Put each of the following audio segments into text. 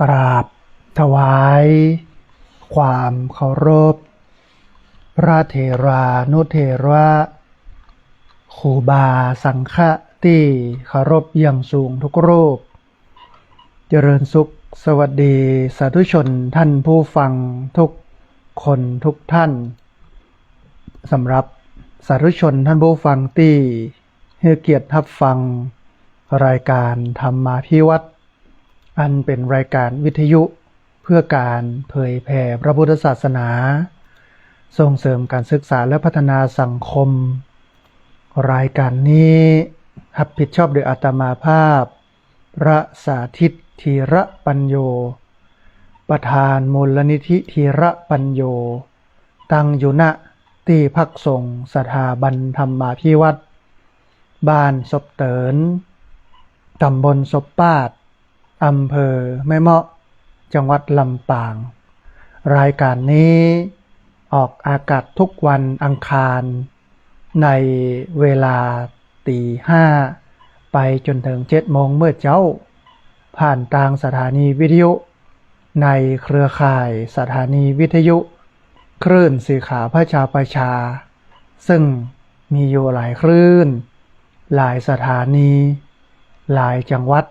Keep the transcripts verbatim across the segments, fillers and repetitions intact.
กราบถวายความเคารพ พระเถรานุเถระ ครูบาสังฆะตี้เคารพอย่างสูงทุกรูป เจริญสุข สวัสดีสาธุชนท่านผู้ฟังทุกคนทุกท่าน สำหรับสาธุชนท่านผู้ฟังตี้หื้อเกียรติฮับฟังรายการธรรมาภิวัฒน์ อันเป๋นรายการวิทยุเพื่อก๋านเผยแผ่พระพุทธศาสนา ส่งเสริมก๋านศึกษาและพัฒนาสังคม รายการนี้ฮับผิดชอบโดยอาตมาภาพ พระสาธิต ธีระปัญโญ ประธานมูลนิธิธีระปัญโญ ตั้งอยู่ ณ ตี้พักสงฆ์สถาบันธรรมาภิวัฒน์ บ้านศพเติน ตำบลศพปาด อำเภอแม่เมาะ จังหวัดลำปาง รายการนี้ออกอากาศทุกวันอังคาร ในเวลาตีห้า ไปจ๋นเถิงเจ็ดโมงเมื่อเจ๊า ผ่านตางสถานีวิทยุ ในเครือข่ายสถานีวิทยุคลื่นสีขาวพระชาประชา ซึ่งมีอยู่หลายคลื่น หลายสถานี หลายจังหวัด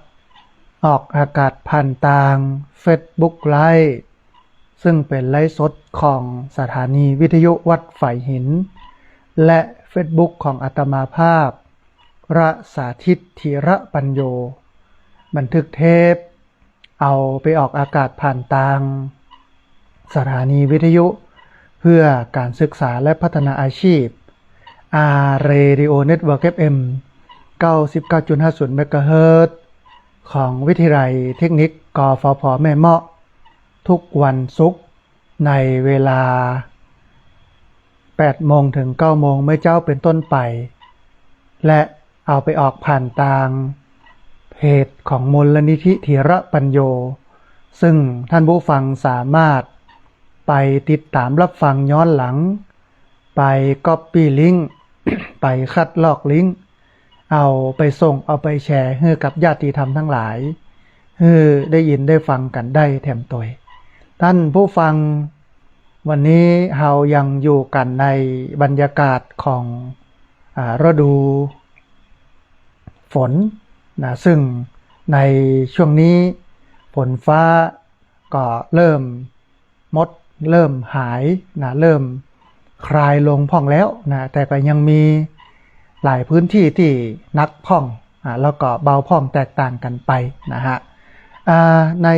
ออกอากาศผ่านตางเฟซบุ๊กไลฟ์ ซึ่งเป๋นไลฟ์สดของสถานีวิทยุวัดฝายหิน และเฟซบุ๊กของอาตมาภาพ พระสาธิต ธีระปัญโญ บันทึกเทป เอาไปออกอากาศผ่านตางสถานีวิทยุเพื่อก๋านศึกษาและพัฒนาอาชีพ อาร์ เรดิโอ เน็ตเวิร์ก เอฟ เอ็ม เก้าสิบเก้าจุดห้าศูนย์ เมกะเฮิรตซ์ ของวิทยาลัยเทคนิค กฟผ แม่เมาะ ทุกวันศุกร์ ในเวลาแปดโมงเถิงเก้าโมงเมื่อเจ๊าเป๋นต้นไป และเอาไปออกผ่านตางเพจของมูลนิธิธีระปัญโญ ซึ่งท่านผู้ฟังสามารถไปติดต๋ามฮับฟังย้อนหลัง ไปก๊อปปี้ลิงก์ ไปคัดลอกลิงก์ เอาไปส่ง เอาไปแชร์หื้อกับญาติธรรมทั้งหลาย หื้อได้ยินได้ฟังกั๋นได้แถมตวย ท่านผู้ฟัง วันนี้เฮายังอยู่กั๋นในบรรยากาศของ อ่า ฤดูฝนนะ ซึ่งในช่วงนี้ฝนฟ้าก็เริ่มหมด เริ่มหายนะ เริ่มคลายลงพ่องแล้วนะ แต่ก็ยังมีหลายพื้นที่ตี้หนักพ่อง อ่า แล้วก็เบาพ่องแตกต่างกั๋นไปนะฮะ อ่า ใน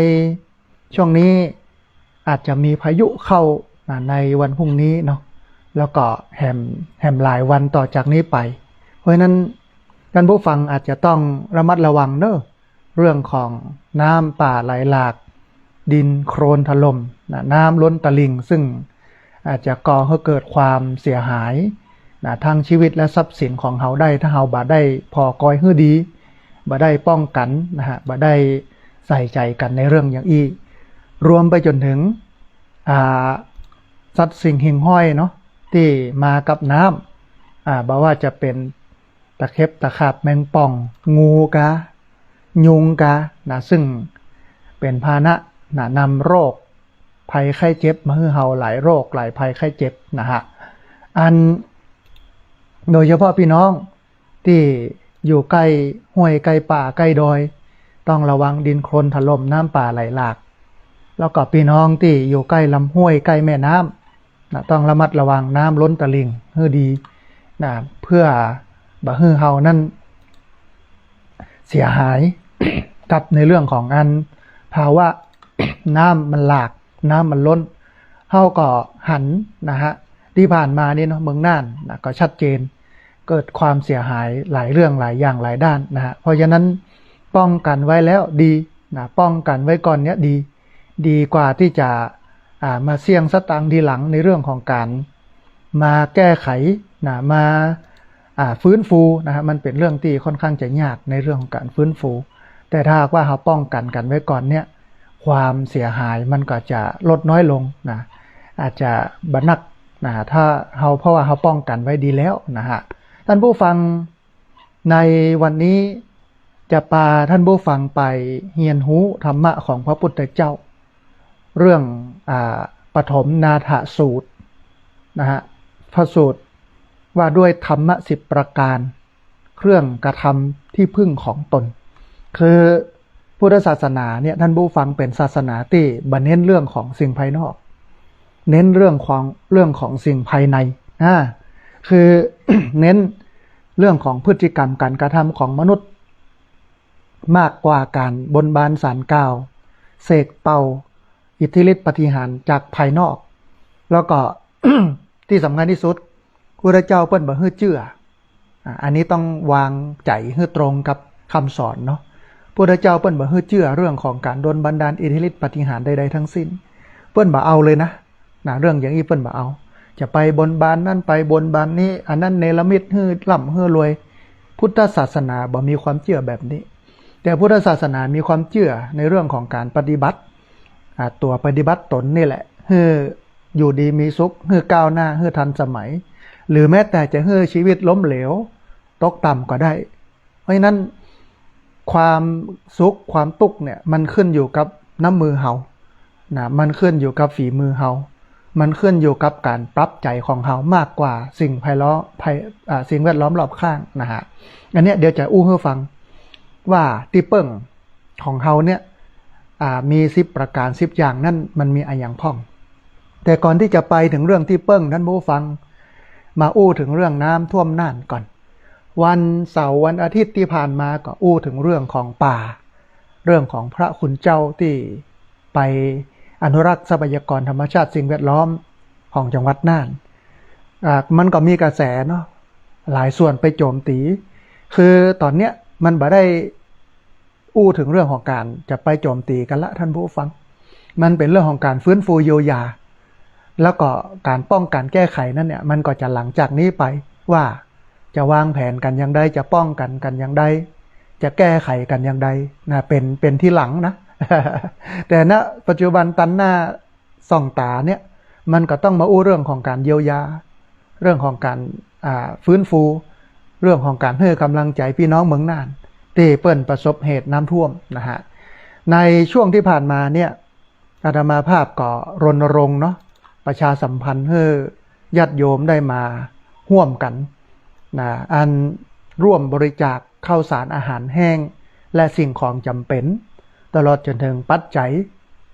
ช่วงนี้อาจจะมีพายุเข้านะ ในวันพรุ่งนี้เนาะ แล้วก็แหม แหมหลายวันต่อจากนี้ไป เพราะฉะนั้นท่านผู้ฟังอาจจะต้องระมัดระวังเนาะ เรื่องของน้ำป่าไหลหลาก ดินโคลนถล่มนะ น้ำล้นตลิ่ง ซึ่งอาจจะก่อหื้อเกิดความเสียหายนะ ทั้งชีวิตและทรัพย์สินของเฮาได้ ถ้าเฮาบ่ได้ผ่อกอยหื้อดี บ่ได้ป้องกั๋นนะฮะ บ่ได้ใส่ใจ๋กั๋นในเรื่องอย่างอี้ รวมไปจ๋นเถิง อ่า สัตว์สิ่งหิ่งห้อยเนาะ ตี้มากับน้ำ อ่า บ่ว่าจะเป๋น ตะเข็บตะขาบแมงป่อง งูกา ยุงกานะ ซึ่งเป๋นพาหนะนะ นำโรคภัยไข้เจ็บมาหื้อเฮาหลายโรคหลายภัยไข้เจ็บนะฮะ อัน โดยเฉพาะปี้น้องตี้อยู่ใก้ห้วยใก้ป่าใก้ดอย ต้องระวังดินโคลนถล่มน้ำป่าไหลหลาก แล้วก็ปี้น้องตี้อยู่ใก้ลำห้วยใก้แม่น้ำ นะ ต้องระมัดระวังน้ำล้นตลิ่งหื้อดีนะ เพื่อบ่หื้อเฮานั้นเสียหาย กับในเรื่องของอันภาวะน้ำมันหลาก น้ำมันล้น เฮาก็หันนะฮะ ตี้ผ่านมานี่เนาะ เมืองน่านนะ ก็ชัดเจน เกิดความเสียหายหลายเรื่องหลายอย่างหลายด้านนะฮะ เพราะฉะนั้นป้องกั๋นไว้แล้วดีนะ ป้องกั๋นไว้ก่อนเนี้ยดี ดีกว่าตี้จะ อ่า มาเสี้ยงสตางค์ทีหลังในเรื่องของก๋านมาแก้ไขนะ มา อ่า ฟื้นฟูนะฮะ มันเป๋นเรื่องตี้ค่อนข้างจะยากในเรื่องของก๋านฟื้นฟู แต่ถ้าหากว่าเฮาป้องกั๋นกั๋นไว้ก่อนเนี่ย ความเสียหายมันก็จะลดน้อยลงนะ อาจจะบ่หนักนะ ถ้าเฮา เพราะว่าเฮาป้องกั๋นไว้ดีแล้วนะฮะ ท่านผู้ฟัง ในวันนี้ จะปาท่านผู้ฟังไปเฮียนฮู้ธรรมะของพระพุทธเจ้า เรื่อง อ่า ปฐมนาถสูตรนะฮะ พระสูตรว่าด้วยธรรมะสิบประการ เครื่องกระทำที่พึ่งของตน คือพุทธศาสนาเนี่ย ท่านผู้ฟัง เป๋นศาสนาตี้บ่เน้นเรื่องของสิ่งภายนอก เน้นเรื่องของ เรื่องของสิ่งภายใน อ่า คือ เน้นเรื่องของพฤติกรรมการกระทำของมนุษย์ มากกว่าก๋านบนบานสาลกล่าว เสกเป่า อิทธิฤทธิ์ปาฏิหาริย์จากภายนอก แล้วก็ ตี้สำคัญตี้สุด พุทธเจ้าเปิ้นบ่หื้อเจื้อ อ่า อันนี้ต้องวางใจ๋หื้อตรงกับกำสอนเนาะ พุทธเจ้าเปิ้นบ่หื้อเจื้อเรื่องของก๋านดลบันดาลอิทธิฤทธิ์ปาฏิหาริย์ใดๆ ทั้งสิ้น เปิ้นบ่เอาเลยนะ นะ เรื่องอย่างอี้เปิ้นบ่เอา จะไปบนบานนั้นไปบนบานนี้ อันนั้นเนรมิตหื้อร่ำหื้อรวย พุทธศาสนาบ่มีความเจื้อแบบนี้ แต่พุทธศาสนามีความเจื้อในเรื่องของก๋านปฏิบัติ อ่า ตั๋วปฏิบัติตนนี่แหละ หื้ออยู่ดีมีสุข หื้อก้าวหน้า หื้อทันสมัย หรือแม้แต่จะหื้อชีวิตล้มเหลว ตกต่ำก็ได้ เพราะฉะนั้น ความสุขความตุ๊กข์เนี่ย มันขึ้นอยู่กับน้ำมือเฮา นะ มันขึ้นอยู่กับฝีมือเฮา มันขึ้นอยู่กับก๋านปรับใจ๋ของเฮามากกว่าสิ่งภายล้อม ภาย อ่า สิ่งแวดล้อมรอบข้างนะฮะ อันเนี้ยเดี๋ยวจะอู้หื้อฟังว่าตี้เปิ้งของเฮาเนี่ย อ่า มีสิบประการ สิบอย่างนั้นมันมีอะหยังพ่อง แต่ก่อนตี้จะไปถึงเรื่องตี้เปิ้ง ท่านผู้ฟัง มาอู้ถึงเรื่องน้ำท่วมน่านก่อน วันเสาร์วันอาทิตย์ตี้ผ่านมาก็อู้ถึงเรื่องของป่า เรื่องของพระคุณเจ้าตี้ไปอนุรักษ์ทรัพยากรธรรมชาติสิ่งแวดล้อมของจังหวัดน่าน อ่า มันก็มีกระแสเนาะ หลายส่วนไปโจมตี คือต๋อนเนี้ยมันบ่ได้อู้ถึงเรื่องของก๋านจะไปโจมตีกั๋นละ ท่านผู้ฟัง มันเป๋นเรื่องของก๋านฟื้นฟูเยียวยา แล้วก็ก๋านป้องกั๋นแก้ไขนั้นเนี่ย มันก็จะหลังจากนี้ไปว่า จะวางแผนกั๋นอย่างใด จะป้องกั๋นกั๋นอย่างใด จะแก้ไขกั๋นอย่างใดนะ เป๋น เป๋นทีหลังนะ แต่ ณ ปัจจุบันตันหน้าส่องต๋าเนี่ย มันก็ต้องมาอู้เรื่องของก๋านเยียวยา เรื่องของก๋าน อ่า ฟื้นฟู เรื่องของก๋านหื้อกำลังใจ๋ปี้น้องเมืองน่าน ตี้เปิ้นประสบเหตุน้ำท่วมนะฮะ ในช่วงตี้ผ่านมาเนี่ย อาตมาภาพก็รณรงค์เนาะ ประชาสัมพันธ์หื้อญาติโยมได้มาฮ่วมกั๋นนะ อันร่วมบริจาคข้าวสารอาหารแห้ง และสิ่งของจ๋ำเป๋น ตลอดจ๋นเถิงปัจจัย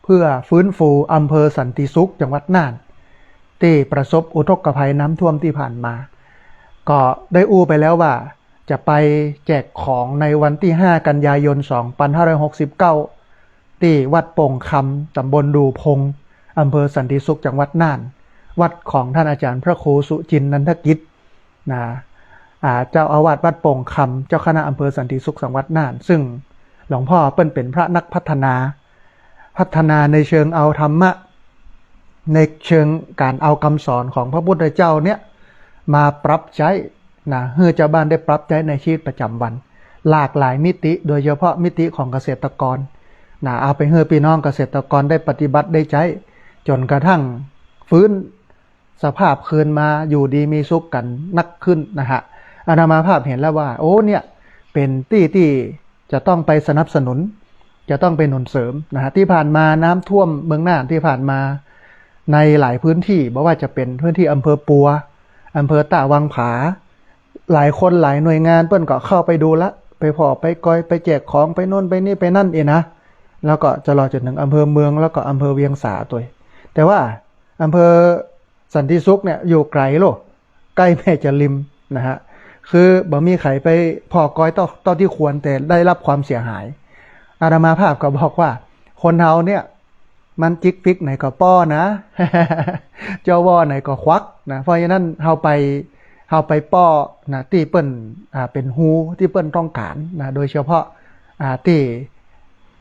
เพื่อฟื้นฟูอำเภอสันติสุขจังหวัดน่าน ตี้ประสบอุทกภัยน้ำท่วมตี้ผ่านมา ก็ได้อู้ไปแล้วว่าจะไปแจกของในวันตี้ห้ากันยายนสองพันห้าร้อยหกสิบเก้า ตี้วัดโป่งคำ ต๋ำบลดู่พง อำเภอสันติสุขจังหวัดน่าน วัดของท่านอาจ๋ารย์พระครูสุจินต์นันทกิจนะ อ่า เจ้าอาวาสวัดโป่งคำ เจ้าคณะอำเภอสันติสุขจังหวัดน่าน ซึ่งหลวงพ่อเปิ้นเป๋นพระนักพัฒนา พัฒนาในเชิงเอาธรรมะ ในเชิงก๋านเอากำสอนของพระพุทธเจ้าเนี่ยมาปรับใจ๊นะ หื้อจาวบ้านได้ปรับใจ๊ในชีวิตประจ๋ำวัน หลากหลายมิติ โดยเฉพาะมิติของเกษตรกรนะ เอาไปหื้อปี้น้องเกษตรกรได้ปฏิบัติได้ใจ๊ จ๋นกระทั่งฟื้นสภาพคืนมาอยู่ดีมีสุขกั๋นนักขึ้นนะฮะ อาตมาภาพเห็นแล้วว่า โอ้ เนี่ย เป๋นตี้ตี้จะต้องไปสนับสนุน จะต้องไปหนุนเสริมนะฮะ ตี้ผ่านมาน้ำท่วมเมืองน่านตี้ผ่านมา ในหลายพื้นที่ บ่ว่าจะเป๋นพื้นที่อำเภอปัว อำเภอต้าวังผา หลายคนหลายหน่วยงานเปิ้นก็เข้าไปดูละ ไปผ่อไปกอย ไปแจกของ ไปโน่นไปนี่ไปนั่นเองนะ แล้วก็ตลอดจ๋นเถิงอำเภอเมือง แล้วก็อำเภอเวียงสาตวย แต่ว่าอำเภอสันติสุขเนี่ยอยู่ไก๋โล ใก้แม่จาริมนะฮะ คือบ่มีใผไปผ่อกอยเต้า เต้าตี้ควร แต่ได้รับความเสียหาย อาตมาภาพก็บอกว่า คนเฮาเนี่ย มันจิกปิ๊กไหนก็ป้อนะ เจ้าว่อไหนก็ควักนะ เพราะฉะนั้นเฮาไป เฮาไปป้อนะ ตี้เปิ้น อ่า เป๋นฮู ตี้เปิ้นต้องก๋านนะ โดยเฉพาะ อ่า ตี้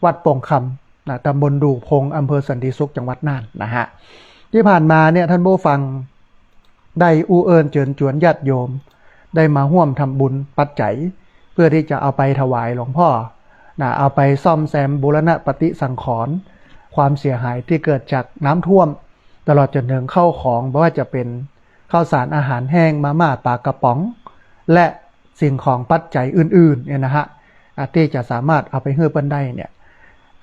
วัดโป่งคำนะ ต๋ำบลดู่พง อำเภอสันติสุข จังหวัดน่านนะฮะ ตี้ผ่านมาเนี่ย ท่านผู้ฟัง ได้อู้เอิ้นเจิญจวนญาติโยม ได้มาฮ่วมทำบุญปัจจัย เพื่อตี้จะเอาไปถวายหลวงพ่อนะ เอาไปซ่อมแซมบูรณะปฏิสังขรณ์ ความเสียหายตี้เกิดจากน้ำท่วม ตลอดจ๋นเถิงข้าวของ บ่ว่าจะเป๋นข้าวสารอาหารแห้ง มาม่า ป๋ากระป๋อง และสิ่งของปัจจัยอื่นๆ เนี่ยนะฮะ อ่า ตี้จะสามารถเอาไปหื้อเปิ้นได้เนี่ย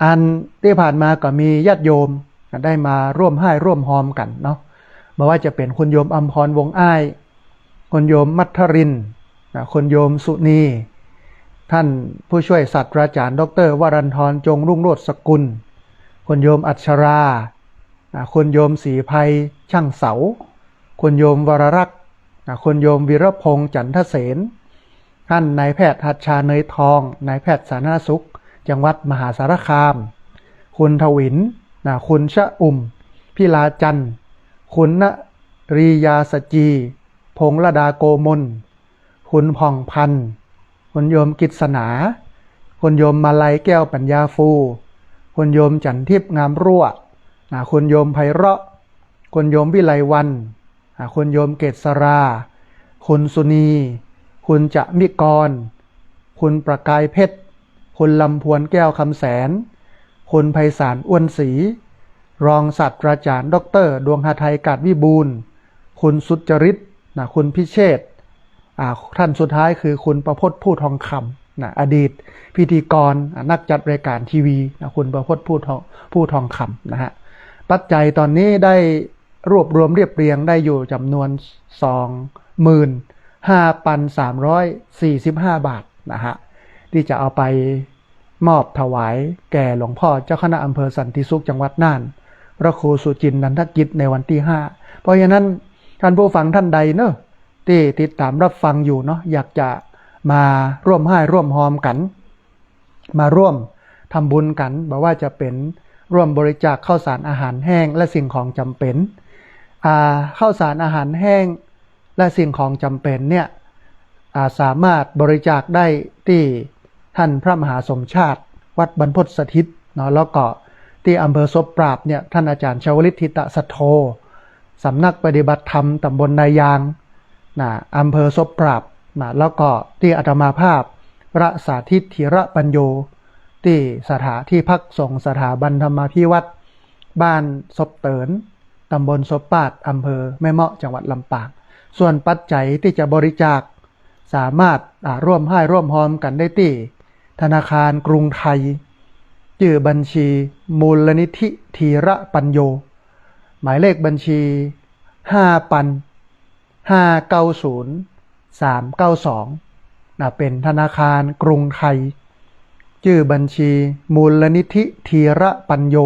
อันตี้ผ่านมาก็มีญาติโยมได้มาร่วมฮ้ายร่วมฮอมกั๋นเนาะ บ่ว่าจะเป๋นคุณโยมอำพร วงศ์อ้าย คุณโยมมัทรินทร์ นะ คุณโยมสุนี ท่านผู้ช่วยศาสตราจารย์ ด็อกเตอร์ วรันทร จงรุ่งโรจน์สกุล คุณโยมอัชรา นะ คุณโยมศรีไพร ช่างเสา คุณโยมวรรักษ์ นะ คุณโยมวีรพงษ์ จันทเสน ท่านนายแพทย์หัตถชา เนยทอง นายแพทย์สาธารณสุขจังหวัดมหาสารคาม คุณถวิน นะ คุณชะอุ่ม พิลาจันทร์ คุณนริยาสจี พงษ์ระดา โกมล คุณผ่องพันธ์ คุณโยมกฤษณา คุณโยมมาลัย แก้วปัญญาฟู คุณโยมจันทิพย์ งามรั่ว นะ คุณโยมไพเราะห์ คุณโยมวิไลวรรณ อ่า คุณโยมเกษรา คุณสุนี คุณจมิกร คุณประกายเพชร คุณลำพวน แก้วคำแสน คุณไพศาล อ้วนศรี รองศาสตราจารย์ ด็อกเตอร์ ดวงหทัย กาดวิบูลย์ คุณสุจริต นะ คุณพิเชษ อ่า ท่านสุดท้ายคือคุณประพจน์ ผู้ทองคำ นะ อดีตพิธีกร อ่า นักจัดรายการทีวี นะ คุณประพจน์ ผู้ทอง ผู้ทองคำ นะฮะ ปัจจัยต๋อนนี้ได้รวบรวมเรียบเรียงได้อยู่จ๋ำนวน สองหมื่นห้าพันสามร้อยสี่สิบห้าบาท นะฮะ ตี้จะเอาไปมอบถวายแก่หลวงพ่อเจ้าคณะอำเภอสันติสุขจังหวัดน่าน พระครูสุจินต์ นันทกิจ ในวันตี้ห้า เพราะฉะนั้นท่านผู้ฟังท่านใดเนาะ ตี้ติดต๋ามรับฟังอยู่เนาะ อยากจะมาร่วมฮ้ายร่วมฮอมกั๋น มาร่วมทำบุญกั๋น บ่ว่าจะเป๋นร่วมบริจาคข้าวสารอาหารแห้งและสิ่งของจ๋ำเป๋น อ่า ข้าวสารอาหารแห้งและสิ่งของจ๋ำเป๋นเนี่ย อ่า สามารถบริจาคได้ตี้ท่านพระมหาสมชาติ วัดบรรพตสถิตเนาะ แล้วก็ตี้อำเภอศพปราบเนี่ย ท่านอาจารย์ชวลิต ธิตสัทโธ สำนักปฏิบัติธรรมต๋ำบลนายาง นะ อำเภอศพปราบ นะ แล้วก็ตี้อาตมาภาพ พระสาธิต ธีระปัญโญ ตี้สถา ตี้พักสงฆ์สถาบันธรรมาภิวัฒน์ บ้านศพเติน ต๋ำบลศพปราบ อำเภอแม่เมาะ จังหวัดลำปาง ส่วนปัจจัยตี้จะบริจาค สามารถ อ่า ร่วมฮ้ายร่วมฮอมกั๋นได้ตี้ธนาคารกรุงไทย จื้อบัญชี มูลนิธิธีระปัญโญ หมายเลขบัญชี ห้าปัน ห้าเก้าศูนย์ สามเก้าสอง นะ เป๋นธนาคารกรุงไทย จื้อบัญชี มูลนิธิธีระปัญโญ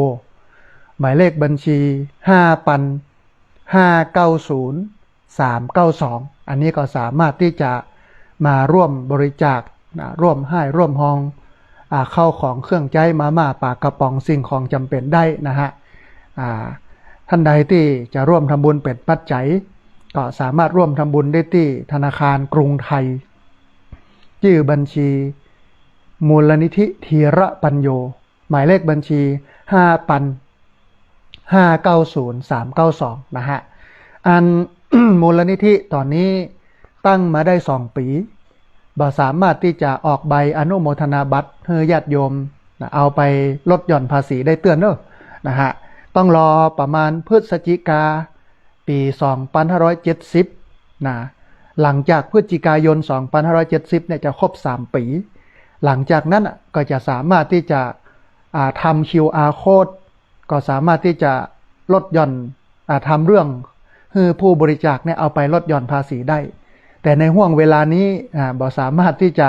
หมายเลขบัญชี ห้าปัน ห้าเก้าศูนย์ สามเก้าสอง อันนี้ก็สามารถตี้จะมาร่วมบริจาค นะ ร่วมฮ้ายร่วมฮอม อ่า ข้าวของเครื่องใจ๊ มาม่า ป๋ากระป๋อง สิ่งของจ๋ำเป๋นได้นะฮะ อ่า ท่านใดตี้จะร่วมทำบุญเป๋นปัจจัย ก็สามารถร่วมทำบุญได้ตี้ธนาคารกรุงไทย จื้อบัญชี มูลนิธิธีระปัญโญ หมายเลขบัญชี ห้าปัน ห้าเก้าศูนย์ สามเก้าสอง นะฮะ อัน มูลนิธิต๋อนนี้ตั้งมาได้สองปี๋ บ่สามารถตี้จะออกใบอนุโมทนาบัตรหื้อญาติโยม นะ เอาไปลดหย่อนภาษีได้เตื้อเน่อ นะฮะ ต้องรอประมาณพฤศจิกา ปี๋สองปันห้าร้อยเจ็ดสิบ นะ หลังจากพฤศจิกายน สองปันห้าร้อยเจ็ดสิบ เนี่ยจะครบสามปี๋ หลังจากนั้นน่ะก็จะสามารถตี้จะ อ่า ทำ QR code ก็สามารถตี้จะลดหย่อน อ่า ทำเรื่องหื้อผู้บริจาคเนี่ยเอาไปลดหย่อนภาษีได้ แต่ในห่วงเวลานี้ อ่า บ่สามารถตี้จะ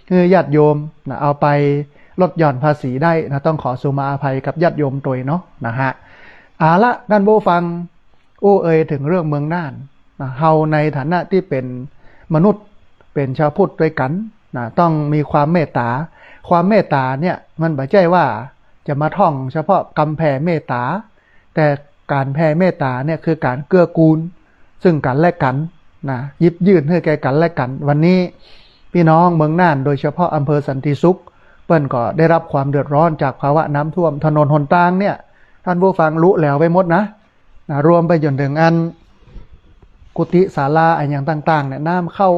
หื้อญาติโยมนะ เอาไปลดหย่อนภาษีได้นะ ต้องขอสุมาอภัยกับญาติโยมตวยเนาะ นะฮะ เอาละ ท่านผู้ฟัง อู้เอ่ยเถิงเรื่องเมืองน่านนะ เฮาในฐานะตี้เป๋นมนุษย์ เป๋นชาวพุทธตวยกั๋นนะ ต้องมีความเมตต๋า ความเมตต๋าเนี่ยมันบ่ใจ้ว่าจะมาท่องเฉพาะกำแผ่เมตต๋า แต่ก๋านแผ่เมตต๋าเนี่ยคือก๋านเกื้อกูลซึ่งกั๋นและกั๋นนะ หยิบยื่นหื้อแก่กั๋นและกั๋น วันนี้พี่น้องเมืองน่าน โดยเฉพาะอำเภอสันติสุข เปิ้นก็ได้รับความเดือดร้อนจากภาวะน้ำท่วม ถนนหนตางเนี่ย ท่านผู้ฟังฮู้แล้วไปหมดนะ นะ รวมไปจ๋นเถิงอันกุฏิศาลาอะหยังต่างๆ เนี่ย น้ำเข้า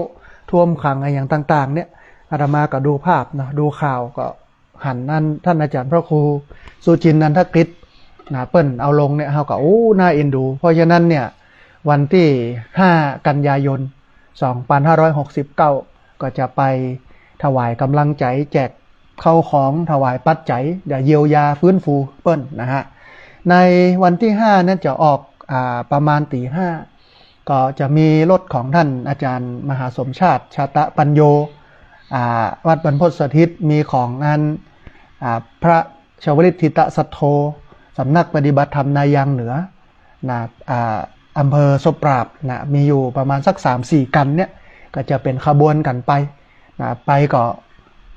ท่วมขังอะหยังต่างๆ เนี่ย อาตมาก็ดูภาพเนาะ ดูข่าวก็หันอันท่านอาจารย์พระครูสุจินต์ นันทกิจ นะ เปิ้นเอาลงเนี่ย เฮาก็ โอ้ น่าเอ็นดู เพราะฉะนั้นเนี่ย วันตี้ห้ากันยายน สองปันห้าร้อยหกสิบเก้า ก็จะไปถวายก๋ำลังใจ๋แจก เข้าของ ถวายปัจจัย จะเยียวยาฟื้นฟูเปิ้นนะฮะ ในวันตี้ห้านั้นจะออก อ่า ประมาณตี๋ห้า ก็จะมีรถของท่านอาจารย์มหาสมชาติ ชาตะปัญโญ อ่า วัดบรรพตสถิต มีของอัน อ่า พระชวลิตถิตสัทโธ สำนักปฏิบัติธรรมนายางเหนือ นะ อ่า อำเภอโสตปราบนะ มีอยู่ประมาณสักสามสี่คันเนี่ย ก็จะเป๋นขบวนกั๋นไปนะ ไปก็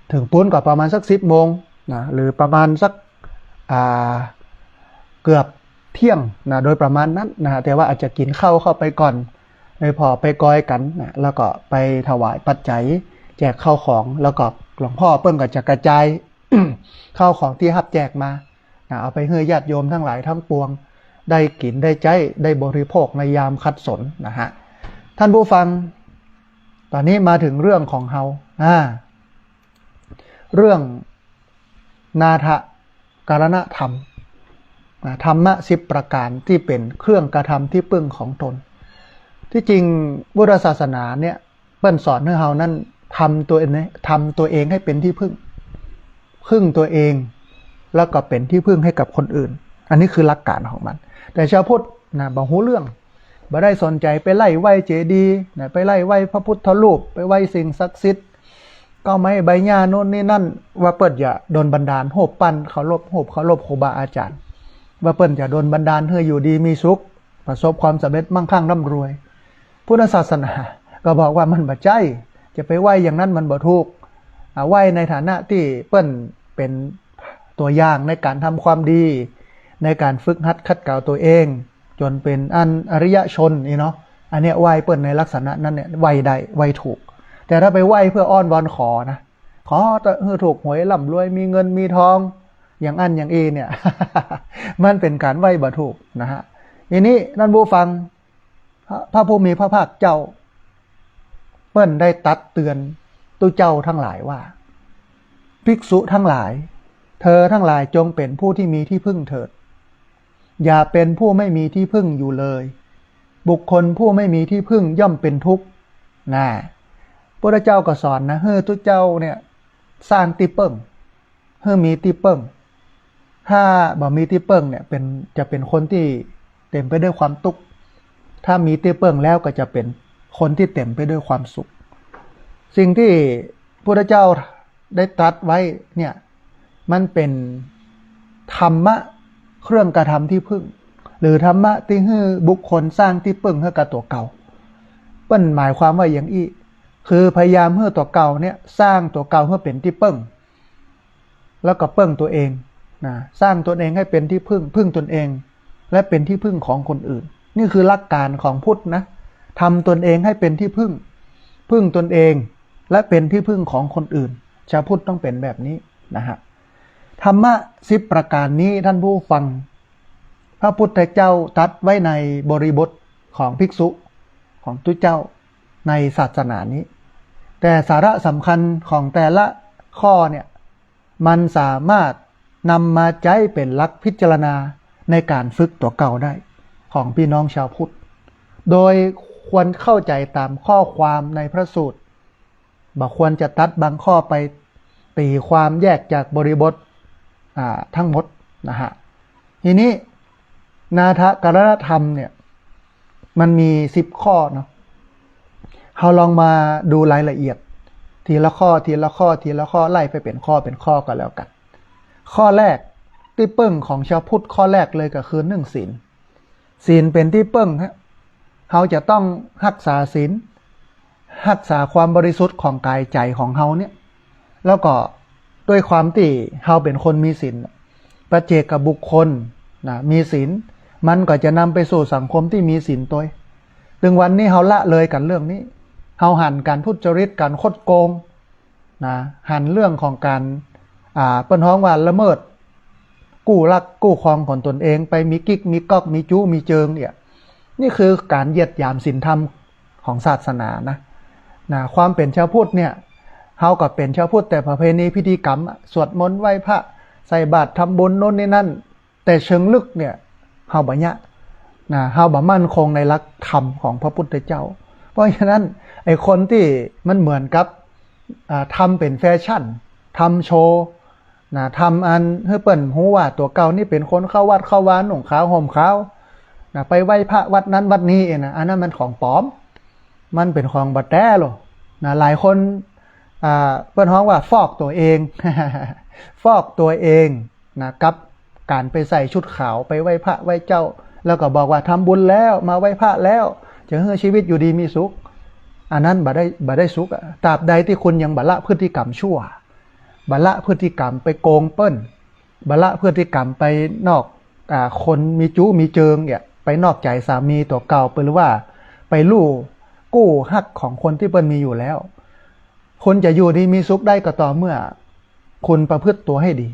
เถิงปู๊นก็ประมาณสักสิบโมงนะ หรือประมาณสัก อ่า เกือบเที่ยงนะ โดยประมาณนั้นนะ แต่ว่าอาจจะกิ๋นข้าวเข้าไปก่อน โดยผ่อไปกอยกั๋นนะ แล้วก็ไปถวายปัจจัย แจกข้าวของ แล้วก็หลวงพ่อเปิ้นก็จะกระจาย ข้าวของตี้ฮับแจกมานะ เอาไปหื้อญาติโยมทั้งหลายทั้งปวง ได้กิ๋นได้ใจ๊ ได้บริโภคในยามขัดสนนะฮะ ท่านผู้ฟัง ต๋อนนี้มาเถิงเรื่องของเฮา อ่า เรื่องนาถกรณธรรมนะ ธรรมะสิบประก๋านตี้เป๋นเครื่องกระทำตี้พึ่งของตน ตี้จริงพุทธศาสนาเนี่ย เปิ้นสอนหื้อเฮานั้นทำตัวเอง ทำตัวเองให้เป๋นตี้พึ่ง พึ่งตัวเอง แล้วก็เป๋นตี้พึ่งให้กับคนอื่น อันนี้คือหลักก๋านของมัน แต่ชาวพุทธนะ บ่ฮู้เรื่อง บ่ได้สนใจ๋ ไปไล่ไหว้เจดีย์นะ ไปไล่ไหว้พระพุทธรูป ไปไหว้สิ่งศักดิ์สิทธิ์ เก๊าไม้ใบหญ้าโน่นนี่นั่น ว่าเปิ้นจะโดนบันดาล รูปปั้นเคารพ รูปเคารพครูบาอาจ๋ารย์ ว่าเปิ้นจะโดนบันดาลหื้ออยู่ดีมีสุข ประสบความสำเร็จมั่งคั่งร่ำรวย พุทธศาสนาก็บอกว่ามันบ่ใจ้ จะไปไหว้อย่างนั้นมันบ่ถูก อ่า ไหว้ในฐานะตี้เปิ้นเป๋นตั๋วอย่างในก๋านทำความดี ในก๋านฝึกหัดขัดเกลาตั๋วเอง จ๋นเป๋นอันอริยชนนี่เนาะ อันเนี้ยไหว้เปิ้นในลักษณะนั้นเนี่ย ไหว้ได้ ไหว้ถูก แต่ถ้าไปไหว้เพื่ออ้อนวอนขอนะ ขอเต๊อะหื้อถูกหวยร่ำรวย มีเงินมีทอง อย่างอั้นอย่างอี้เนี่ย มันเป๋นก๋านไหว้บ่ถูกนะฮะ ทีนี้ท่านผู้ฟัง พระ พระผู้มีพระภาคเจ้า เปิ้นได้ตรัสเตื๋อนตุ๊เจ้าทั้งหลายว่า ภิกษุทั้งหลาย เธอทั้งหลายจงเป๋นผู้ที่มีที่พึ่งเถิด อย่าเป๋นผู้ไม่มีที่พึ่งอยู่เลย บุคคลผู้ไม่มีที่พึ่งย่อมเป๋นทุกข์ นะ พุทธเจ้าก็สอนนะ หื้อตุ๊เจ้าเนี่ย สร้างตี้เปิ้ง หื้อมีตี้เปิ้ง ถ้าบ่มีตี้เปิ้งเนี่ย เป๋น จะเป๋นคนตี้เต๋มไปด้วยความตุ๊กข์ ถ้ามีตี้เปิ้งแล้วก็จะเป๋นคนตี้เต๋มไปด้วยความสุข สิ่งตี้พุทธเจ้าได้ตรัสไว้เนี่ย มันเป๋นธรรมะเครื่องกระทำตี้พึ่ง หรือธรรมะตี้หื้อบุคคลสร้างตี้เปิ้งหื้อกับตั๋วเก่า เปิ้นหมายความว่าอย่างอี้ คือพยายามหื้อตั๋วเก่าเนี่ย สร้างตั๋วเก่าหื้อเป๋นตี้เปิ้ง แล้วก็เปิ้งตั๋วเองนะ สร้างตนเองให้เป๋นตี้พึ่ง พึ่งตนเอง และเป๋นตี้พึ่งของคนอื่น นี่คือหลักก๋านของพุทธนะ ทำตนเองให้เป๋นตี้พึ่ง พึ่งตนเอง และเป๋นตี้พึ่งของคนอื่น ชาวพุทธต้องเป๋นแบบนี้นะฮะ ธรรมะสิบประก๋านนี้ท่านผู้ฟัง พระพุทธเจ้าตรัสไว้ในบริบทของภิกษุ ของตุ๊เจ้าในศาสนานี้ แต่สาระสำคัญของแต่ละข้อเนี่ย มันสามารถนำมาใจ๊เป๋นหลักพิจารณาในก๋านฝึกตั๋วเก่าได้ ของพี่น้องชาวพุทธ โดยควรเข้าใจ๋ต๋ามข้อความในพระสูตร บ่ควรจะตัดบางข้อไปตี๋ความแยกจากบริบท อ่า ทั้งหมดนะฮะ ทีนี้ นาถกรณธรรมเนี่ย มันมีสิบข้อเนาะ เฮาลองมาดูรายละเอียด ทีละข้อ ทีละข้อ ทีละข้อ ไล่ไปเป๋นข้อ เป๋นข้อก็แล้วกั๋น ข้อแรก ตี้เปิ้งของชาวพุทธข้อแรกเลยก็คือหนึ่งศีล ศีลเป๋นตี้เปิ้งฮะ เฮาจะต้องฮักษาศีล ฮักษาความบริสุทธิ์ของก๋ายใจ๋ของเฮาเนี่ย แล้วก็ด้วยความตี้เฮาเป๋นคนมีศีล ปัจเจกบุคคลนะ มีศีล มันก็จะนำไปสู่สังคมตี้มีศีลตวย ตึงวันนี้เฮาละเลยกั๋นเรื่องนี้ เฮาหันก๋านทุจริต ก๋านคดโกง นะ หันเรื่องของก๋าน อ่า เปิ้นฮ้องว่าละเมิดกู้รักกู้ครองของตนเอง ไปมีกิ๊กมีก๊อก มีจู๊มีเจิงเนี่ย นี่คือก๋านเหยียดหยามศีลธรรมของศาสนานะ นะ ความเป๋นชาวพุทธเนี่ย เฮาก็เป๋นชาวพุทธแต่ประเพณีพิธีกรรมอะ สวดมนต์ไหว้พระ ใส่บาตรทำบุญโน่นนี่นั่น แต่เชิงลึกเนี่ย เฮาบ่เยียะนะ เฮาบ่มั่นคงในหลักธรรมของพระพุทธเจ้า เพราะฉะนั้นไอ้คนตี้มันเหมือนกับ อ่า ทำเป๋นแฟชั่น ทำโชว์ นะ ทำอันหื้อเปิ้นฮู้ว่าตั๋วเก่านี่เป๋นคนเข้าวัดเข้าวา นุ่งขาวห่มขาว นะ ไปไหว้พระวัดนั้นวัดนี้เองนะ อันนั้นมันของปลอม มันเป๋นของบ่แต๊ลอ นะ หลายคน อ่า เปิ้นฮ้องว่าฟอกตั๋วเอง ฟอกตั๋วเอง นะ กับก๋านไปใส่ชุดขาวไปไหว้พระไหว้เจ้า แล้วก็บอกว่าทำบุญแล้ว มาไหว้พระแล้ว จะหื้อชีวิตอยู่ดีมีสุข อันนั้นบ่ได้ บ่ได้สุขอะ ตราบใดตี้คุณยังบ่ละพฤติกรรมชั่ว บ่ละพฤติกรรมไปโกงเปิ้น บ่ละพฤติกรรมไปนอก อ่า คนมีจู๊มีเจิงเนี่ย ไปนอกใจ๋สามีตั๋วเก่าไป หรือว่าไปลู่กู้ฮักของคนตี้เปิ้นมีอยู่แล้ว คุณจะอยู่ดีมีสุขได้ก็ต่อเมื่อคุณประพฤติตั๋วให้ดี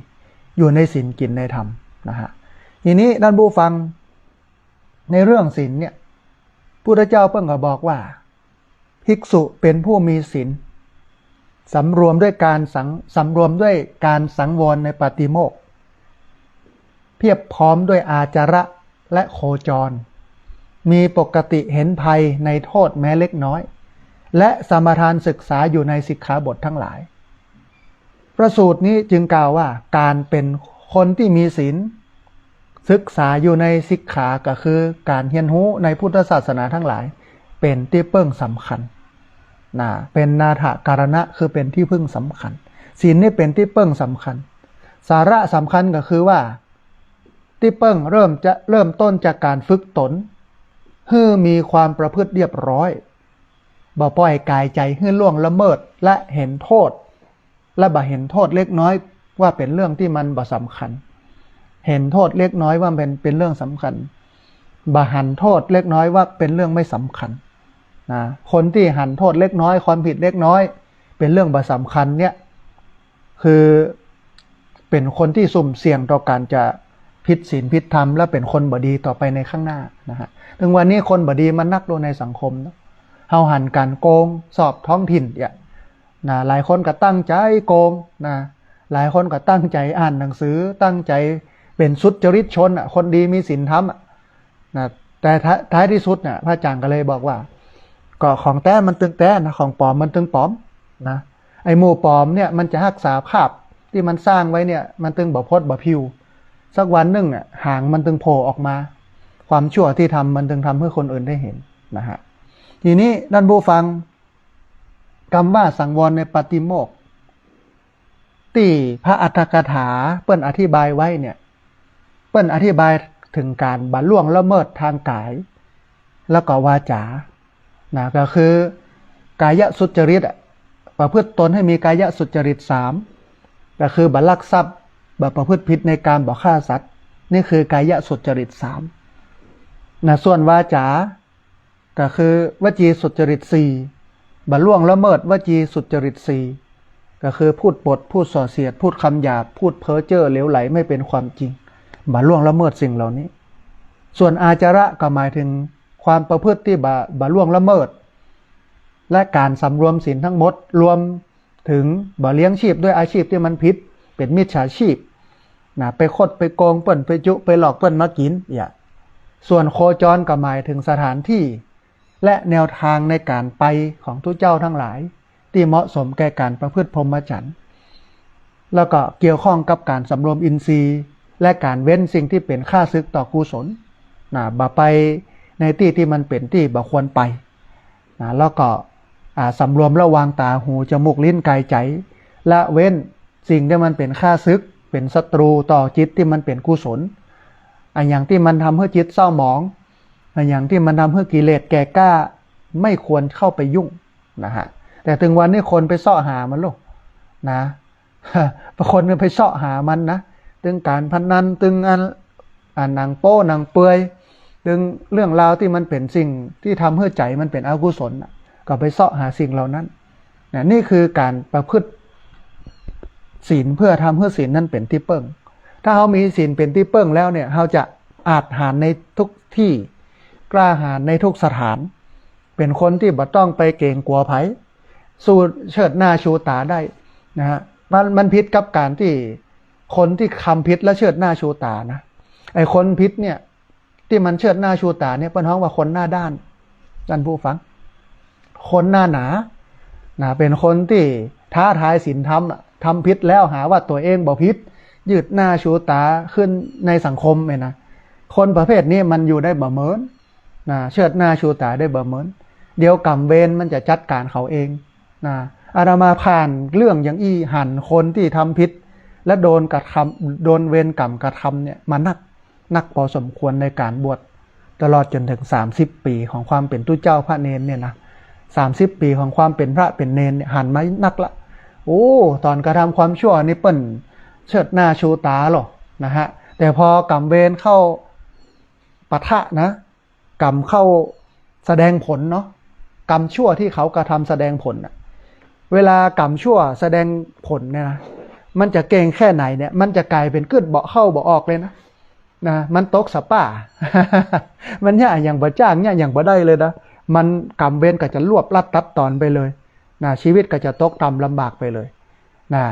อยู่ในศีลกิ๋นในธรรมนะฮะ ทีนี้ต้านผู้ฟัง ในเรื่องศีลเนี่ย พุทธเจ้าเปิ้นก็บอกว่า ภิกษุเป๋นผู้มีศีล สำรวมด้วยการสัง สำรวมด้วยการสังวรในปาติโมกข์ เพียบพร้อมด้วยอาจาระและโคจร มีปกติเห็นภัยในโทษแม้เล็กน้อย และสมาทานศึกษาอยู่ในสิกขาบททั้งหลาย พระสูตรนี้จึงกล่าวว่าก๋านเป๋นคนตี้มีศีล ศึกษาอยู่ในสิกขาก็คือก๋านเฮียนฮู้ในพุทธศาสนาทั้งหลาย เป๋นตี้เปิ้งสำคัญ นะ เป๋นนาถการณะ คือเป๋นตี้เปิ้งสำคัญ ศีลนี่เป๋นตี้เปิ้งสำคัญ สาระสำคัญก็คือว่า ตี้เปิ้งเริ่มจะ เริ่มต้นจากก๋านฝึกตน หื้อมีความประพฤติเรียบร้อย บ่ปล่อยก๋ายใจ๋หื้อล่วงละเมิด และหันโทษ และบ่หันโทษเล็กน้อยว่าเป๋นเรื่องตี้มันบ่สำคัญ หันโทษเล็กน้อยว่าเป๋น เป๋นเรื่องสำคัญ บ่หันโทษเล็กน้อยว่าเป๋นเรื่องไม่สำคัญ นะ คนตี้หันโทษเล็กน้อย ความผิดเล็กน้อย เป๋นเรื่องบ่สำคัญเนี่ย คือเป๋นคนตี้สุ่มเสี่ยงต่อก๋านจะผิดศีลผิดธรรม และเป๋นคนบ่ดีต่อไปในข้างหน้านะฮะ เถิงวันนี้คนบ่ดีมันนักลงในสังคมเนาะ เฮาหันก๋านโกง สอบท้องถิ่นเนี่ย นะ หลายคนก็ตั้งใจ๋โกง นะ หลายคนก็ตั้งใจ๋อ่านหนังสือ ตั้งใจ๋เป๋นสุจริตชนอะ คนดีมีศีลธรรมอะ นะ แต่ท้าย ท้ายตี้สุดเนี่ย พระอาจ๋ารย์ก็เลยบอกว่า ก็ของแต๊มันตึงแต๊นะ ของปลอมมันตึงปลอม นะ ไอ้หมู่ปลอมเนี่ยมันจะฮักษาภาพตี้มันสร้างไว้เนี่ย มันตึงบ่พดบ่ผิว สักวันนึ่งอะ หางมันตึงโผล่ออกมา ความชั่วตี้ทำมันตึงทำหื้อคนอื่นได้หันนะฮะ ทีนี้ต้านผู้ฟัง กำว่าสังวรในปาติโมกข์ ตี้พระอัตถกถาเปิ้นอธิบายไว้เนี่ย เปิ้นอธิบายเถิงก๋านบ่ล่วงละเมิดตางก๋าย แล้วก็วาจ๋า นะ ก็คือกายสุจริตอะ ประพฤติตนให้มีกายสุจริตสาม ก็คือบ่ลักทรัพย์ บ่ประพฤติผิดในกาม บ่ฆ่าสัตว์ นี่คือกายสุจริตสาม นะ ส่วนวาจ๋า ก็คือวจีสุจริตสี่ บ่ล่วงละเมิดวจีสุจริตสี่ ก็คือพูดปด พูดส่อเสียด พูดกำหยาบ พูดเพ้อเจ้อเหลวไหลไม่เป๋นความจริง บ่ล่วงละเมิดสิ่งเหล่านี้ ส่วนอาจาระก็หมายเถิงความประพฤติตี้บ่ บ่ล่วงละเมิด และก๋านสำรวมศีลตังหมด รวมเถิงบ่เลี้ยงชีพด้วยอาชีพตี้มันผิด เป๋นมิจฉาชีพ นะ ไปคดไปโกงเปิ้น ไปจุไปหลอกเปิ้นมากิ๋น อย่า ส่วนโคจรก็หมายเถิงสถานตี้ และแนวตางในก๋านไปของตุ๊เจ้าตังหลาย ตี้เหมาะสมแก่ก๋านประพฤติพรหมจรรย์ แล้วก็เกี่ยวข้องกับก๋านสำรวมอินทรีย์ และก๋านเว้นสิ่งตี้เป๋นข้าศึกต่อกุศล นะ บ่ไปในตี้ตี้มันเป๋นตี้บ่ควรไป นะ แล้วก็ อ่า สำรวมระวังต๋า หู จมูก ลิ้น ก๋าย ใจ๋ ละเว้นสิ่งตี้มันเป๋นข้าศึก เป๋นศัตรูต่อจิตตี้มันเป๋นกุศล อะหยังตี้มันทำหื้อจิตเศร้าหมอง อะหยังตี้มันทำหื้อกิเลสแก่กล้า ไม่ควรเข้าไปยุ่งนะฮะ แต่เถิงวันนี้คนไปเซาะหามันลอ นะ บางคนไปเซาะหามันนะ ตึงก๋านพนัน ตึงอัน อ่า หนังโป๊ หนังเปือย ตึงเรื่องราวตี้มันเป๋นสิ่งตี้ทำหื้อใจ๋มันเป๋นอกุศลน่ะ ก็ไปเซาะหาสิ่งเหล่านั้น นะ นี่คือก๋านประพฤติศีลเพื่อทำหื้อศีลนั้นเป๋นตี้เปิ้ง ถ้าเฮามีศีลเป๋นตี้เปิ้งแล้วเนี่ย เฮาจะอาจหาญในทุกตี้ กล้าหาญในทุกสถาน เป๋นคนตี้บ่ต้องไปเก๋งกั๋วใผ สู้เชิดหน้าชูต๋าได้นะฮะ มัน มันผิดกับก๋านตี้ คนตี้ทำผิดแล้วเชิดหน้าชูต๋านะ ไอ้คนผิดเนี่ย ตี้มันเชิดหน้าชูต๋าเนี่ย เปิ้นฮ้องว่าคนหน้าด้าน ต้านผู้ฟัง คนหน้าหนา นะ เป๋นคนตี้ท้าทายศีลธรรมอะ ทำผิดแล้วหาว่าตั๋วเองบ่ผิด ยืดหน้าชูต๋าขึ้นในสังคมเนี่ยนะ คนประเภทนี้มันอยู่ได้บ่เหมินนะ เชิดหน้าชูต๋าได้บ่เหมิน เดี๋ยวก๋รรมเวรมันจะจัดก๋านเขาเองนะ อาตมาผ่านเรื่องอย่างอี้ หันคนตี้ทำผิด และโดนกระทำ โดนเวรกรรมกระทำเนี่ยมานัก นักพอสมควรในก๋านบวช ตลอดจ๋นเถิงสามสิบปี๋ของความเป๋นตุ๊เจ้าพระเณรเนี่ยนะ สามสิบปี๋ของความเป๋นพระเป๋นเณรเนี่ยหันมานักละ โอ้ ต๋อนกระทำความชั่วนี่เปิ้นเชิดหน้าชูต๋าหรอนะฮะ แต่พอกรรมเวรเข้าปะทะนะ กรรมเข้าแสดงผลเนาะ กรรมชั่วตี้เขากระทำแสดงผลน่ะ เวลากรรมชั่วแสดงผลเนี่ยนะ มันจะเก่งแค่ไหนเนี่ย มันจะก๋ายเป๋นกึ๊ดบ่เข้าบ่ออกเลยนะ นะ มันตกสะป้า มันเยียะอะหยังบ่จ้าง เยียะอะหยังบ่ได้เลยนะ มันกรรมเวรก็จะรวบรัดตัดตอนไปเลยนะ ชีวิตก็จะตกต่ำลำบากไปเลยนะ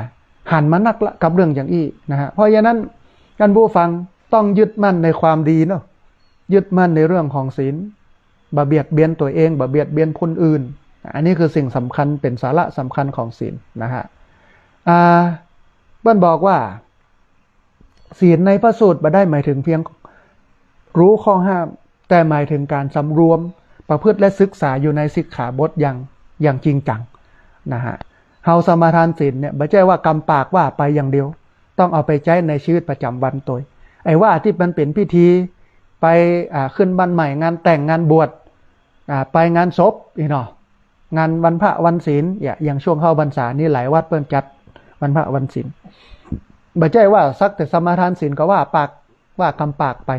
หันมานักละกับเรื่องอย่างอี้นะฮะ เพราะฉะนั้นต้านผู้ฟังต้องยึดมั่นในความดีเนาะ ยึดมั่นในเรื่องของศีล บ่เบียดเบียนตั๋วเอง บ่เบียดเบียนคนอื่น อันนี้คือสิ่งสำคัญ เป๋นสาระสำคัญของศีลนะฮะ อ่า เปิ้นบอกว่า ศีลในพระสูตรบ่ได้หมายถึงเพียงรู้ข้อห้าม แต่หมายถึงก๋านสำรวม ประพฤติและศึกษาอยู่ในสิกขาบทอย่าง อย่างจริงจังนะฮะ เฮาสมาทานศีลเนี่ย บ่ใจ้ว่ากำปากว่าไปอย่างเดียว ต้องเอาไปใจ๊ในชีวิตประจ๋ำวันตวย ไอ้ว่าตี้มันเป๋นพิธี ไป อ่า ขึ้นบ้านใหม่ งานแต่ง งานบวช อ่า ไปงานศพ อี้เนาะ งานวันพระวันศีล เนี่ย อย่างช่วงเข้าพรรษานี่หลายวัดเปิ้นจัดวันพระวันศีล บ่ใจ้ว่าสักแต่สมาทานศีลก็ว่าปาก ว่ากำปากไป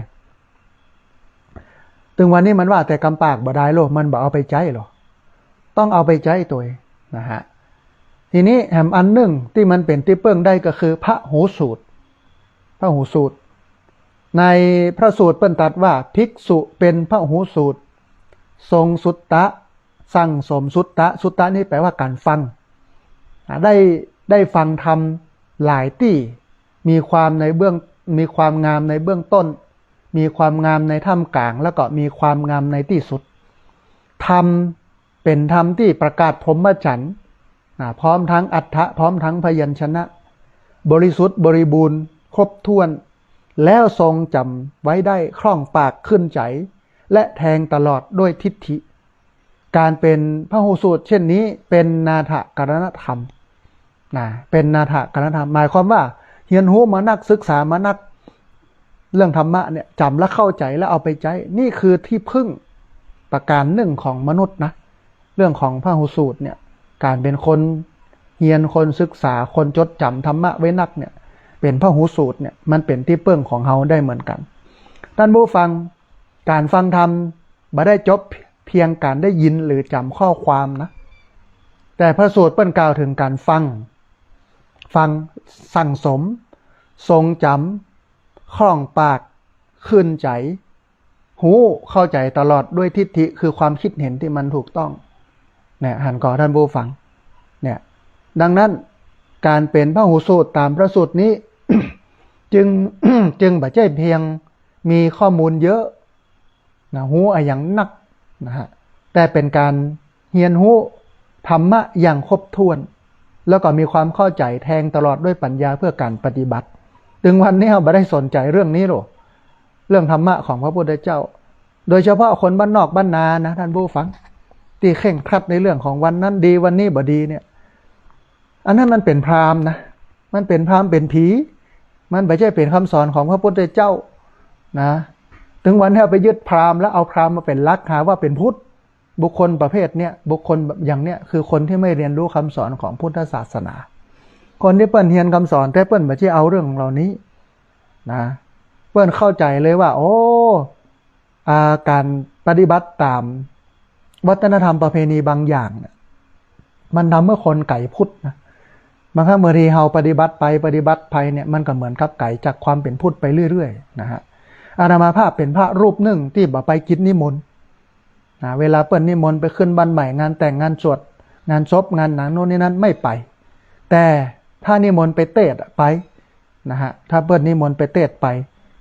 ตึงวันนี้มันว่าแต่กำปากบ่ได้โล มันบ่เอาไปใจ๊โล ต้องเอาไปใจ๊ตวยนะฮะ ทีนี้แหมอันนึ่งตี้มันเป๋นตี้เปิ้งได้ก็คือพหูสูตร พหูสูตร ในพระสูตรเปิ้นตรัสว่า ภิกษุเป็นพหูสูตร ทรงสุตตะ สั่งสมสุตตะ สุตตะนี่แปลว่าก๋านฟัง อ่า ได้ ได้ฟังธรรมหลายตี้ มีความในเบื้อง มีความงามในเบื้องต้น มีความงามในท่ามกลาง แล้วก็มีความงามในตี้สุด ธรรมเป๋นธรรมตี้ประกาศพรหมจรรย์ อ่า พร้อมทั้งอรรถะ พร้อมทั้งพยัญชนะ บริสุทธิ์บริบูรณ์ครบถ้วน แล้วทรงจ๋ำไว้ได้คล่องปากขึ้นใจ๋ และแทงตลอดด้วยทิฏฐิ ก๋านเป๋นพหูสูตรเช่นนี้เป๋นนาถกรณธรรมนะ เป๋นนาถกรณธรรม หมายความว่าเฮียนฮู้มานัก ศึกษามานัก เรื่องธรรมะเนี่ย จ๋ำและเข้าใจ๋และเอาไปใจ๊ นี่คือตี้เปิ้งประก๋านนึ่งของมนุษย์นะ เรื่องของพหูสูตรเนี่ย ก๋านเป๋นคนเฮียน คนศึกษา คนจดจ๋ำธรรมะไว้นักเนี่ย เป๋นพหูสูตรเนี่ย มันเป๋นตี้เปิ้งของเฮาได้เหมือนกั๋น ต้านผู้ฟัง ก๋านฟังธรรมบ่ได้จบเพียงก๋านได้ยินหรือจ๋ำข้อความนะ แต่พระสูตรเปิ้นกล่าวเถิงก๋านฟัง ฟัง สั่งสม ทรงจ๋ำ คล่องปาก ขึ้นใจ๋ ฮู้เข้าใจ๋ตลอดด้วยทิฏฐิ คือความคิดเห็นตี้มันถูกต้อง เนี่ย หันก่อต้านผู้ฟัง เนี่ย ดังนั้น ก๋านเป๋นพหูสูตรต๋ามพระสูตรนี้ จึง จึงบ่ใจ้เพียงมีข้อมูลเยอะนะ ฮู้อะหยังนักนะฮะ แต่เป๋นก๋านเฮียนฮู้ธรรมะอย่างครบถ้วน แล้วก็มีความเข้าใจ๋แทงตลอดด้วยปัญญาเพื่อก๋านปฏิบัติ ตึงวันนี้เฮาบ่ได้สนใจ๋เรื่องนี้โล เรื่องธรรมะของพระพุทธเจ้า โดยเฉพาะคนบ้านนอกบ้านนานะ ต้านผู้ฟัง ตี้เคร่งครัดในเรื่องของวันนั้นดีวันนี้บ่ดีเนี่ย อันนั้นมันเป๋นพราหมณ์นะ มันเป๋นพราหมณ์เป๋นผี มันบ่ใจ้เป๋นคำสอนของพระพุทธเจ้านะ ตึงวันนี้เอาไปยึดพราหมณ์แล้วเอาพราหมณ์มาเป๋นหลัก หาว่าเป๋นพุทธ บุคคลประเภทเนี้ย บุคคลอย่างเนี้ย คือคนตี้ไม่เฮียนฮู้คำสอนของพุทธศาสนา คนตี้เปิ้นเฮียนคำสอน แต่เปิ้นบ่ใจ้เอาเรื่องเหล่านี้นะ เปิ้นเข้าใจ๋เลยว่า โอ้ อ่า ก๋านปฏิบัติต๋ามวัฒนธรรมประเพณีบางอย่างเนี่ย มันทำหื้อคนไก๋พุทธนะ บางครั้งบางทีเฮาปฏิบัติไปปฏิบัติไปเนี่ย มันก็เหมือนกับไก๋จากความเป๋นพุทธไปเรื่อยๆ นะฮะ อาตมาภาพเป๋นพระรูปนึ่งตี้บ่ไปกิจนิมนต์นะ เวลาเปิ้นนิมนต์ไปขึ้นบ้านใหม่ งานแต่ง งานสวด งานศพ งานหนังโน่นนี่นั่นไม่ไป แต่ถ้านิมนต์ไปเตสน์อะไปนะฮะ ถ้าเปิ้นนิมนต์ไปเตสน์ไป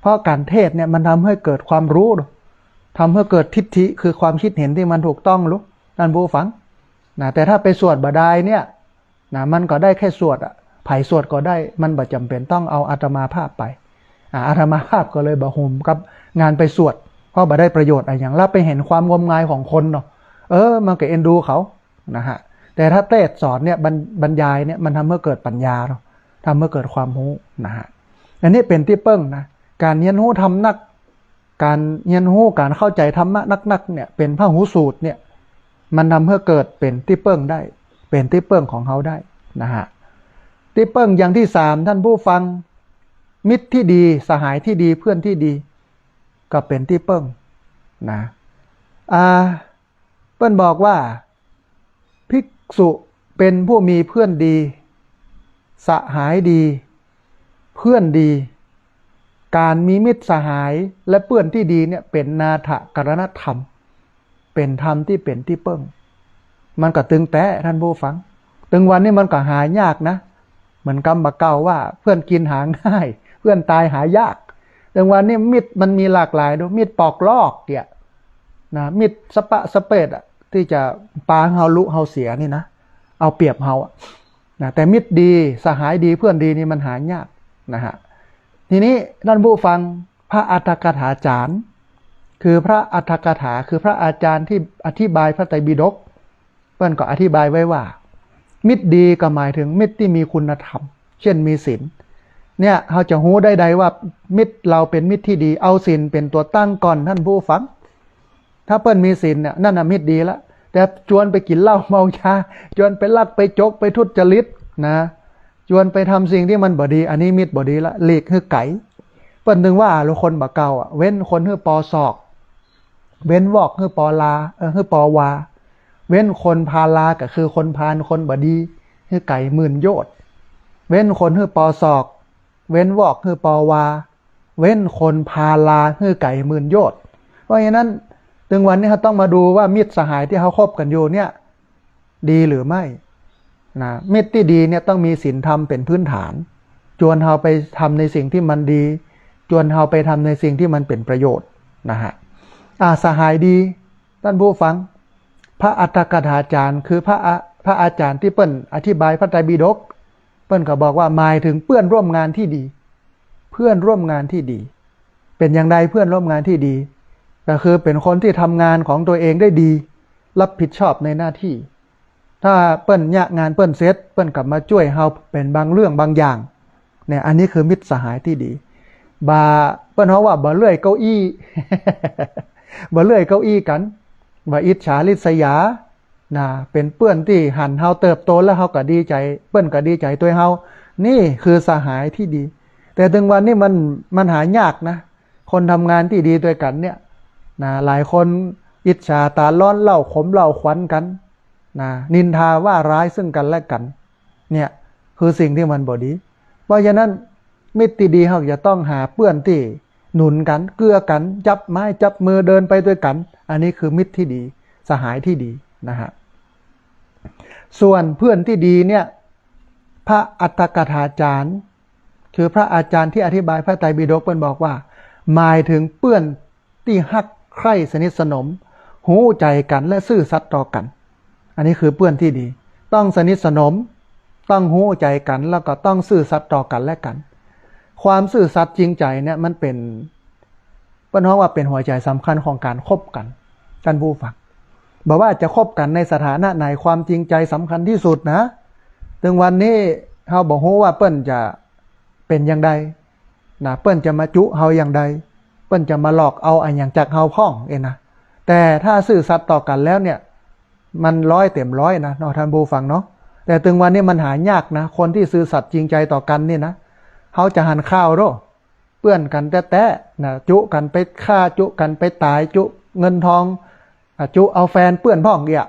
เพราะก๋านเทศน์เนี่ยมันทำหื้อเกิดความฮู้ ทำหื้อเกิดทิฏฐิ คือความคิดเห็นตี้มันถูกต้องลูก ต้านผู้ฟังนะ แต่ถ้าไปสวดบ่ดายเนี่ยนะ มันก็ได้แค่สวดอะ ผายสวดก็ได้ มันบ่จ๋ำเป๋นต้องเอาอาตมาภาพไป อ่า อาตมาภาพก็เลยบ่โฮมกับงานไปสวด เพราะบ่ได้ประโยชน์อะหยัง แล้วไปหันความงมงายของคนเนาะ เออ มันก็เอ็นดูเขานะฮะ แต่ถ้าเตสน์สอนเนี่ย บรร- บรรยายเนี่ย มันทำหื้อเกิดปัญญาเนาะ ทำหื้อเกิดความฮู้นะฮะ อันนี้เป๋นตี้เปิ้งนะ ก๋านเฮียนฮู้ธรรมนัก ก๋านเฮียนฮู้ ก๋านเข้าใจ๋ธรรมะนักๆ เนี่ย เป๋นพหูสูตรเนี่ย มันทำหื้อเกิดเป๋นตี้เปิ้งได้ เป๋นตี้เปิ้งของเฮาได้นะฮะ ตี้เปิ้งอย่างตี้สาม ท่านผู้ฟัง มิตรตี้ดี สหายตี้ดี เปื้อนตี้ดี ก็เป๋นตี้เปิ้งนะ อ่า เปิ้นบอกว่า ภิกษุเป๋นผู้มีเปื้อนดี สหายดี เปื้อนดี ก๋านมีมิตรสหายและเปื้อนตี้ดีเนี่ย เป๋นนาถกรณธรรม เป๋นธรรมตี้เป๋นตี้เปิ้ง มันก็ตึงแต๊ ท่านผู้ฟัง ตึงวันนี้มันก็หายากนะ เหมือนกำบ่าเก่าว่า เปื้อนกิ๋นหาง่าย เปื้อนต๋ายหายาก ตึงวันนี้มิตรมันมีหลากหลายดู มิตรปอกลอกเนี่ยนะ มิตรสะปะสะเปดอะ ตี้จะปาหื้อเฮาลุเฮาเสียนี่นะ เอาเปรียบเฮาอะนะ แต่มิตรดี สหายดี เปื้อนดีนี่มันหายากนะฮะ ทีนี้ท่านผู้ฟัง พระอรรถกถาจารย์ คือพระอรรถกถา คือพระอาจารย์ตี้อธิบายพระไตรปิฎก เปิ้นก็อธิบายไว้ว่า มิตรดีก็หมายถึงมิตรตี้มีคุณธรรม เช่นมีศีล เนี่ย เฮาจะฮู้ได้ใดว่ามิตรเฮาเป๋นมิตรตี้ดี เอาศีลเป๋นตั๋วตั้งก่อน ท่านผู้ฟัง ถ้าเปิ้นมีศีลเนี่ย นั่นน่ะมิตรดีละ แต่จวนไปกิ๋นเหล้าเมายา จวนไปลักไปจก ไปทุจริตนะ จวนไปทำสิ่งตี้มันบ่ดี อันนี้มิตรบ่ดีละ หลีกหื้อไก๋ เปิ้นตึงว่า หรือคนบ่าเก่าอะ เว้นคนหื้อปอศอก เว้นวอกหื้อปอลา เออ หื้อปอวา เว้นคนพาลา ก็คือคนพาลคนบ่ดี หื้อไก๋หมื่นโยชน์ เว้นคนหื้อปอศอก เว้นวอกหื้อปอวา เว้นคนพาลาหื้อไก๋หมื่นโยชน์ เพราะฉะนั้น ตึงวันนี้เฮาต้องมาดูว่ามิตรสหายตี้เฮาคบกั๋นอยู่เนี่ย ดีหรือไม่นะ มิตรตี้ดีเนี่ยต้องมีศีลธรรมเป๋นพื้นฐาน จวนเฮาไปทำในสิ่งตี้มันดี จวนเฮาไปทำในสิ่งตี้มันเป๋นประโยชน์นะฮะ อ่า สหายดี ท่านผู้ฟัง พระอรรถกถาจารย์ คือพระอะ- พระอาจารย์ตี้เปิ้นอธิบายพระไตรปิฎก เปิ้นก็บอกว่าหมายถึงเพื่อนร่วมงานที่ดี เพื่อนร่วมงานที่ดี เป๋นอย่างใดเพื่อนร่วมงานที่ดี ก็คือเป๋นคนตี้ทำงานของตัวเองได้ดี รับผิดชอบในหน้าที่ ถ้าเปิ้นเยียะงานเปิ้นเสร็จ เปิ้นก็มาจ้วยเฮาเป๋นบางเรื่องบางอย่าง เนี่ย อันนี้คือมิตรสหายตี้ดี บ่า เปิ้นฮ้องว่าบ่เลื่อยเก้าอี้ บ่เลื่อยเก้าอี้กั๋น บ่อิจฉาริษยา นะ เป๋นเปื้อนตี้หันเฮาเติบโตแล้วเฮาก็ดีใจ๋ เปิ้นก็ดีใจ๋ตวยเฮา นี่คือสหายตี้ดี แต่ตึงวันนี้มัน มันหายากนะ คนทำงานตี้ดีตวยกั๋นเนี่ย นะ หลายคนอิจฉาต๋าร้อนเล่าขมเล่าขวัญกั๋น นะ นินทาว่าร้ายซึ่งกั๋นและกั๋น เนี่ย คือสิ่งตี้มันบ่ดี เพราะฉะนั้น มิตรตี้ดีเฮาจะต้องหาเปื้อนตี้หนุนกั๋น เกื้อกั๋น จับไม้จับมือเดินไปตวยกั๋น อันนี้คือมิตรตี้ดี สหายตี้ดีนะฮะ ส่วนเพื่อนตี้ดีเนี่ย พระอรรถกถาจารย์ คือพระอาจารย์ตี้อธิบายพระไตรปิฎก เปิ้นบอกว่า หมายถึงเปื้อนตี้ฮักใคร่สนิทสนม ฮู้ใจ๋กั๋นและซื่อสัตย์ต่อกั๋น อันนี้คือเปื้อนตี้ดี ต้องสนิทสนม ต้องฮู้ใจ๋กั๋น แล้วก็ต้องซื่อสัตย์ต่อกั๋นและกั๋น ความซื่อสัตย์จริงใจ๋เนี่ยมันเป๋น เปิ้นฮ้องว่าเป๋นหัวใจ๋สำคัญของก๋านคบกั๋น ท่านผู้ฟัง บ่ว่าจะคบกั๋นในสถานะไหน ความจริงใจ๋สำคัญตี้สุดนะ ตึงวันนี้เฮาบ่ฮู้ว่าเปิ้นจะเป๋นอย่างใดนะ เปิ้นจะมาจุเฮาอย่างใด เปิ้นจะมาหลอกเอาอะหยังจากเฮาพ่องเองนะ แต่ถ้าซื่อสัตย์ต่อกั๋นแล้วเนี่ย มันร้อยเต็มร้อยนะเนาะ ท่านผู้ฟังเนาะ แต่ตึงวันนี้มันหายากนะ คนตี้ซื่อสัตย์จริงใจ๋ต่อกั๋นนี่นะ เฮาจะหันข่าวโด้ เปื้อนกั๋นแต๊ๆ นะ จุกั๋นไปฆ่า จุกั๋นไปต๋าย จุเงินทอง อ่ะ จุเอาแฟนเปื้อนพ่องเอี้ย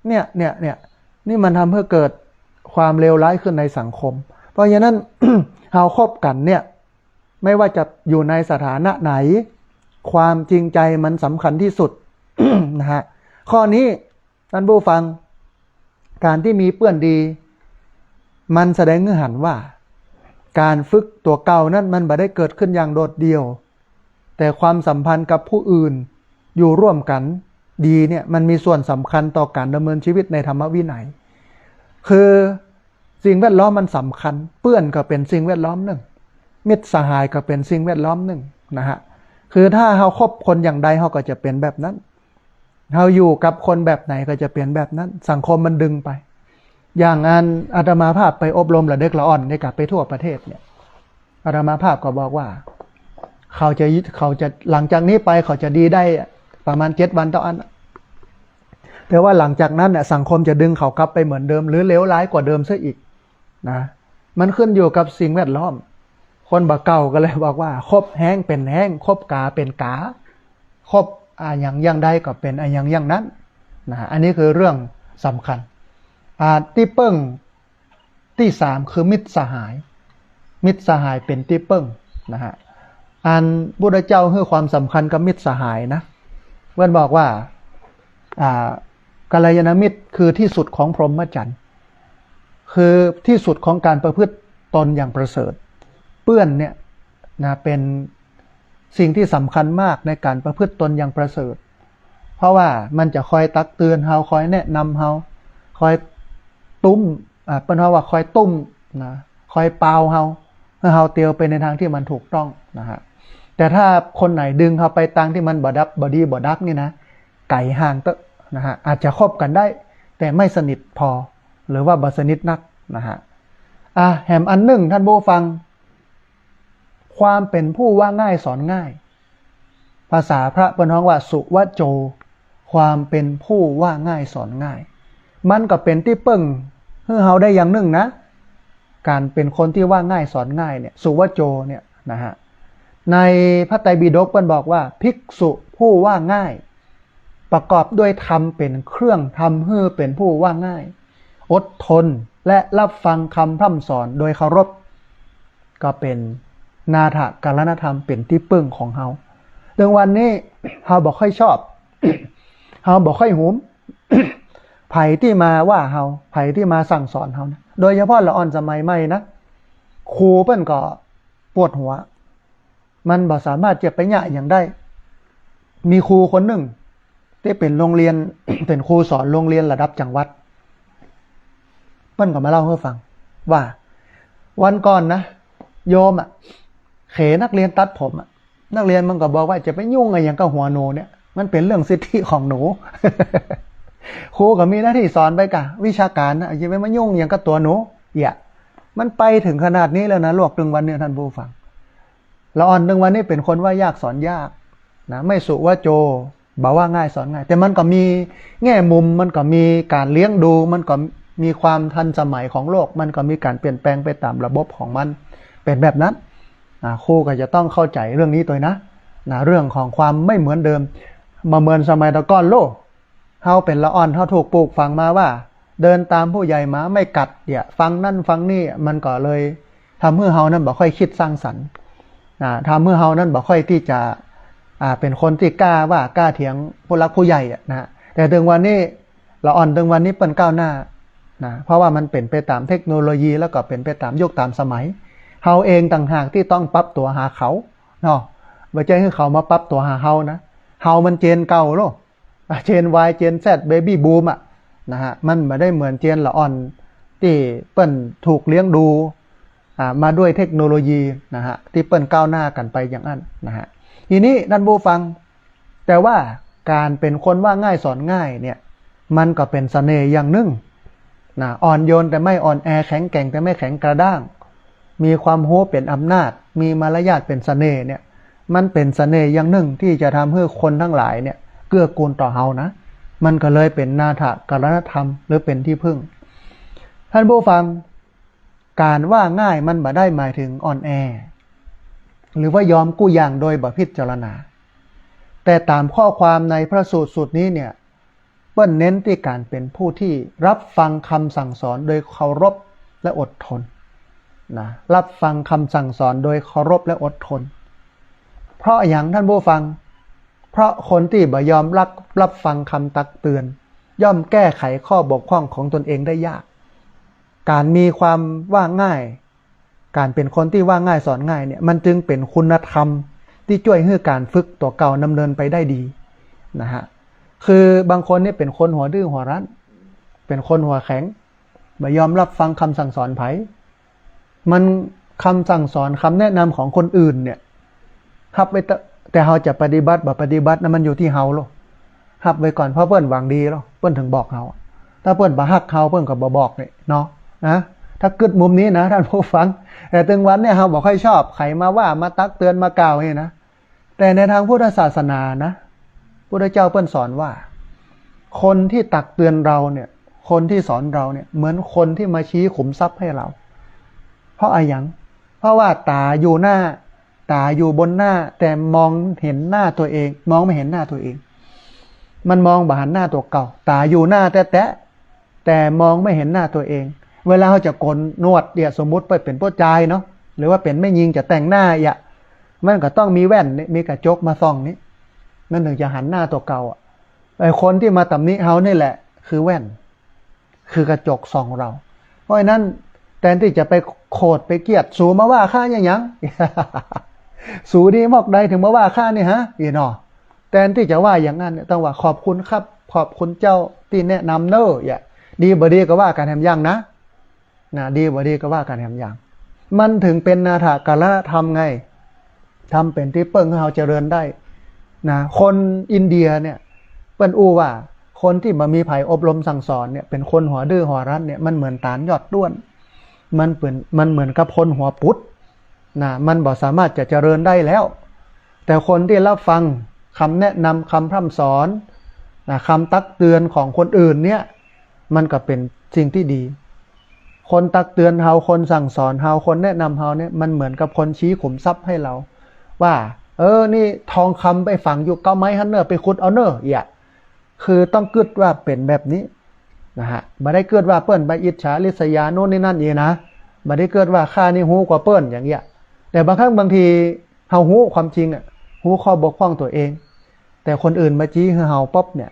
เนี่ย เนี่ย เนี่ย นี่มันทำหื้อเกิดความเลวร้ายขึ้นในสังคม เพราะฉะนั้น เฮาคบกั๋นเนี่ย ไม่ว่าจะอยู่ในสถานะไหน ความจริงใจ๋มันสำคัญตี้สุด นะฮะ ข้อนี้ ท่านผู้ฟัง ก๋านตี้มีเปื้อนดี มันแสดงหื้อหันว่า ก๋านฝึกตั๋วเก่านั้นมันบ่ได้เกิดขึ้นอย่างโดดเดี่ยว แต่ความสัมพันธ์กับผู้อื่น อยู่ร่วมกั๋นดีเนี่ย มันมีส่วนสำคัญต่อก๋านดำเนินชีวิตในธรรมวินัย คือ สิ่งแวดล้อมมันสำคัญ เปื้อนก็เป๋นสิ่งแวดล้อมนึ่ง มิตรสหายก็เป๋นสิ่งแวดล้อมนึ่งนะฮะ คือถ้าเฮาคบคนอย่างใด เฮาก็จะเป๋นแบบนั้น เฮาอยู่กับคนแบบไหนก็จะเป๋นแบบนั้น สังคมมันดึงไป อย่างอันอาตมาภาพไปอบรมละเด็กละอ่อนนี่กะ ไปทั่วประเทศเนี่ย อาตมาภาพก็บอกว่า เขาจะ เขาจะ หลังจากนี้ไปเขาจะดีได้ประมาณเจ็ดวันเต้าอั้น แต่ว่าหลังจากนั้นน่ะ สังคมจะดึงเขากลับไปเหมือนเดิม หรือเลวร้ายกว่าเดิมซะอีกนะ มันขึ้นอยู่กับสิ่งแวดล้อม คนบ่าเก่าก็เลยบอกว่า คบแฮงเป๋นแฮง คบก๋าเป๋นก๋า คบอะหยังอย่างใดก็เป๋นอะหยังอย่างนั้นนะฮะ อันนี้คือเรื่องสำคัญ อ่า ตี้เปิ้งตี้สามคือมิตรสหาย มิตรสหายเป๋นตี้เปิ้งนะฮะ อันพุทธเจ้าหื้อความสำคัญกับมิตรสหายนะ เปิ้นบอกว่า อ่า กัลยาณมิตรคือที่สุดของพรหมจรรย์ คือที่สุดของการประพฤติตนอย่างประเสริฐ เปื้อนเนี่ยนะ เป๋นสิ่งที่สำคัญมากในการประพฤติตนอย่างประเสริฐ เพราะว่ามันจะคอยตักเตือนเฮา คอยแนะนำเฮา คอยตุ้ม อ่า เปิ้นฮ้องว่าคอยตุ้มนะ คอยปาวเฮา หื้อเฮาเตียวไปในทางที่มันถูกต้องนะฮะ แต่ถ้าคนไหนดึงเฮาไปตางที่มันบ่ดับ บ่ดีบ่ดักนี่นะ ไก๋ห่างเต๊อะนะฮะ อาจจะคบกั๋นได้ แต่ไม่สนิทพอ หรือว่าบ่สนิทนักนะฮะ อ่ะ แหมอันนึ่งท่านผู้ฟัง ความเป๋นผู้ว่าง่ายสอนง่าย ภาษาพระเปิ้นฮ้องว่าสุวโจ ความเป๋นผู้ว่าง่ายสอนง่าย มันก็เป๋นตี้เปิ้งหื้อเฮาได้อย่างนึ่งนะ การเป๋นคนที่ว่าง่ายสอนง่ายเนี่ย สุวโจเนี่ยนะฮะ ในพระไตรปิฎกเปิ้นบอกว่า ภิกษุผู้ว่าง่าย ประกอบด้วยธรรมเป๋นเครื่องทำหื้อเป๋นผู้ว่าง่าย อดทน และรับฟังคำพร่ำสอนโดยเคารพ ก็เป๋นนาถกรณธรรม เป๋นตี้เปิ้งของเฮา เรื่องวันนี้เฮาบ่ค่อยชอบ เฮาบ่ค่อยหุม ใผตี้มาว่าเฮา ใผตี้มาสั่งสอนเฮานะ โดยเฉพาะละอ่อนสมัยใหม่นะ ครูเปิ้นก็ปวดหัว มันบ่สามารถจะไปเยียะหยังได้ มีครูคนนึ่งตี้เป๋นโรงเรียน เป๋นครูสอนโรงเรียนระดับจังหวัด เปิ้นก็มาเล่าหื้อฟังว่า วันก่อนนะ โยมอะ เขนักเรียนตัดผมอะ นักเรียนมันก็บอกว่าจะไปยุ่งอะหยังกับหัวหนูเนี่ย มันเป๋นเรื่องสิทธิของหนู ครูก็มีหน้าที่สอนไปกะวิชาก๋านนะ จะไปมายุ่งหยังกับตั๋วหนู เยียะ มันไปเถิงขนาดนี้แล้วนะ โลกตึงวันเนี่ยท่านผู้ฟัง ละอ่อนตึงวันนี้เป๋นคนว่ายากสอนยากนะ ไม่สุวโจ บ่ว่าง่ายสอนง่าย แต่มันก็มีแง่มุม มันก็มีก๋านเลี้ยงดู มันก็มีความทันสมัยของโลก มันก็มีก๋านเปลี่ยนแปลงไปต๋ามระบบของมัน เป๋นแบบนั้นนะ ครูก็จะต้องเข้าใจ๋เรื่องนี้ตวยนะ นะ เรื่องของความไม่เหมือนเดิม บ่เหมือนสมัยแต่ก่อนโลก เฮาเป๋นละอ่อน เฮาถูกปลูกฝังมาว่า เดินตามผู้ใหญ่หมาไม่กัด เยียะ ฟังนั่นฟังนี่ มันก็เลยทำหื้อเฮานั้นบ่ค่อยคิดสร้างสรรค์นะ ทำหื้อเฮานั้นบ่ค่อยตี้จะ อ่า เป๋นคนตี้กล้าว่ากล้าเถียงผู้หลักผู้ใหญ่อะนะ แต่ตึงวันนี้ ละอ่อนตึงวันนี้เปิ้นก้าวหน้านะ เพราะว่ามันเป๋นไปต๋ามเทคโนโลยี แล้วก็เป๋นไปต๋ามยุคต๋ามสมัย เฮาเองต่างหากตี้ต้องปรับตั๋วหาเขาเนาะ บ่ใจ้หื้อเขามาปรับตั๋วหาเฮานะ เฮามันเจนเก่าโลก เจน วาย เจน แซด เบบี้บูม อะนะฮะ มันบ่ได้เหมือนเจนละอ่อนตี้เปิ้นถูกเลี้ยงดู อ่า มาด้วยเทคโนโลยีนะฮะ ตี้เปิ้นก้าวหน้ากั๋นไปอย่างอั้นนะฮะ ทีนี้ท่านผู้ฟัง แต่ว่าก๋านเป๋นคนว่าง่ายสอนง่ายเนี่ย มันก็เป๋นเสน่ห์อย่างนึ่งนะ อ่อนโยนแต่ไม่อ่อนแอ แข็งแกร่งแต่ไม่แข็งกระด้าง มีความฮู้เป๋นอำนาจ มีมารยาทเป๋นเสน่ห์เนี่ย มันเป๋นเสน่ห์อย่างนึ่งตี้จะทำหื้อคนทั้งหลายเนี่ยเกื้อกูลต่อเฮานะ มันก็เลยเป๋นนาถกรณธรรม หรือเป๋นตี้พึ่ง ท่านผู้ฟัง ก๋านว่าง่ายมันบ่ได้หมายถึงอ่อนแอ หรือว่ายอมกู้อย่างโดยบ่พิจารณา แต่ต๋ามข้อความในพระสูตรสูตรนี้เนี่ย เปิ้นเน้นตี้ก๋านเป๋นผู้ตี้รับฟังกำสั่งสอนโดยเคารพและอดทนนะ รับฟังกำสั่งสอนโดยเคารพและอดทน เพราะหยังท่านผู้ฟัง เพราะคนตี้บ่ยอมรับ รับฟังกำตักเตือน ย่อมแก้ไขข้อบกพร่องของตนเองได้ยาก ก๋านมีความว่าง่าย ก๋านเป๋นคนตี้ว่าง่ายสอนง่ายเนี่ย มันจึงเป๋นคุณธรรมตี้จ้วยหื้อก๋านฝึกตั๋วเก่าดำเนินไปได้ดีนะฮะ คือบางคนเนี่ยเป๋นคนหัวดื้อหัวรั้น เป๋นคนหัวแข็ง บ่ยอมฮับฟังกำสั่งสอนใผ มันกำสั่งสอนกำแนะนำของคนอื่นเนี่ย ฮับไว้เต๊อะ แต่เฮาจะปฏิบัติบ่ปฏิบัตินั้นมันอยู่ตี้เฮาโลด ฮับไว้ก่อน เพราะเปิ้นหวังดีโลด เปิ้นเถิงบอกเฮา ถ้าเปิ้นบ่ฮักเฮาเปิ้นก็บ่บอกนี่เนาะ นะ ถ้ากึ๊ดมุมนี้นะท่านผู้ฟัง แต่ตึงวันเนี่ยเฮาบ่ค่อยชอบใผมาว่ามาตักเตือนมากล่าวนี่นะ แต่ในทางพุทธศาสนานะ พุทธเจ้าเปิ้นสอนว่า คนตี้ตักเตือนเฮาเนี่ย คนตี้สอนเฮาเนี่ย เหมือนคนตี้มาชี้ขุมทรัพย์หื้อเฮา เพราะอะหยัง เพราะว่าต๋าอยู่หน้า ต๋าอยู่บนหน้า แต่มองเห็นหน้าตัวเอง มองไม่เห็นหน้าตัวเอง มันมองบ่หันหน้าตั๋วเก่า ต๋าอยู่หน้าแต๊ๆ แต่มองไม่เห็นหน้าตัวเอง เวลาเฮาจะโกนหนวดเนี่ย สมมุติไปเป๋นผู้จายเนาะ หรือว่าเป๋นแม่ญิงจะแต่งหน้าอะ มันก็ต้องมีแว่นนี่ มีกระจกมาส่องนี่ มันเถิงจะหันหน้าตั๋วเก่าอะ ไอ้คนตี้มาตำหนิเฮานี่แหละ คือแว่น คือกระจกส่องเฮา เพราะฉะนั้นแตนตี้จะไปโขดไปเกลียด สูมาว่าข้าเนี่ยหยัง สูดีมอกใดเถิงมาว่าข้านี่ฮะ อี้เนาะ แตนตี้จะว่าอย่างนั้นเนี่ย ต้องว่าขอบคุณครับ ขอบคุณเจ้าตี้แนะนำเน่อ อย่า ดีบ่ดีก็ว่ากั๋นแหมอย่างนะ นะ ดีบ่ดีก็ว่ากั๋นแหมอย่าง มันเถิงเป๋นนาถกรณธรรมไง ธรรมเป๋นตี้เปิ้งหื้อเฮาเจริญได้ นะ คนอินเดียเนี่ย เปิ้นอู้ว่า คนตี้บ่มีใผอบรมสั่งสอนเนี่ย เป๋นคนหัวดื้อหัวรั้นเนี่ย มันเหมือนต๋านยอดด้วน มันเป๋น มันเหมือนกับคนหัวปุด นะ มันบ่สามารถจะเจริญได้แล้ว แต่คนตี้ฮับฟังกำแนะนำกำพร่ำสอน นะ กำตักเตือนของคนอื่นเนี่ย มันก็เป๋นสิ่งตี้ดี คนตักเตือนเฮา คนสั่งสอนเฮา คนแนะนำเฮาเนี่ย มันเหมือนกับคนชี้ขุมทรัพย์หื้อเฮา ว่า เออ นี่ทองคำไปฝังอยู่เก๊าไม้หั้นเน่อ ไปขุดเอาเน่อ อย่า คือต้องกึ๊ดว่าเป๋นแบบนี้นะฮะ บ่ได้กึ๊ดว่าเปิ้นไปอิจฉาริษยาโน่นนี่นั่นอี้นะ บ่ได้กึ๊ดว่าข้านี่ฮู้กว่าเปิ้นอย่างเงี้ย แต่บางครั้งบางทีเฮาฮู้ความจริงอะ ฮู้ข้อบกพร่องตั๋วเอง แต่คนอื่นมาชี้หื้อเฮาปุ๊บเนี่ย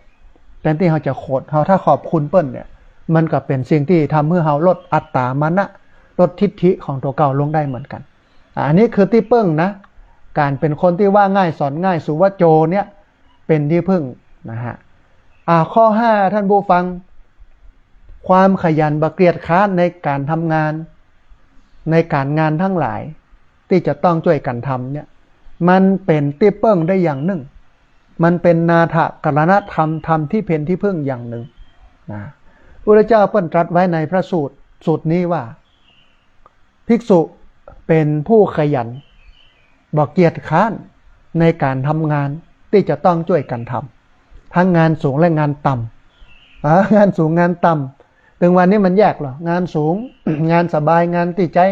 แตนตี้เฮาจะโขด เฮาถ้าขอบคุณเปิ้นเนี่ย มันก็เป๋นสิ่งตี้ทำหื้อเฮาลดอัตตามานะ ลดทิฏฐิของตั๋วเก่าลงได้เหมือนกั๋น อ่า อันนี้คือตี้เปิ้งนะ ก๋านเป๋นคนตี้ว่าง่ายสอนง่าย สุวัจโจเนี่ย เป๋นตี้เปิ้งนะฮะ อ่า ข้อห้า ท่านผู้ฟัง ความขยันบ่เกียจคร้านในก๋านทำงาน ในก๋านงานตังหลาย ตี้จะต้องจ้วยกั๋นทำเนี่ย มันเป๋นตี้เปิ้งได้อย่างนึ่ง มันเป๋นนาถกรณธรรม ธรรมตี้เป๋นตี้เปิ้งอย่างนึ่งนะ พุทธเจ้าเปิ้นตรัสไว้ในพระสูตร สูตรนี้ว่า ภิกษุเป๋นผู้ขยัน บ่เกียจคร้านในก๋านทำงานตี้จะต้องจ้วยกั๋นทำ ตึงงานสูงและงานต่ำ อ่า งานสูงงานต่ำ ตึงวันนี้มันแยกเหรอ งานสูง งานสบาย งานตี้ใจ๊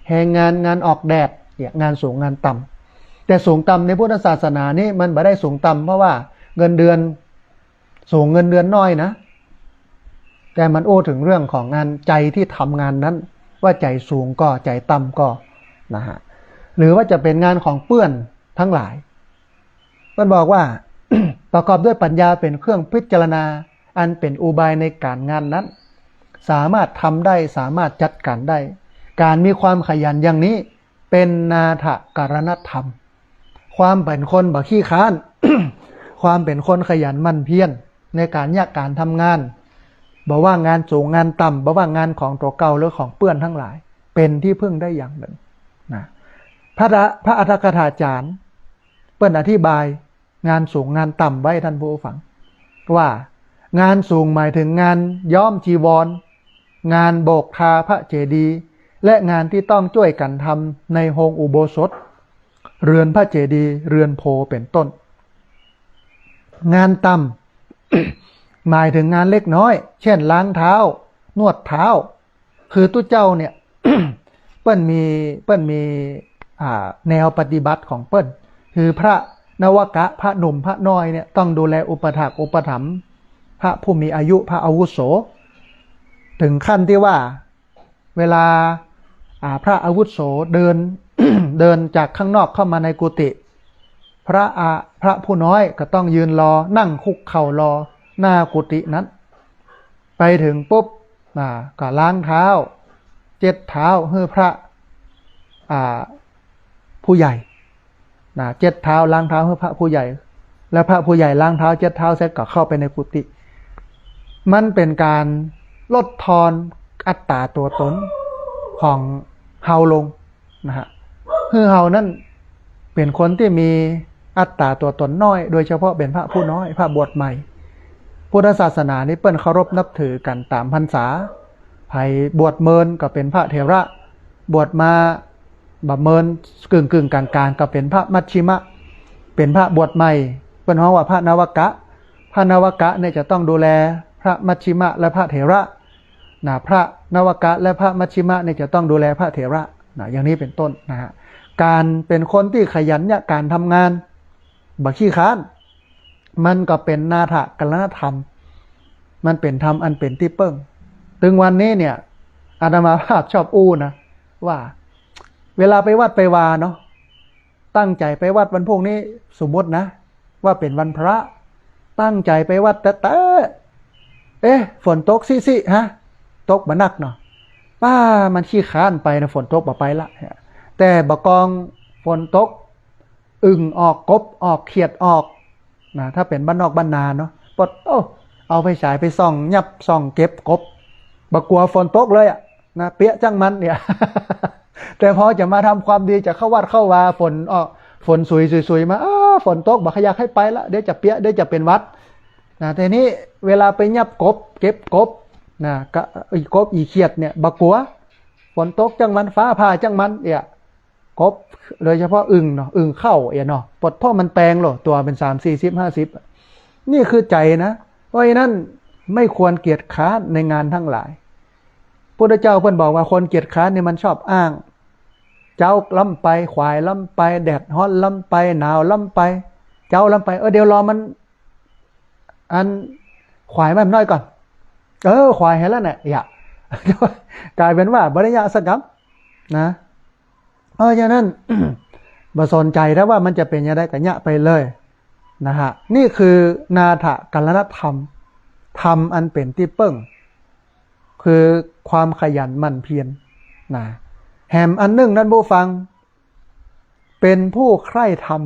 แฮงงาน งานออกแดด เนี่ย งานสูงงานต่ำ แต่สูงต่ำในพุทธศาสนานี่มันบ่ได้สูงต่ำเพราะว่าเงินเดือน สูงเงินเดือนน้อยนะ แต่มันอู้เถิงเรื่องของงานใจ๋ตี้ทำงานนั้น ว่าใจ๋สูงก่อ ใจ๋ต่ำก่อ นะฮะ หรือว่าจะเป๋นงานของเปื้อนตังหลาย มันบอกว่า ประกอบด้วยปัญญาเป๋นเครื่องพิจารณา อันเป๋นอุบายในก๋านงานนั้น สามารถทำได้ สามารถจัดก๋านได้ ก๋านมีความขยันอย่างนี้ เป๋นนาถกรณธรรม ความเป๋นคนบ่ขี้คร้าน ความเป๋นคนขยันหมั่นเพียรในก๋านเยียะก๋านทำงาน บ่ว่างานสูงงานต่ำ บ่ว่างานของตั๋วเก่าหรือของเปื้อนตังหลาย เป๋นตี้เปิ้งได้อย่างนึ่งนะ พระ พระอัฏฐกถาจารย์เปิ้นอธิบายงานสูงงานต่ำไว้ ท่านผู้ฟัง ว่า งานสูงหมายเถิงงานย้อมจีวร งานโบกทาพระเจดีย์ และงานตี้ต้องจ้วยกั๋นทำในโฮงอุโบสถ เฮือนพระเจดีย์ เฮือนโพธิ์เป๋นต้น งานต่ำ หมายเถิงงานเล็กน้อย เช่น ล้างเท้า นวดเท้า คือตุ๊เจ้าเนี่ย เปิ้นมี เปิ้นมี อ่า แนวปฏิบัติของเปิ้น คือพระนวกะ พระหนุ่ม พระน้อยเนี่ย ต้องดูแลอุปถากอุปถัมภ์พระผู้มีอายุ พระอาวุโส เถิงขั้นตี้ว่า เวลา อ่า พระอาวุโสเดิน เดินจากข้างนอกเข้ามาในกุฏิ พระอา พระผู้น้อยก็ต้องยืนรอ นั่งคุกเข่ารอหน้ากุฏินั้น ไปเถิงปุ๊บ อ่า ก็ล้างเท้า เจ็ดเท้าหื้อพระ อ่า ผู้ใหญ่ นะ เจ็ดเท้า ล้างเท้าหื้อพระผู้ใหญ่ แล้วพระผู้ใหญ่ล้างเท้าเจ็ดเท้าเสร็จก็เข้าไปในกุฏิ มันเป๋นก๋านลดทอน อัตตาตั๋วต๋นของเฮาลงนะฮะ หื้อเฮานั้นเป๋นคนตี้มีอัตตาตั๋วต๋นน้อย โดยเฉพาะเป๋นพระผู้น้อย พระบวชใหม่ พุทธศาสนานี้เปิ้นเคารพนับถือกั๋นต๋ามพรรษา ใผบวชเมินก็เป๋นพระเถระ บวชมาบ่เมินกึ่งๆ ก๋างๆ ก็เป๋นพระมัชฌิมะ เป๋นพระบวชใหม่ เปิ้นฮ้องว่าพระนวกะ พระนวกะเนี่ยจะต้องดูแลพระมัชฌิมะและพระเถระนะ พระนวกะและพระมัชฌิมะเนี่ยจะต้องดูแลพระเถระนะ อย่างนี้เป๋นต้นนะฮะ ก๋านเป๋นคนตี้ขยันเยียะก๋านทำงาน บ่ขี้คร้าน มันก็เป๋นนาถกัลลนธรรม มันเป๋นธรรมอันเป๋นตี้เปิ้ง ตึงวันนี้เนี่ย อาตมาภาพชอบอู้นะ ว่า เวลาไปวัดไปวาเนาะ ตั้งใจ๋ไปวัดวันพูกนี้ สมมุตินะ ว่าเป๋นวันพระ ตั้งใจ๋ไปวัดแต๊ๆ เอ๊ะ ฝนตกซิๆ ฮะ ตกบ่หนักเนาะ ป้า มันขี้คร้านไปนะ ฝนตก บ่ไปละ แต่บ่ากองฝนตก อึ่งออก กบออก เขียดออกนะ ถ้าเป๋นบ้านนอกบ้านนาเนาะ ปด โอ้ เอาไฟฉายไปส่อง ยับส่องเก็บกบ บ่กั๋วฝนตกเลยอะนะ เปียะจ้างมันเนี่ย แต่พอจะมาทำความดี จะเข้าวัดเข้าวา ฝนออก ฝนสุยๆๆ มา อ้า ฝนตก บ่อยากหื้อไปละ เดี๋ยวจะเปียะ เดี๋ยวจะเป๋นหวัดนะ ทีนี้เวลาไปยับกบ เก็บกบนะ ก็อีกบอีเขียดเนี่ย บ่กั๋ว ฝนตกจ้างมัน ฟ้าผ่าจ้างมันเนี่ย กบ โดยเฉพาะอึ่งเนาะ อึ่งเข้าเอียเนาะ ปด เพราะมันแปงโล ตั๋วเป๋นสาม สี่สิบ ห้าสิบ นี่คือใจ๋นะ เพราะฉะนั้นไม่ควรเกียจคร้านในงานทั้งหลาย พุทธเจ้าเปิ้นบอกว่าคนเกียจคร้านเนี่ยมันชอบอ้าง เจ๊าล้ำไป ขวายล้ำไป แดดฮ้อนล้ำไป หนาวล้ำไป เจ๊าล้ำไป เออ เดี๋ยวรอมัน อันขวายมันน้อยก่อน เออ ขวายหื้อแล้วเนี่ย อย่า ก๋ายเป๋นว่าบ่ได้เยียะสักกำนะ เพราะฉะนั้น บ่สนใจ๋ถ้าว่ามันจะเป๋นอย่างใดก็เยียะไปเลยนะฮะ นี่คือนาถกัลลนธรรม ธรรมอันเป๋นตี้เปิ้ง คือความขยันหมั่นเพียรนะ แหมอันนึ่ง ท่านผู้ฟัง เป๋นผู้ใคร่ธรรม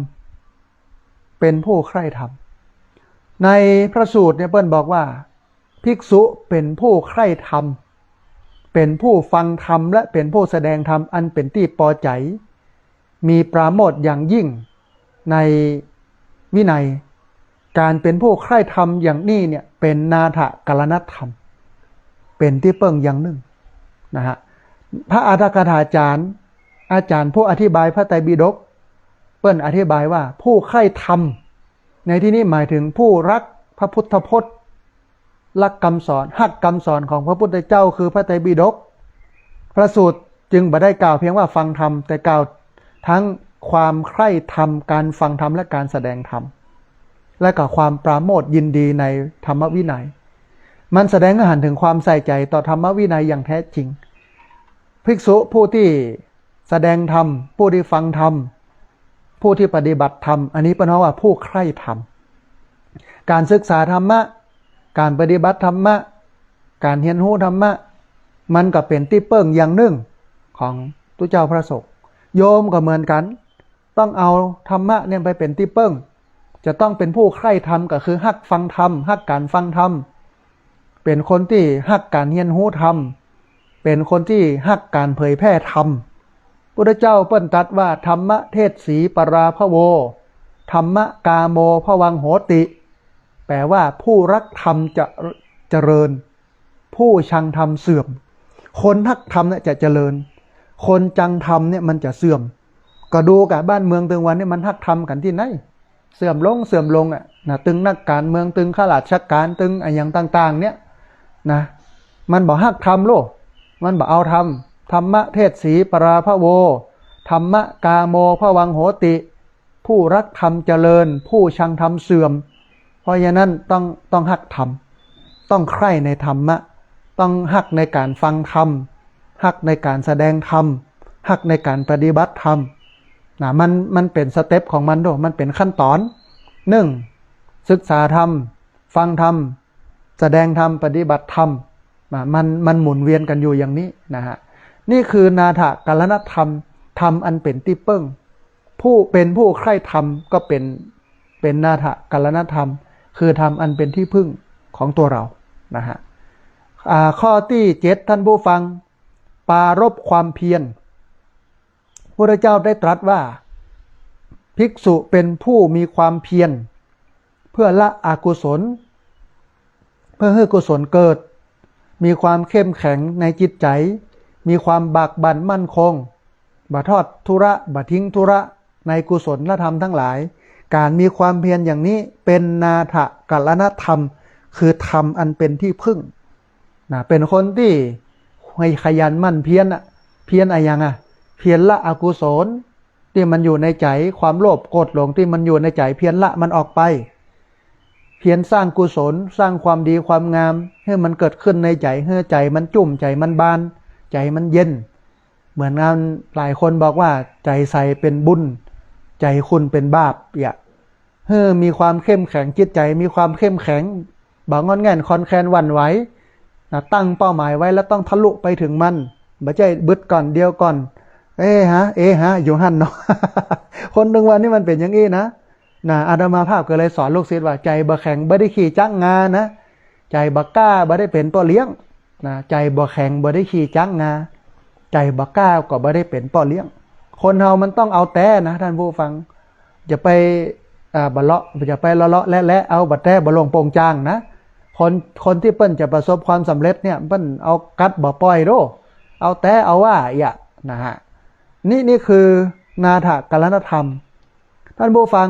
เป๋นผู้ใคร่ธรรม ในพระสูตรเนี่ยเปิ้นบอกว่า ภิกษุเป๋นผู้ใคร่ธรรม เป๋นผู้ฟังธรรม และเป๋นผู้แสดงธรรมอันเป๋นตี้ปอใจ๋ มีปราโมทย์อย่างยิ่งในวินัย ก๋านเป๋นผู้ใคร่ธรรมอย่างนี้เนี่ยเป๋นนาถกัลลนธรรม เป๋นตี้เปิ้งอย่างนึ่งนะฮะ พระอรรถกถาจารย์ อาจารย์ผู้อธิบายพระไตรปิฎก เปิ้นอธิบายว่าผู้ใคร่ธรรม ในที่นี้หมายถึงผู้ฮักพระพุทธพจน์ ฮักกำสอน ฮักกำสอนของพระพุทธเจ้าคือพระไตรปิฎก พระสูตรจึงบ่ได้กล่าวเพียงว่าฟังธรรม แต่กล่าวทั้งความใคร่ธรรม ก๋านฟังธรรม และก๋านแสดงธรรม และก็ความปราโมทย์ยินดีในธรรมวินัย มันแสดงหื้อหันเถิงความใส่ใจ๋ต่อธรรมวินัยอย่างแท้จริง ภิกษุผู้ตี้แสดงธรรม ผู้ตี้ฟังธรรม ผู้ตี้ปฏิบัติธรรม อันนี้เปิ้นฮ้องว่าผู้ใคร่ธรรม ก๋านศึกษาธรรมะ ก๋านปฏิบัติธรรมะ ก๋านเฮียนฮู้ธรรมะ มันก็เป๋นตี้เปิ้งอย่างนึ่งของตุ๊เจ้าพระสงฆ์ โยมก็เหมือนกั๋น ต้องเอาธรรมะเนี่ยไปเป๋นตี้เปิ้ง จะต้องเป๋นผู้ใคร่ธรรม ก็คือฮักฟังธรรม ฮักก๋านฟังธรรม เป๋นคนตี้ฮักก๋านเฮียนฮู้ธรรม เป๋นคนตี้ฮักก๋านเผยแผ่ธรรม พุทธเจ้าเปิ้นตรัสว่า ธรรมเทศสีปราภโว ธรรมกาโมภวังโหติ แปลว่าผู้ฮักธรรมจะเจริญ ผู้ชังธรรมเสื่อม คนฮักธรรมเนี่ยจะเจริญ คนชังธรรมเนี่ยมันจะเสื่อม ก็ดูก่ะ บ้านเมืองตึงวันเนี่ยมันฮักธรรมกั๋นตี้ไหน เสื่อมลง เสื่อมลงอะนะ ตึงนักก๋านเมือง ตึงข้าราชก๋าน ตึงอะหยังต่างๆ เนี่ยนะ มันบ่ฮักธรรมโลก มันบ่เอาธรรม ธรรมเทศสีปราภโว ธรรมกาโมภวังโหติ ผู้ฮักธรรมเจริญ ผู้ชังธรรมเสื่อม เพราะฉะนั้นต้อง ต้องฮักธรรม ต้องใคร่ในธรรมะ ต้องฮักในก๋านฟังธรรม ฮักในก๋านแสดงธรรม ฮักในก๋านปฏิบัติธรรมนะ มัน มันเป๋นสเต็ปของมันโด มันเป๋นขั้นต๋อน นึ่ง ศึกษาธรรม ฟังธรรม แสดงธรรม ปฏิบัติธรรมนะ มัน มันหมุนเวียนกั๋นอยู่อย่างนี้นะฮะ นี่คือนาถกัลลนธรรม ธรรมอันเป๋นตี้เปิ้ง ผู้ เป๋นผู้ใคร่ธรรมก็เป๋น เป๋นนาถกัลลนธรรม คือธรรมอันเป๋นตี้พึ่งของตั๋วเฮานะฮะ อ่า ข้อตี้เจ็ด ท่านผู้ฟัง ปรารภความเพียร พระพุทธเจ้าได้ตรัสว่า ภิกษุเป็นผู้มีความเพียร เพื่อละอกุศล เพื่อหื้อกุศลเกิด มีความเข้มแข็งในจิตใจ๋ มีความบากบั่นมั่นคง บ่ทอดทุระ บ่ทิ้งทุระในกุศลธรรมทั้งหลาย ก๋านมีความเพียรอย่างนี้เป็นนาถกรณธรรม คือธรรมอันเป็นที่พึ่ง นะ เป๋นคนตี้ขยันหมั่นเพียรอะ เพียรอะหยังอะ เพียรละอกุศลตี้มันอยู่ในใจ๋ ความโลภโกรธหลงตี้มันอยู่ในใจ๋ เพียรละมันออกไป เพียรสร้างกุศล สร้างความดีความงามหื้อมันเกิดขึ้นในใจ๋ หื้อใจ๋มันจุ่ม ใจ๋มันบาน ใจ๋มันเย็น เหมือนงานหลายคนบอกว่า ใจ๋ใสเป๋นบุญ ใจ๋ขุ่นเป๋นบาป เยียะ หื้อมีความเข้มแข็ง จิตใจ๋มีความเข้มแข็ง บ่ง่อนแง่นคลอนแคลนหวั่นไหว นะ ตั้งเป้าหมายไว้แล้วต้องทะลุไปถึงมัน บ่ใจ้บึดก่อนเดียวก่อน เอ๊ะฮะ เอ๊ะฮะ อยู่หั้นเนาะ คนหนึ่งวันนี้มันเป๋นอย่างอี้นะ นะ อาตมาภาพก็เลยสอนลูกศิษย์ว่า ใจ๋บ่แข็งบ่ได้ขี่จั๊กงานะ ใจ๋บ่กล้าบ่ได้เป๋นป้อเลี้ยง นะ ใจ๋บ่แข็งบ่ได้ขี่จั๊กงา ใจ๋บ่กล้าก็บ่ได้เป๋นป้อเลี้ยง คนเฮามันต้องเอาแต๊นะ ท่านผู้ฟัง จะไป อ่า บ่เลาะ จะไปเลาะๆ แหละๆ เอาบ่แต๊บ่ลงโป่งจ่างนะ คน คนตี้เปิ้นจะประสบความสำเร็จเนี่ย เปิ้นเอากั๊ดบ่ป่อยโด้ เอาแต๊เอาว่าเยียะ นะฮะ นี่ นี่คือนาถกรณธรรม ท่านผู้ฟัง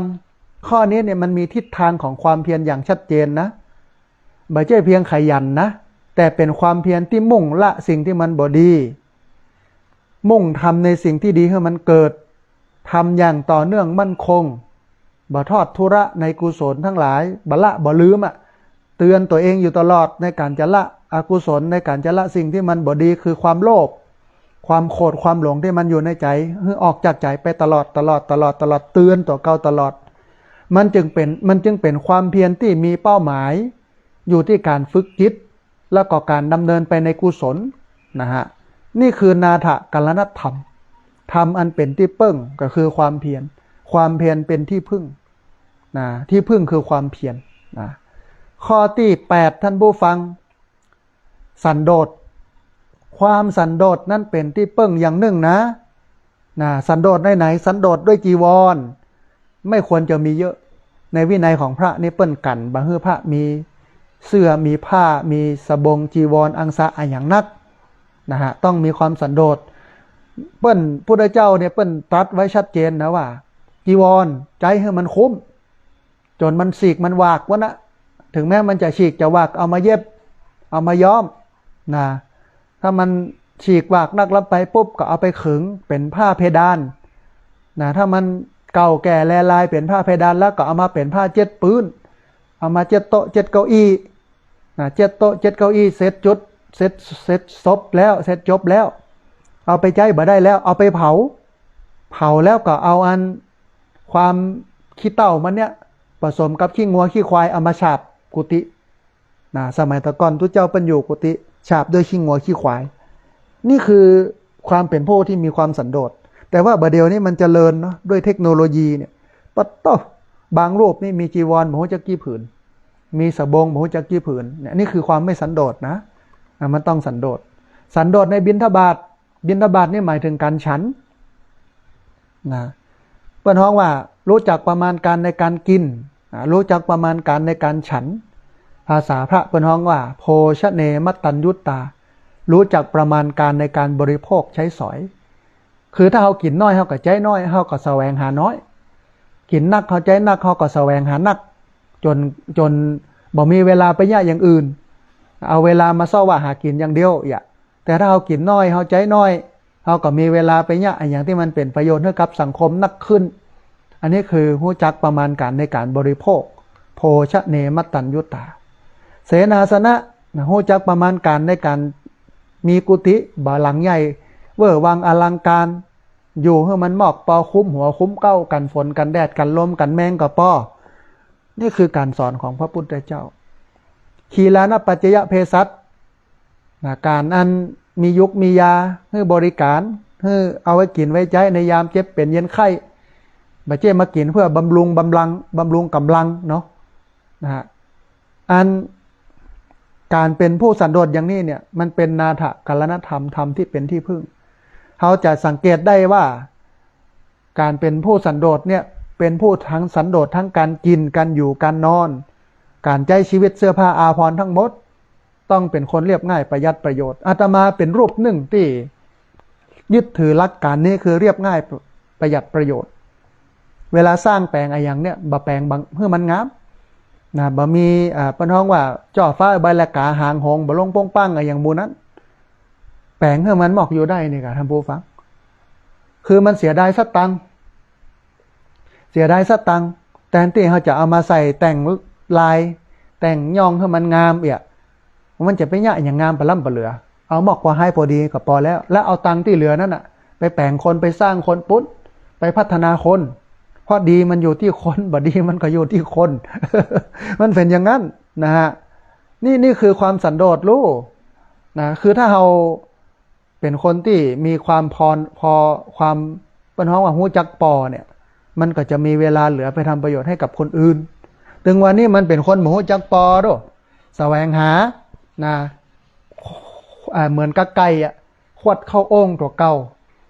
ข้อนี้เนี่ยมันมีทิศทางของความเพียรอย่างชัดเจนนะ บ่ใจ้เพียงขยันนะ แต่เป๋นความเพียรตี้มุ่งละสิ่งตี้มันบ่ดี มุ่งทำในสิ่งตี้ดีหื้อมันเกิด ทำอย่างต่อเนื่องมั่นคง บ่ทอดทุระในกุศลทั้งหลาย บ่ละบ่ลืมอะ เตือนตั๋วเองอยู่ตลอดในก๋านจะละอกุศล ในก๋านจะละสิ่งตี้มันบ่ดี คือความโลภ ความโกรธ ความหลงตี้มันอยู่ในใจ๋ หื้อออกจากใจ๋ไปตลอด ตลอด ตลอด ตลอด เตือนตั๋วเก่าตลอด มันจึงเป๋น มันจึงเป๋นความเพียรตี้มีเป้าหมาย อยู่ตี้ก๋านฝึกจิต แล้วก็ก๋านดำเนินไปในกุศล นะฮะ นี่คือนาถกรณธรรม ธรรมอันเป๋นตี้เปิ้งก็คือความเพียร ความเพียรเป๋นตี้พึ่ง นะ ตี้พึ่งคือความเพียร นะ ข้อตี้แปด ท่านผู้ฟัง สันโดษ ความสันโดษนั้นเป๋นตี้เปิ้งอย่างนึ่งนะ นะ สันโดษไหนๆ สันโดษด้วยจีวร ไม่ควรจะมีเยอะ ในวินัยของพระนี่เปิ้นกั๋นบ่หื้อพระมีเสื้อ มีผ้า มีสบง จีวร อังสะอะหยังนัก นะฮะ ต้องมีความสันโดษ เปิ้น พุทธเจ้าเนี่ยเปิ้นตรัสไว้ชัดเจนนะว่า จีวรใจ๊หื้อมันคุ้ม จ๋นมันฉีกมันหวากวะนะ ถึงแม้มันจะฉีกจะหวาก เอามาเย็บ เอามาย้อม นะ ถ้ามันฉีกหวากนักล้ำไปปุ๊บ ก็เอาไปขึงเป๋นผ้าเพดาน นะ ถ้ามันเก่าแก่แลลายเป๋นผ้าเพดานแล้ว ก็เอามาเป๋นผ้าเจ็ดปื๊น เอามาเจ็ดโต๊ะเจ็ดเก้าอี้ นะ เจ็ดโต๊ะเจ็ดเก้าอี้ เสร็จจุด เสร็จ เสร็จศพแล้ว เสร็จจบแล้ว เอาไปใจ๊บ่ได้แล้ว เอาไปเผา เผาแล้วก็เอาอัน ความขี้เถ้ามันเนี่ย ผสมกับขี้งัวขี้ควาย เอามาฉาบกุฏิ นะ สมัยแต่ก่อนตุ๊เจ้าเปิ้นอยู่กุฏิ ฉาบด้วยขี้งัวขี้ควาย นี่คือความเป๋นผู้ที่มีความสันโดษ แต่ว่าบ่าเดี่ยวนี้มันเจริญเนาะ ด้วยเทคโนโลยีเนี่ย ปะโต้ บางรูปนี่มีจีวรบ่ฮู้จักกี่ผืน มีสบงบ่ฮู้จักกี่ผืน เนี่ย นี่คือความไม่สันโดษนะ อ่ะ มันต้องสันโดษ สันโดษในบิณฑบาต บิณฑบาตนี่หมายถึงก๋านฉัน นะ เปิ้นฮ้องว่า รู้จักประมาณการในการกิน อ่า รู้จักประมาณการในการฉัน ภาษาพระเปิ้นฮ้องว่า โภชเนมัตตัญญุตา รู้จักประมาณการในการบริโภคใช้สอย คือถ้าเฮากิ๋นน้อย เฮาก็ใจ๊น้อย เฮาก็แสวงหาน้อย กิ๋นนัก เฮาใจ๊นัก เฮาก็แสวงหานัก จ๋น จ๋นบ่มีเวลาไปเยียะอย่างอื่น เอาเวลามาเซ้าะหากิ๋นอย่างเดียว เยียะ แต่ถ้าเฮากิ๋นน้อย เฮาใจ๊น้อย เฮาก็มีเวลาไปเยียะอะหยังตี้มันเป๋นประโยชน์หื้อกับสังคมนักขึ้น อันนี้คือฮู้จักประมาณการในการบริโภค โภชเนมัตตัญญุตา เสนาสนะ นะ ฮู้จักประมาณการในการมีกุฏิ บ่าหลังใหญ่ เว่อร์วังอลังการ อยู่หื้อมันมอกปอ คุ้มหัวคุ้มเก๊า กั๋นฝนกั๋นแดดกั๋นลมกั๋นแมงก็ปอ นี่คือการสอนของพระพุทธเจ้า ขีลานะปัจจยเภสัช นะ การอันมียุกมียาหื้อบริการ หื้อเอาไว้กิ๋นไว้ใจ๊ในยามเจ็บเป๋นเย็นไข้ บ่ใจ้มากิ๋นเพื่อบำรุงบำรัง บำรุงก๋ำลังเนาะ นะฮะ อัน ก๋านเป๋นผู้สันโดษอย่างนี้เนี่ย มันเป๋นนาถะกรณธรรม ธรรมตี้เป๋นตี้พึ่ง เฮาจะสังเกตได้ว่า ก๋านเป๋นผู้สันโดษเนี่ย เป๋นผู้ตึงสันโดษตึงก๋านกิ๋น ก๋านอยู่ ก๋านนอน ก๋านใจ๊จีวิต เสื้อผ้าอาภรณ์ตึงหมด ต้องเป๋นคนเรียบง่าย ประหยัดประโยชน์ อาตมาเป๋นรูปนึ่งตี้ยึดถือหลักก๋านนี้คือเรียบง่ายประหยัดประโยชน์ เวลาสร้างแป๋งอะหยังเนี่ย บ่แป๋งบังหื้อมันงามนะ บ่มี อ่า เปิ้นฮ้องว่า จ้อฟ้าใบละก๋าหางหงส์ บ่ลงป้งปังอะหยังหมู่นั้น แป๋งหื้อมันหมอกอยู่ได้นี่ก่ะ ท่านผู้ฟัง คือมันเสียดายสตางค์ เสียดายสตางค์ แตนตี้เฮาจะเอามาใส่แต่งลาย แต่งย้องหื้อมันงามเอี้ย มันจะไปเยียะอะหยังงามปะล้ำปะเหลือ เอาหมอกปอฮ้ายปอดีก็ปอแล้ว แล้วเอาตังค์ตี้เหลือนั้นน่ะ ไปแป๋งคน ไปสร้างคนปู๊น ไปพัฒนาคน เพราะดีมันอยู่ตี้คน บ่ดีมันก็อยู่ตี้คน มันเป๋นอย่างนั้นนะฮะ นี่ นี่คือความสันโดษลูกนะ คือถ้าเฮา เป๋นคนตี้มีความพอ พอความ เปิ้นฮ้องว่าฮู้จักปอเนี่ย มันก็จะมีเวลาเหลือไปทำประโยชน์ให้กับคนอื่น ตึงวันนี้มันเป๋นคนบ่ฮู้จักปอโด้ แสวงหานะ อ่า เหมือนกับไก่อะ ขวดเข้าโอ่งตั๋วเก่า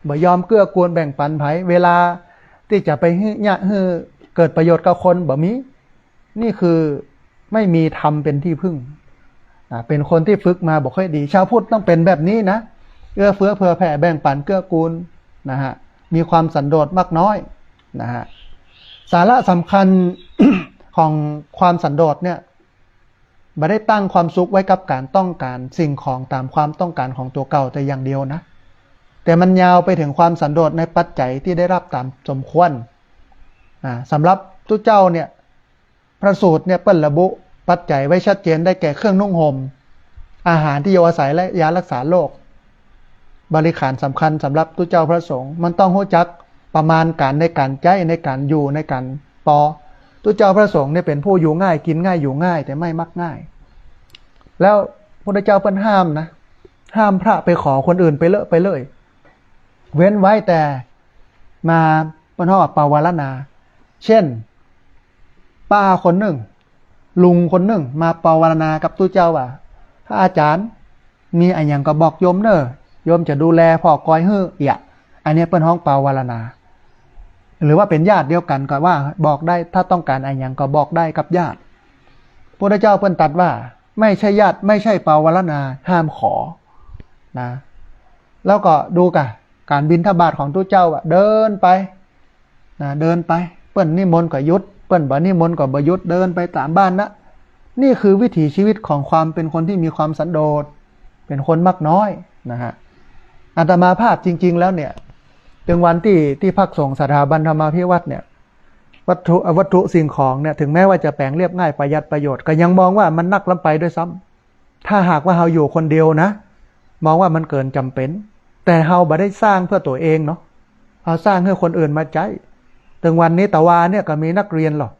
บ่ยอมเกื้อกูลแบ่งปันใผ เวลาตี้จะไปหื้อเยียะหื้อเกิดประโยชน์กับคนบ่มี นี่คือไม่มีธรรมเป็นที่พึ่งนะ เป็นคนที่ฝึกมาบ่ค่อยดี ชาวพุทธต้องเป็นแบบนี้นะ เอื้อเฟื้อเผื่อแผ่แบ่งปันเกื้อกูลนะฮะ มีความสันโดษมากน้อยนะฮะ สาระสำคัญ ของความสันโดษเนี่ย บ่ได้ตั้งความสุขไว้กับการต้องการสิ่งของตามความต้องการของตั๋วเก่าแต่อย่างเดียวนะ แต่มันยาวไปถึงความสันโดษในปัจจัยที่ได้รับตามสมควรนะ สำหรับตุ๊เจ้าเนี่ย พระสูตรเนี่ยเปิ้นระบุปัจจัยไว้ชัดเจน ได้แก่เครื่องนุ่งห่ม อาหารที่อยู่อาศัย และยารักษาโรค บริขารสำคัญสำหรับตุ๊เจ้าพระสงฆ์ มันต้องฮู้จักประมาณก๋านในก๋านใจ๊ ในก๋านอยู่ ในก๋านปอ ตุ๊เจ้าพระสงฆ์เนี่ยเป๋นผู้อยู่ง่าย กิ๋นง่าย อยู่ง่าย แต่ไม่มักง่าย แล้วพุทธเจ้าเปิ้นห้ามนะ ห้ามพระไปขอคนอื่นไปเลอะไปเล่ย เว้นไว้แต่มาเปิ้นฮ้องว่าปวารณา เช่น ป้าคนนึ่ง ลุงคนนึ่งมาปวารณากับตุ๊เจ้าว่า พระอาจารย์ มีอะหยังก็บอกโยมเน่อ โยมจะดูแลผ่อกอยหื้อเอี้ย อันเนี้ยเปิ้นฮ้องปวารณา หรือว่าเป๋นญาติเดียวกั๋นก็ว่าบอกได้ ถ้าต้องก๋านอะหยังก็บอกได้กับญาติ พุทธเจ้าเปิ้นตรัสว่า ไม่ใช่ญาติ ไม่ใช่ปวารณา ห้ามขอนะ แล้วก็ดูก่ะ ก๋านบิณฑบาตของตุ๊เจ้าอะ เดินไปนะ เดินไป เปิ้นนิมนต์ก็หยุด เปิ้นบ่นิมนต์ก็บ่หยุด เดินไปต๋ามบ้านนะ นี่คือวิถีชีวิตของความเป็นคนที่มีความสันโดษ เป๋นคนมักน้อยนะฮะ อาตมาภาพจริงๆ แล้วเนี่ย ตึงวันตี้ ตี้ภักดิ์สงฆ์สถาบันธรรมาภิวัตน์เนี่ย วัตถุ วัตถุสิ่งของเนี่ย ถึงแม้ว่าจะแป๋งเรียบง่ายประหยัดประโยชน์ ก็ยังมองว่ามันนักล้ำไปด้วยซ้ำ ถ้าหากว่าเฮาอยู่คนเดียวนะ มองว่ามันเกินจ๋ำเป๋น แต่เฮาบ่ได้สร้างเพื่อตั๋วเองเนาะ เฮาสร้างหื้อคนอื่นมาใจ๊ ตึงวันนี้ตะวาเนี่ยก็มีนักเรียนหรอ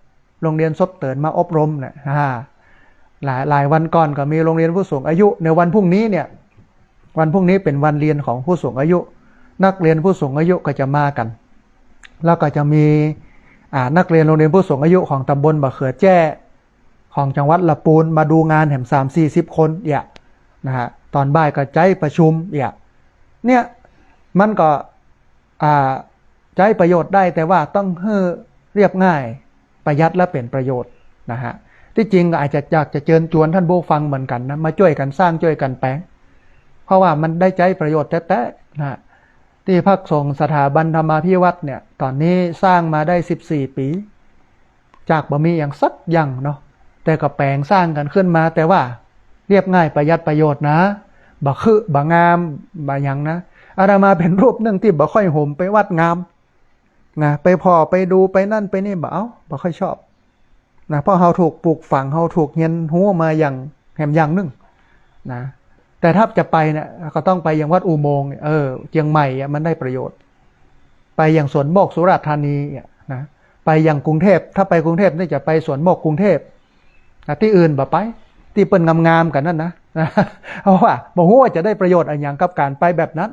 โรงเรียนซบเติ๋นมาอบรมเนี่ย อ่า หลาย หลายวันก่อนก็มีโรงเรียนผู้สูงอายุ ในวันพรุ่งนี้เนี่ย วันพรุ่งนี้เป๋นวันเรียนของผู้สูงอายุ นักเรียนผู้สูงอายุก็จะมากั๋น แล้วก็จะมี อ่า นักเรียนโรงเรียนผู้สูงอายุของต๋ำบลบ่าเขือแจ้ ของจังหวัดละปูนมาดูงานแหมสามสี่สิบคนเอี้ยนะฮะ ต๋อนบ่ายก็ใจ๊ประชุมเอี้ย เนี่ย มันก็ อ่า ใจ๊ประโยชน์ได้ แต่ว่าต้องหื้อเรียบง่าย ประหยัดและเป๋นประโยชน์นะฮะ ตี้จริงก็อาจจะอยากจะเจิญจวนท่านผู้ฟังเหมือนกั๋นนะ มาจ้วยกั๋นสร้างจ้วยกั๋นแป๋ง เพราะว่ามันได้ใจ๊ประโยชน์แต๊ๆ นะฮะ ตี้ภักดิ์สงฆ์สถาบันธรรมาภิวัตน์เนี่ย ต๋อนนี้สร้างมาได้สิบสี่ปี๋ จากบ่มีอะหยังสักอย่างเนาะ แต่ก็แป๋งสร้างกั๋นขึ้นมา แต่ว่าเรียบง่ายประหยัดประโยชน์นะ บ่คือ บ่งาม บ่หยังนะ อาตมาเป๋นรูปนึ่งตี้บ่ค่อยโหมไปวัดงามนะ ไปผ่อไปดูไปนั่นไปนี่ บ่เอา บ่ค่อยชอบนะ เพราะเฮาถูกปลูกฝัง เฮาถูกเฮียนฮู้มาอย่างแหมอย่างนึ่งนะ แต่ถ้าจะไปเนี่ย ก็ต้องไปยังวัดอุโมงค์ เออ เจียงใหม่อะ มันได้ประโยชน์ ไปยังสวนโมกข์สุราษฎร์ธานีอะนะ ไปยังกรุงเทพฯ ถ้าไปกรุงเทพฯนี่จะไปสวนโมกข์กรุงเทพฯนะ ตี้อื่นบ่ไป ตี้เปิ้นงามๆ กั๋นนั่นนะ เพราะว่าบ่ฮู้ว่าจะได้ประโยชน์อะหยังกับก๋านไปแบบนั้น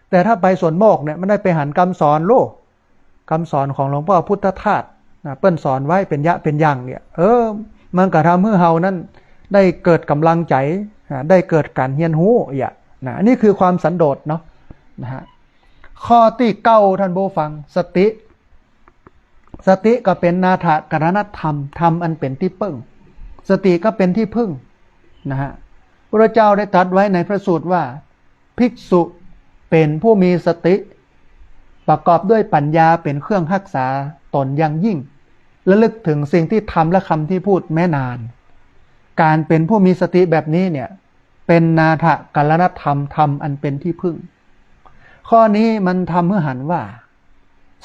แต่ถ้าไปสวนโมกข์เนี่ย มันได้ไปหันกำสอนลูก กำสอนของหลวงพ่อพุทธทาสนะ เปิ้นสอนไว้เป๋นยะเป๋นอย่างเนี่ย เออ มันก็ทำหื้อเฮานั้น ได้เกิดก๋ำลังใจ๋ อ่า ได้เกิดก๋านเฮียนฮู้ อย่า นะ อันนี้คือความสันโดษเนาะ นะฮะ ข้อตี้เก้า ท่านผู้ฟัง สติ สติก็เป๋นนาถกรณธรรม ธรรมอันเป๋นตี้เปิ้ง สติก็เป๋นตี้เปิ้ง นะฮะ พระเจ้าได้ตรัสไว้ในพระสูตรว่า ภิกษุเป๋นผู้มีสติ ประกอบด้วยปัญญาเป๋นเครื่องฮักษาต๋นอย่างยิ่ง ระลึกเถิงสิ่งตี้ทำและกำตี้พูดแม้นาน ก๋านเป๋นผู้มีสติแบบนี้เนี่ย เป๋นนาถกรณธรรม ธรรมอันเป๋นตี้เปิ้ง ข้อนี้มันทำหื้อหันว่า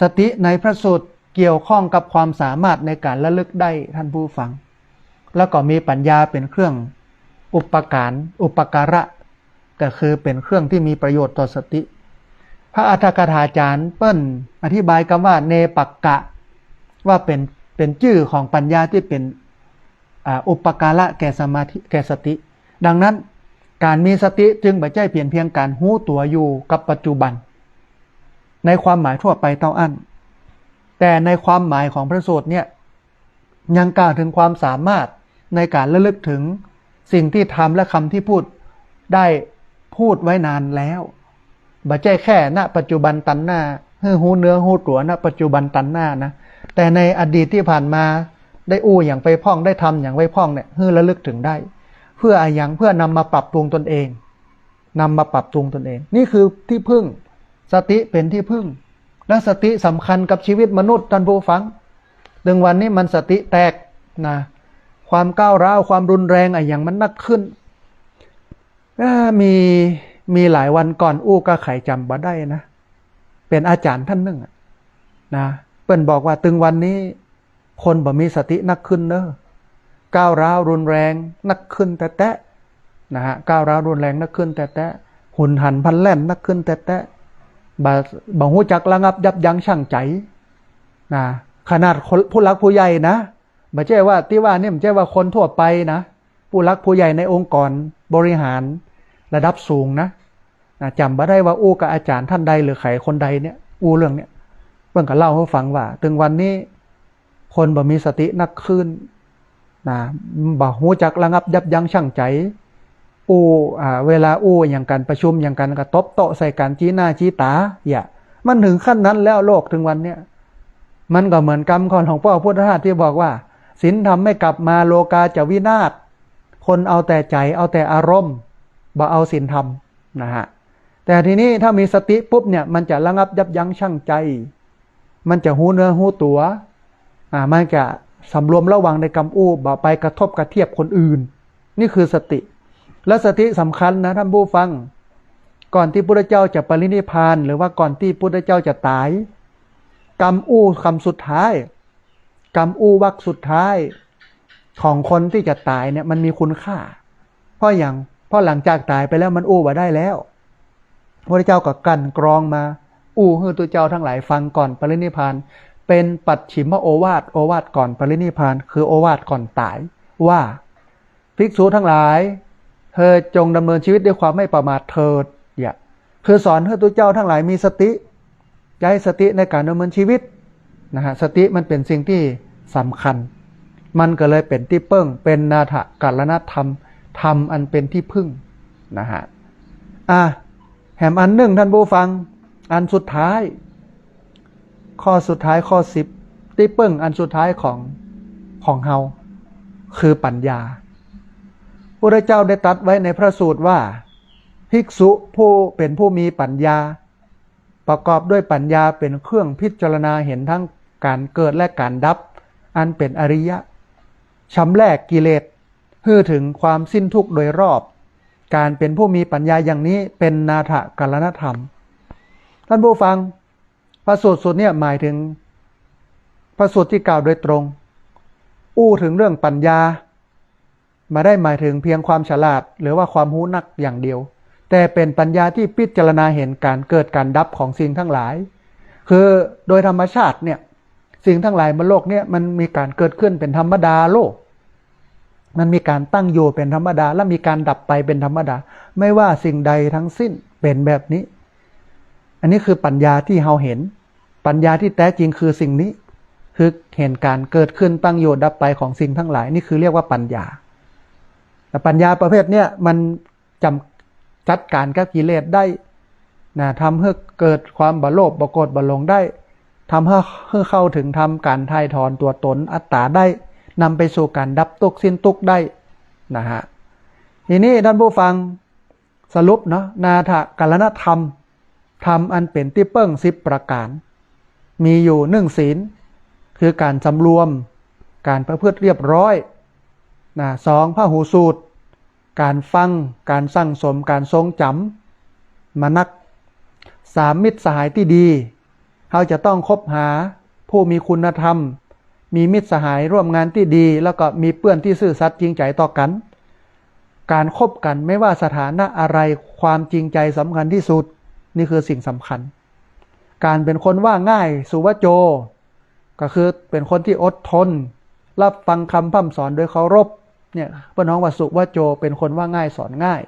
สติในพระสูตรเกี่ยวข้องกับความสามารถในก๋านระลึกได้ ท่านผู้ฟัง แล้วก็มีปัญญาเป๋นเครื่องอุปการ อุปการะ ก็คือเป๋นเครื่องตี้มีประโยชน์ต่อสติ พระอรรถกถาจารย์เปิ้นอธิบายกำว่า เนปักขะ ว่าเป๋น เป๋นจื้อของปัญญาตี้เป๋น อ่า อุปการะแก่สมาธิ แก่สติ ดังนั้น ก๋านมีสติจึงบ่ใจ้เป๋นเพียงก๋านฮู้ตั๋วอยู่กับปัจจุบัน ในความหมายทั่วไปเต้าอั้น แต่ในความหมายของพระสูตรเนี่ย ยังกล่าวเถิงความสามารถในก๋านระลึกเถิงสิ่งตี้ทำและกำตี้พูดได้พูดไว้นานแล้ว บ่ใจ้แค่ ณ ปัจจุบันตันหน้า หื้อฮู้เนื้อฮู้ตั๋ว ณ ปัจจุบันตันหน้านะ แต่ในอดีตตี้ผ่านมา ได้อู้หยังไปพ่อง ได้ทำหยังไปพ่องเนี่ย หื้อระลึกเถิงได้ เพื่ออะหยัง เพื่อนำมาปรับปรุงตนเอง นำมาปรับปรุงตนเอง นี่คือตี้เปิ้ง สติเป๋นตี้เปิ้ง และสติสำคัญกับชีวิตมนุษย์ ท่านผู้ฟัง เถิงวันนี้มันสติแตกนะ ความก้าวร้าว ความรุนแรงอะหยังมันนักขึ้น อ่า มี มีหลายวันก่อนอู้ก็ใผจ๋ำบ่ได้นะ เป๋นอาจ๋ารย์ต้านนึ่งอะ นะ เปิ้นบอกว่า เถิงวันนี้ คนบ่มีสตินักขึ้นเน้อ ก้าวร้าวรุนแรงนักขึ้นแต๊ๆ นะฮะ ก้าวร้าวรุนแรงนักขึ้นแต๊ๆ หุนหันพลันแล่นนักขึ้นแต๊ๆ บ่ บ่ฮู้จักระงับยับยั้งชั่งใจ๋ นะ ขนาดคน ผู้หลักผู้ใหญ่นะ บ่ใจ้ว่า ตี้ว่านี่บ่ใจ้ว่าคนทั่วไปนะ ผู้หลักผู้ใหญ่ในองค์กรบริหารระดับสูงนะ นะ จ๋ำบ่ได้ว่าอู้กับอาจ๋ารย์ต้านใดหรือใผคนใดเนี่ย อู้เรื่องเนี่ย เปิ้นก็เล่าหื้อฟังว่า เถิงวันนี้ คนบ่มีสตินักขึ้นนะ บ่ฮู้จักระงับยับยั้งชั่งใจ๋ อู้ อ่า เวลาอู้หยังกั๋น ประชุมหยังกั๋น ก็ตบโต๊ะใส่กั๋น จี๊หน้าจี๊ต๋า อย่า มันเถิงขั้นนั้นแล้ว โลกเถิงวันเนี่ย มันก็เหมือนกำของหลวงป้อพุทธทาสตี้บอกว่า ศีลธรรมไม่กลับมา โลกาจะวินาศ คนเอาแต่ใจ๋ เอาแต่อารมณ์ บ่เอาศีลธรรม นะฮะ แต่ทีนี้ถ้ามีสติปุ๊บเนี่ย มันจะระงับยับยั้งชั่งใจ๋ มันจะฮู้เนื้อฮู้ตั๋ว อ่า มันจะสำรวมระวังในกำอู้ บ่ไปกระทบกระเทียบคนอื่น นี่คือสติ และสติสำคัญนะท่านผู้ฟัง ก่อนตี้พุทธเจ้าจะปรินิพพาน หรือว่าก่อนตี้พุทธเจ้าจะต๋าย กำอู้กำสุดท้าย กำอู้วรรคสุดท้ายของคนตี้จะต๋ายเนี่ย มันมีคุณค่า เพราะหยัง เพราะหลังจากต๋ายไปแล้วมันอู้บ่ได้แล้ว พระเจ้าก็กลั่นกรองมา อู้หื้อตุ๊เจ้าตังหลายฟังก่อนปรินิพพาน เป๋นปัจฉิมโอวาท โอวาทก่อนปรินิพพาน คือโอวาทก่อนต๋าย ว่า ภิกษุตังหลาย เธอจงดำเนินชีวิตด้วยความไม่ประมาทเถิด อย่า คือสอนหื้อตุ๊เจ้าตังหลายมีสติ ใจ๊สติในก๋านดำเนินชีวิต นะฮะ สติมันเป๋นสิ่งตี้สำคัญ มันก็เลยเป๋นตี้เปิ้ง เป๋นนาถกรณธรรม ธรรมอันเป๋นตี้เปิ้ง นะฮะ อ่ะ แหมอันนึ่งท่านผู้ฟัง อันสุดท้าย ข้อสุดท้าย ข้อสิบ ตี้เปิ้งอันสุดท้ายของ ของเฮา คือปัญญา พระเจ้าได้ตรัสไว้ในพระสูตรว่า ภิกษุผู้เป๋นผู้มีปัญญา ประกอบด้วยปัญญาเป๋นเครื่องพิจารณาเห็นทั้งก๋านเกิดและก๋านดับ อันเป๋นอริยะ ชำแรกกิเลส หื้อเถิงความสิ้นทุกข์โดยรอบ ก๋านเป๋นผู้มีปัญญาอย่างนี้เป๋นนาถกรณธรรม ท่านผู้ฟัง พระสูตรสูตรเนี่ยหมายเถิง พระสูตรตี้กล่าวโดยตรง อู้เถิงเรื่องปัญญา บ่ได้หมายเถิงเพียงความฉลาด หรือว่าความฮู้นักอย่างเดียว แต่เป๋นปัญญาตี้พิจารณาเห็นก๋านเกิดก๋านดับของสิ่งตังหลาย คือโดยธรรมชาติเนี่ย สิ่งตังหลายบนโลกเนี่ยมันมีก๋านเกิดขึ้นเป๋นธรรมดาโลก มันมีก๋านตั้งอยู่เป๋นธรรมดา และมีก๋านดับไปเป๋นธรรมดา ไม่ว่าสิ่งใดทั้งสิ้นเป๋นแบบนี้ อันนี้คือปัญญาตี้เฮาเห็น ปัญญาตี้แต๊จริงคือสิ่งนี้ คือเห็นก๋านเกิดขึ้นตั้งอยู่ดับไปของสิ่งตังหลาย นี่คือเรียกว่าปัญญา ปัญญาประเภทเนี้ยมันจ๋ำ จัดก๋านกับกิเลสได้นะ ทำหื้อเกิดความบ่โลภ บ่โกรธ บ่หลงได้ ทำหื้อ หื้อเข้าเถิงธรรม ก๋านถ่ายถอนตั๋วต๋นอัตต๋าได้ นำไปสู่ก๋านดับตุ๊กข์สิ้นตุ๊กข์ได้นะฮะ ทีนี้ต้านผู้ฟัง สรุปเนาะ นาถกรณธรรม ธรรมอันเป๋นตี้เปิ้งสิบประก๋าน มีอยู่ นึ่ง ศีล คือก๋านสำรวม ก๋านประพฤติเรียบร้อยนะ สอง พหูสูตร ก๋านฟัง ก๋านสั่งสม ก๋านทรงจ๋ำมานัก สาม มิตรสหายตี้ดี เฮาจะต้องคบหาผู้มีคุณธรรม มีมิตรสหายร่วมงานตี้ดี แล้วก็มีเปื้อนตี้ซื่อสัตย์จริงใจ๋ต่อกั๋น ก๋านคบกั๋นไม่ว่าสถานะอะไร ความจริงใจสำคัญตี้สุด นี่คือสิ่งสำคัญ ก๋านเป๋นคนว่าง่าย สุวโจ ก็คือเป๋นคนตี้อดทน ฮับฟังกำพร่ำสอนโดยเคารพ เนี่ย เปิ้นฮ้องว่าสุวโจ เป๋นคนว่าง่ายสอนง่าย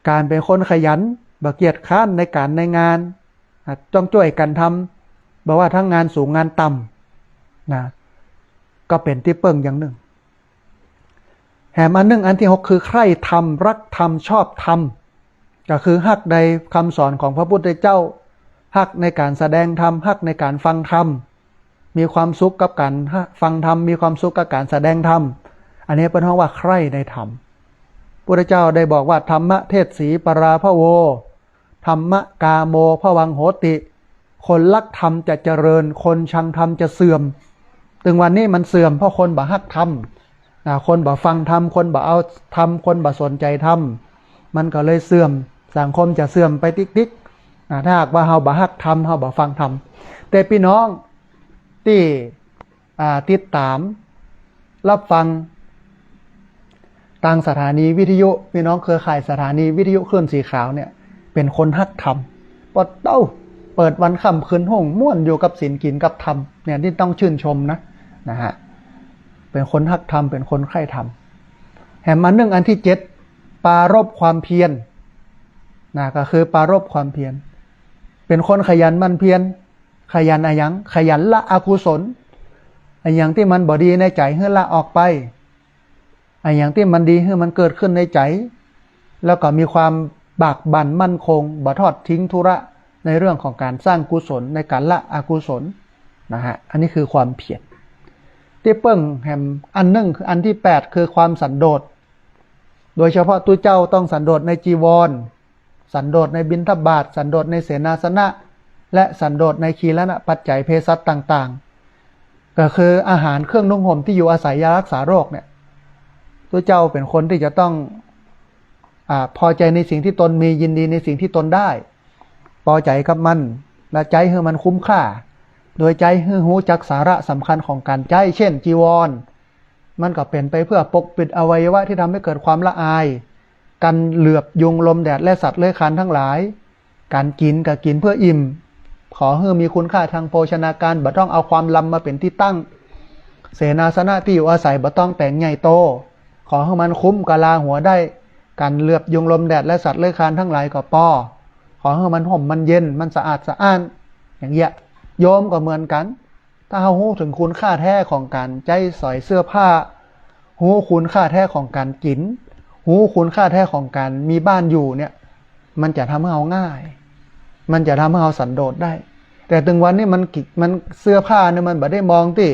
ก๋านเป๋นคนขยัน บ่เกียจคร้านในก๋านในงาน อ่ะ ต้องจ้วยกั๋นทำ บ่ว่าตึงงานสูงงานต่ำนะ ก็เป๋นตี้เปิ้งอย่างนึ่ง แหมอันนึ่ง อันตี้หก คือใคร่ธรรม ฮักธรรม ชอบธรรม ก็คือฮักในกำสอนของพระพุทธเจ้า ฮักในก๋านแสดงธรรม ฮักในก๋านฟังธรรม มีความสุขกับก๋านฟังธรรม มีความสุขกับก๋านแสดงธรรม อันนี้เปิ้นฮ้องว่าใคร่ในธรรม พุทธเจ้าได้บอกว่า ธัมมเทศสีปราภโว ธัมมกาโมภวังโหติ คนฮักธรรมจะเจริญ คนชังธรรมจะเสื่อม ตึงวันนี้มันเสื่อมเพราะคนบ่ฮักธรรมนะ คนบ่ฟังธรรม คนบ่เอาธรรม คนบ่สนใจ๋ธรรม มันก็เลยเสื่อม สังคมจะเสื่อมไปติ๊กๆนะ ถ้าหากว่าเฮาบ่ฮักธรรม เฮาบ่ฟังธรรม แต่ปี้น้องตี้ อ่า ติดต๋ามฮับฟังตางสถานีวิทยุ ปี้น้องเครือข่ายสถานีวิทยุคลื่นสีขาวเนี่ย เป๋นคนฮักธรรม ปอเต๊า เปิดวันค่ำคืนฮุ่ง ม่วนอยู่กับศีลกิ๋นกับธรรมเนี่ย นี่ต้องชื่นชมนะ นะฮะ เป๋นคนฮักธรรม เป๋นคนใคร่ธรรม แหมอันนึ่ง อันตี้เจ็ด ปรารภความเพียรนะ ก็คือปรารภความเพียร เป๋นคนขยันหมั่นเพียร ขยันอะหยัง ขยันละอกุศล อะหยังตี้มันบ่ดีในใจ๋หื้อละออกไป อะหยังตี้มันดีหื้อมันเกิดขึ้นในใจ๋ แล้วก็มีความบากบั่นมั่นคง บ่ทอดทิ้งธุระในเรื่องของก๋านสร้างกุศล ในก๋านละอกุศลนะฮะ อันนี้คือความเพียร ตี้เปิ้งแหมอันนึ่ง คืออันตี้แปด คือความสันโดษ โดยเฉพาะตุ๊เจ้าต้องสันโดษในจีวร สันโดษในบิณฑบาต สันโดษในเสนาสนะ และสันโดษในคีลณปัจจัยเภสัชต่างๆ ก็คืออาหารเครื่องนุ่งห่มตี้อยู่อาศัยยารักษาโรคเนี่ย ตุ๊เจ้าเป๋นคนตี้จะต้อง อ่า พอใจ๋ในสิ่งตี้ตนมี ยินดีในสิ่งตี้ตนได้ ปอใจ๋กับมัน และใจ๊หื้อมันคุ้มค่า โดยใจ๊หื้อฮู้จักสาระสำคัญของก๋านใจ๊ เช่น จีวร มันก็เป๋นไปเพื่อปกปิดอวัยวะตี้ทำหื้อเกิดความละอาย กั๋นเหลือบยุงลมแดดและสัตว์เลื้อยคลานตังหลาย ก๋านกิ๋นก็กิ๋นเพื่ออิ่ม ขอหื้อมีคุณค่าตางโภชนาการ บ่ต้องเอาความลำมาเป๋นตี้ตั้ง เสนาสนะตี้อยู่อาศัยบ่ต้องแป๋งใหญ่โต ขอหื้อมันคุ้มกะลาหัวได้ กั๋นเหลือบยุงลมแดดและสัตว์เลื้อยคลานตังหลายก็ปอ ขอหื้อมันฮ่มมันเย็น มันสะอาดสะอ้าน อย่างเงี้ย โยมก็เหมือนกั๋น ถ้าเฮาฮู้เถิงคุณค่าแท้ของก๋านใจ๊สอยเสื้อผ้า ฮู้คุณค่าแท้ของก๋านกิ๋น ฮู้คุณค่าแท้ของก๋านมีบ้านอยู่เนี่ย มันจะทำหื้อเฮาง่าย มันจะทำหื้อเฮาสันโดษได้ แต่ตึงวันนี้มันกิ มันเสื้อผ้าเนี่ยมันบ่ได้มองตี้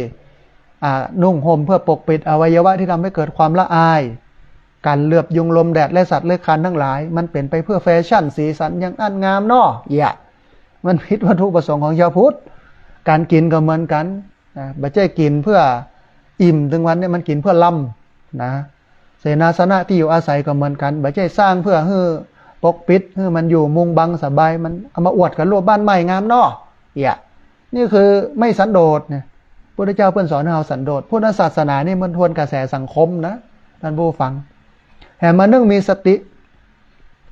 อ่า นุ่งห่มเพื่อปกปิดอวัยวะตี้ทำหื้อเกิดความละอาย กั๋นเหลือบยุงลมแดดและสัตว์เลื้อยคลานตังหลาย มันเป๋นไปเพื่อแฟชั่น สีสันอย่างอั้นงามเนาะ เยียะ มันผิดวัตถุประสงค์ของชาวพุทธ ก๋านกิ๋นก็เหมือนกั๋นนะ บ่ใจ้กิ๋นเพื่ออิ่ม ตึงวันนี้มันกิ๋นเพื่อลำนะ เสนาสนะตี้อยู่อาศัยก็เหมือนกั๋น บ่ใจ้สร้างเพื่อหื้อปกปิด หื้อมันอยู่มุงบังสบาย มันเอามาอวดกั๋นลวดบ้านใหม่งามเนาะ เยียะ นี่คือไม่สันโดษเนี่ย พุทธเจ้าเปิ้นสอนหื้อเฮาสันโดษ พุทธศาสนานี่มันทวนกระแสสังคมนะ ต้านผู้ฟัง แหมอันนึ่ง มีสติ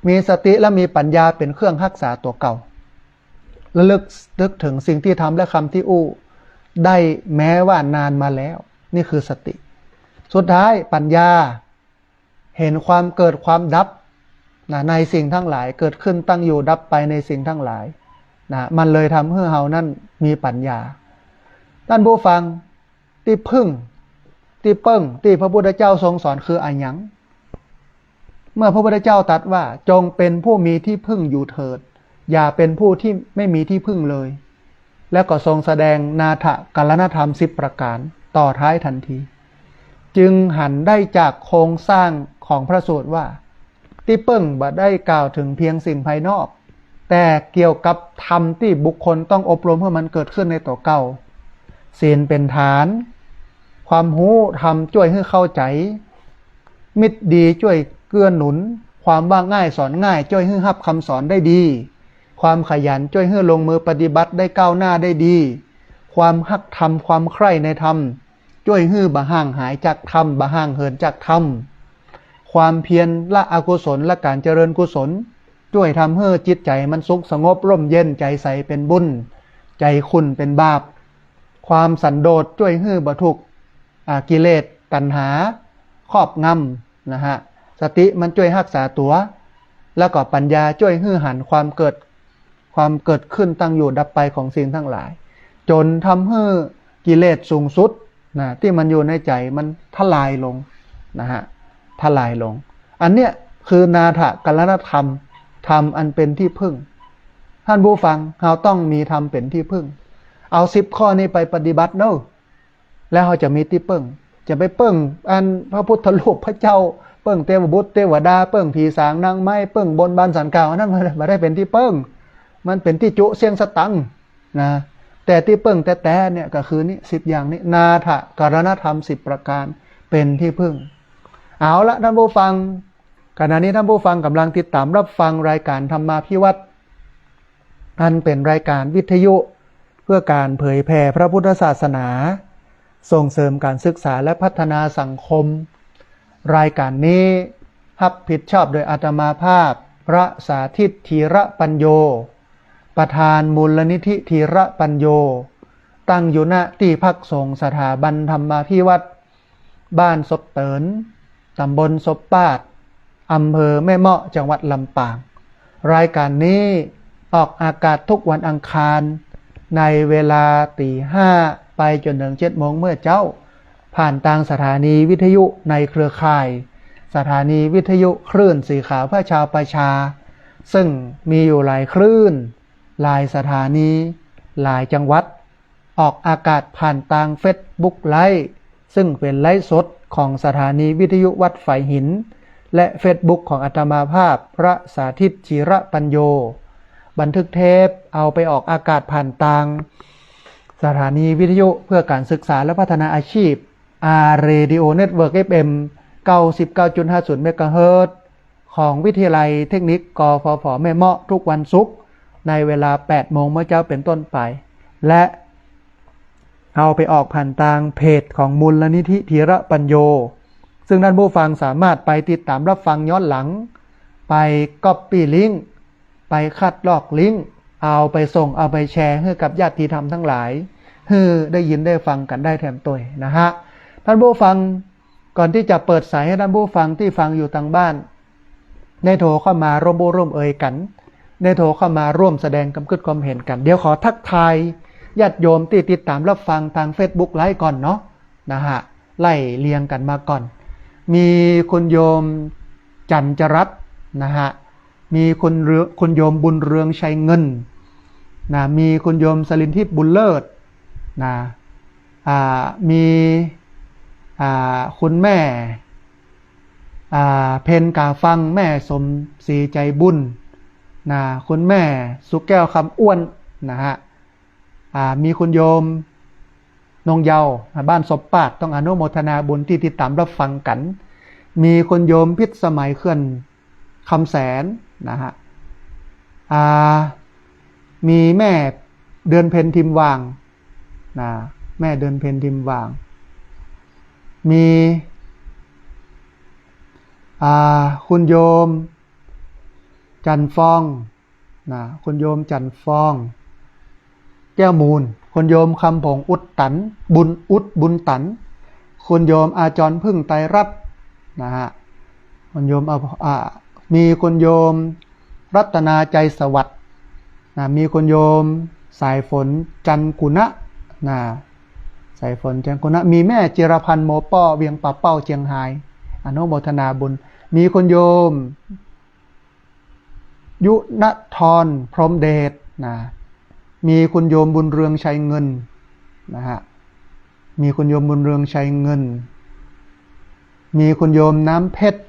มีสติและมีปัญญาเป๋นเครื่องฮักษาตั๋วเก่า ระลึกนึกเถิงสิ่งตี้ทำและกำตี้อู้ได้แม้ว่านานมาแล้ว นี่คือสติ สุดท้ายปัญญา เห็นความเกิดความดับนะ ในสิ่งตังหลาย เกิดขึ้นตั้งอยู่ดับไปในสิ่งตังหลายนะ มันเลยทำหื้อเฮานั้นมีปัญญา ต้านผู้ฟัง ตี้พึ่ง ตี้เปิ้ง ตี้พระพุทธเจ้าทรงสอนคืออะหยัง เมื่อพระพุทธเจ้าตรัสว่า จงเป็นผู้มีที่พึ่งอยู่เถิด อย่าเป็นผู้ที่ไม่มีที่พึ่งเลย แล้วก็ทรงแสดงนาถกรณธรรมสิบประการต่อท้ายทันที จึงหันได้จากโครงสร้างของพระสูตรว่า ตี้เปิ้งบ่ได้กล่าวถึงเพียงสิ่งภายนอก แต่เกี่ยวกับธรรมตี้บุคคลต้องอบรมหื้อมันเกิดขึ้นในตั๋วเก่า ศีลเป๋นฐาน ความฮู้ธรรมจ้วยหื้อเข้าใจ๋ มิตรดีจ้วยเกื้อหนุน ความว่าง่ายสอนง่ายจ้วยหื้อฮับกำสอนได้ดี ความขยันจ้วยหื้อลงมือปฏิบัติได้ก้าวหน้าได้ดี ความฮักธรรม ความใคร่ในธรรม จ้วยหื้อบ่ห่างหายจากธรรม บ่ห่างเหินจากธรรม ความเพียรละอกุศล ละก๋านเจริญกุศล จ้วยทำหื้อจิตใจ๋มันสุขสงบร่มเย็น ใจ๋ใสเป๋นบุญ ใจ๋ขุ่นเป๋นบาป ความสันโดษจ้วยหื้อบ่ถูก อ่า กิเลสตัณหาครอบงำนะฮะ สติมันจ้วยฮักษาตั๋ว แล้วก็ปัญญาจ้วยหื้อหันความเกิด ความเกิดขึ้นตั้งอยู่ดับไปของสิ่งทั้งหลาย จ๋นทำหื้อกิเลสสูงสุดนะ ตี้มันอยู่ในใจ๋มันทลายลงนะฮะ ทลายลง อันเนี้ยคือนาถกรณธรรม ธรรมอันเป๋นที่พึ่ง ต้านผู้ฟัง เฮาต้องมีธรรมเป๋นที่พึ่ง เอาสิบข้อนี้ไปปฏิบัติเนาะ แล้วเฮาจะมีตี้เปิ้ง จะไปเปิ้งอันพระพุทธรูปพระเจ้า เปิ้งเตวบุตรเตวดา เปิ้งผีสางนางไม้ เปิ้งบนบานศาลกล่าว อันนั้นมันบ่ได้เป๋นตี้เปิ้ง มันเป๋นตี้จุเสี้ยงสตังค์นะ แต่ตี้เปิ้งแต๊ๆ เนี่ยก็คือนี่ สิบอย่างนี้ นาถกรณธรรมสิบประการเป๋นที่พึ่ง เอาละต้านผู้ฟัง ขณะนี้ต้านผู้ฟังก่ำลังติดต๋ามฮับฟังรายก๋านธรรมาภิวัตน์ อันเป๋นรายก๋านวิทยุเพื่อก๋านเผยแผ่พระพุทธศาสนา ส่งเสริมก๋านศึกษาและพัฒนาสังคม รายก๋านนี้ฮับผิดชอบโดยอาตมาภาพ พระสาธิต ธีระปัญโญ ประธานมูลนิธิธีระปัญโญ ตั้งอยู่ ณ ตี้พักสงฆ์สถาบันธรรมาภิวัตน์ บ้านศพเติน ต๋ำบลศพปาด อำเภอแม่เมาะ จังหวัดลำปาง รายก๋านนี้ออกอากาศทุกวันอังคาร ในเวลาตี๋ห้าไปจ๋นเถิงเจ็ดโมงเมื่อเจ๊า ผ่านตางสถานีวิทยุในเครือข่าย สถานีวิทยุคลื่นสีขาวเพื่อชาวประชา ซึ่งมีอยู่หลายคลื่น หลายสถานี หลายจังหวัด ออกอากาศผ่านตางเฟซบุ๊กไลฟ์ ซึ่งเป๋นไลฟ์สดของสถานีวิทยุวัดฝายหิน และเฟซบุ๊กของอาตมาภาพ พระสาธิต ธีระปัญโญ บันทึกเทปเอาไปออกอากาศผ่านตางสถานีวิทยุเพื่อก๋านศึกษาและพัฒนาอาชีพ อาร์ เรดิโอ เน็ตเวิร์ก เอฟ เอ็ม เก้าสิบเก้าจุดห้าศูนย์ เมกะเฮิรตซ์ ของวิทยาลัยเทคนิค กฟผ แม่เมาะ ทุกวันศุกร์ ในเวลาแปดโมงเมื่อเจ๊าเป๋นต้นไป และเอาไปออกผ่านตางเพจของมูลนิธิธีระปัญโญ ซึ่งต้านผู้ฟังสามารถไปติดต๋ามฮับฟังย้อนหลัง ไปก๊อปปี้ลิงก์ ไปคัดลอกลิงก์ เอาไปส่ง เอาไปแชร์หื้อกับญาติธรรมตังหลาย หื้อได้ยินได้ฟังกั๋นได้แถมตวยนะฮะ ต้านผู้ฟัง ก่อนตี้จะเปิดสายหื้อต้านผู้ฟังตี้ฟังอยู่ตางบ้าน ได้โทรเข้ามาร่วมอู้ร่วมเอยกั๋น ได้โทรเข้ามาร่วมแสดงความกึ๊ดความเห็นกั๋น เดี๋ยวขอทักทายญาติโยมตี้ติดต๋ามฮับฟังตางเฟซบุ๊กไลฟ์ก่อนเนาะ นะฮะ ไล่เรียงกั๋นมาก่อน มีคุณโยมจันจรัตน์นะฮะ มีคุณเรือง คุณโยมบุญเรืองชัยเงินนะ มีคุณโยมสลินทิพย์บุญเลิศนะ อ่า มี อ่า คุณแม่ อ่า เพ็ญกาฟัง แม่สมศรีใจบุญนะ คุณแม่สุแก้วคำอ้วนนะฮะ อ่า มีคุณโยมนงเยาว์นะ บ้านศพปาด ต้องอนุโมทนาบุญตี้ติดต๋ามฮับฟังกั๋น มีคุณโยมพิษสมัยเขื่อนคำแสนนะฮะ อ่า มีแม่เดือนเพ็ญทิมวางนะ แม่เดือนเพ็ญทิมวาง มี อ่า คุณโยมจันทร์ฟองนะ คุณโยมจันทร์ฟอง แก้วมูล คุณโยมคำผงอุดตัน บุญอุด บุญตัน คุณโยมอาจรพึ่งไตรรัตน์นะฮะ คุณโยม อ่า อ่า มีคุณโยมรัตนาใจสวัสดิ์นะ มีคุณโยมสายฝนจันกุณะนะ สายฝนจันกุณะ มีแม่จิรพันธ์โมป้อ เวียงป่าเป้า เจียงฮาย อนุโมทนาบุญ มีคุณโยม ยุณธร พรหมเดช นะ มีคุณโยมบุญเรืองชัยเงิน นะฮะ มีคุณโยมบุญเรืองชัยเงิน มีคุณโยมน้ำเพชร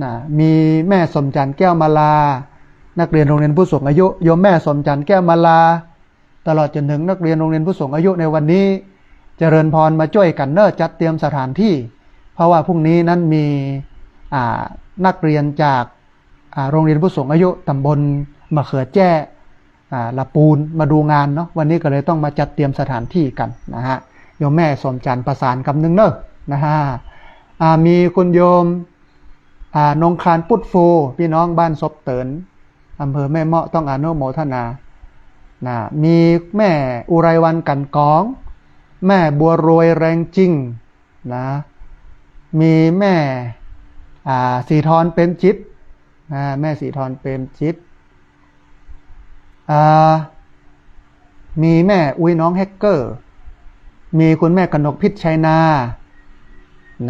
นะ มีแม่สมจันทร์แก้วมาลา นักเรียนโรงเรียนผู้สูงอายุ โยมแม่สมจันทร์แก้วมาลา ตลอดจนถึงนักเรียนโรงเรียนผู้สูงอายุในวันนี้ เจริญพร มาจ้วยกั๋นเน่อ จัดเตรียมสถานที่ เพราะว่าพรุ่งนี้นั้นมี อ่า นักเรียนจาก อ่า โรงเรียนผู้สูงอายุตำบลมะเขือแจ้ อ่า ละปูน มาดูงานเนาะ วันนี้ก็เลยต้องมาจัดเตรียมสถานที่กั๋นนะฮะ โยมแม่สมจันทร์ประสานกำนึ่งเน่อ นะฮะ อ่า มีคุณโยม อ่า นงคารปุตฟู พี่น้องบ้านซบเติน อำเภอแม่เมาะ ต้องอนุโมทนา นะ มีแม่อุไรวรรณ กันกอง แม่บัวรวย แรงจริง นะ มีแม่ อ่า สีทร เปรมจิต นะ แม่สีทร เปรมจิต อ่า มีแม่อุ๊ย น้องแฮกเกอร์ มีคุณแม่กนกพิษ ชัยนา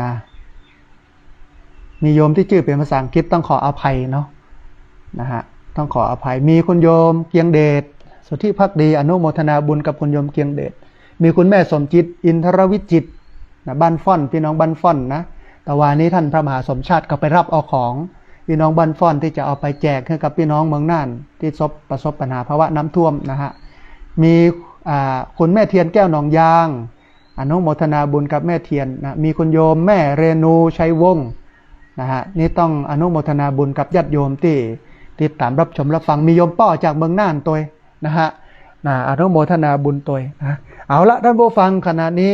นะ มีโยมตี้จื้อเป๋นภาษาอังกฤษ ต้องขออภัยเนาะ นะฮะ ต้องขออภัย มีคุณโยมเกียงเดช สุทธิภักดี อนุโมทนาบุญกับคุณโยมเกียงเดช มีคุณแม่สมจิต อินทรวิจิตร นะ บ้านฟ้อน พี่น้องบ้านฟ้อนนะ ตะวานี้ท่านพระมหาสมชาติก็ไปฮับเอาของพี่น้องบ้านฟ้อนตี้จะเอาไปแจกหื้อกับพี่น้องเมืองน่านตี้ซบ ประสบปัญหาภาวะน้ำท่วมนะฮะ มี อ่า คุณแม่เทียนแก้วหนองยาง อนุโมทนาบุญกับแม่เทียนนะ มีคุณโยมแม่เรนูชัยวงศ์นะฮะ นี่ต้องอนุโมทนาบุญกับญาติโยมตี้ติดตามรับชมรับฟัง มีโยมป้อจากเมืองน่านตวยนะฮะ นะ อนุโมทนาบุญตวยนะ เอาละท่านผู้ฟัง ขณะนี้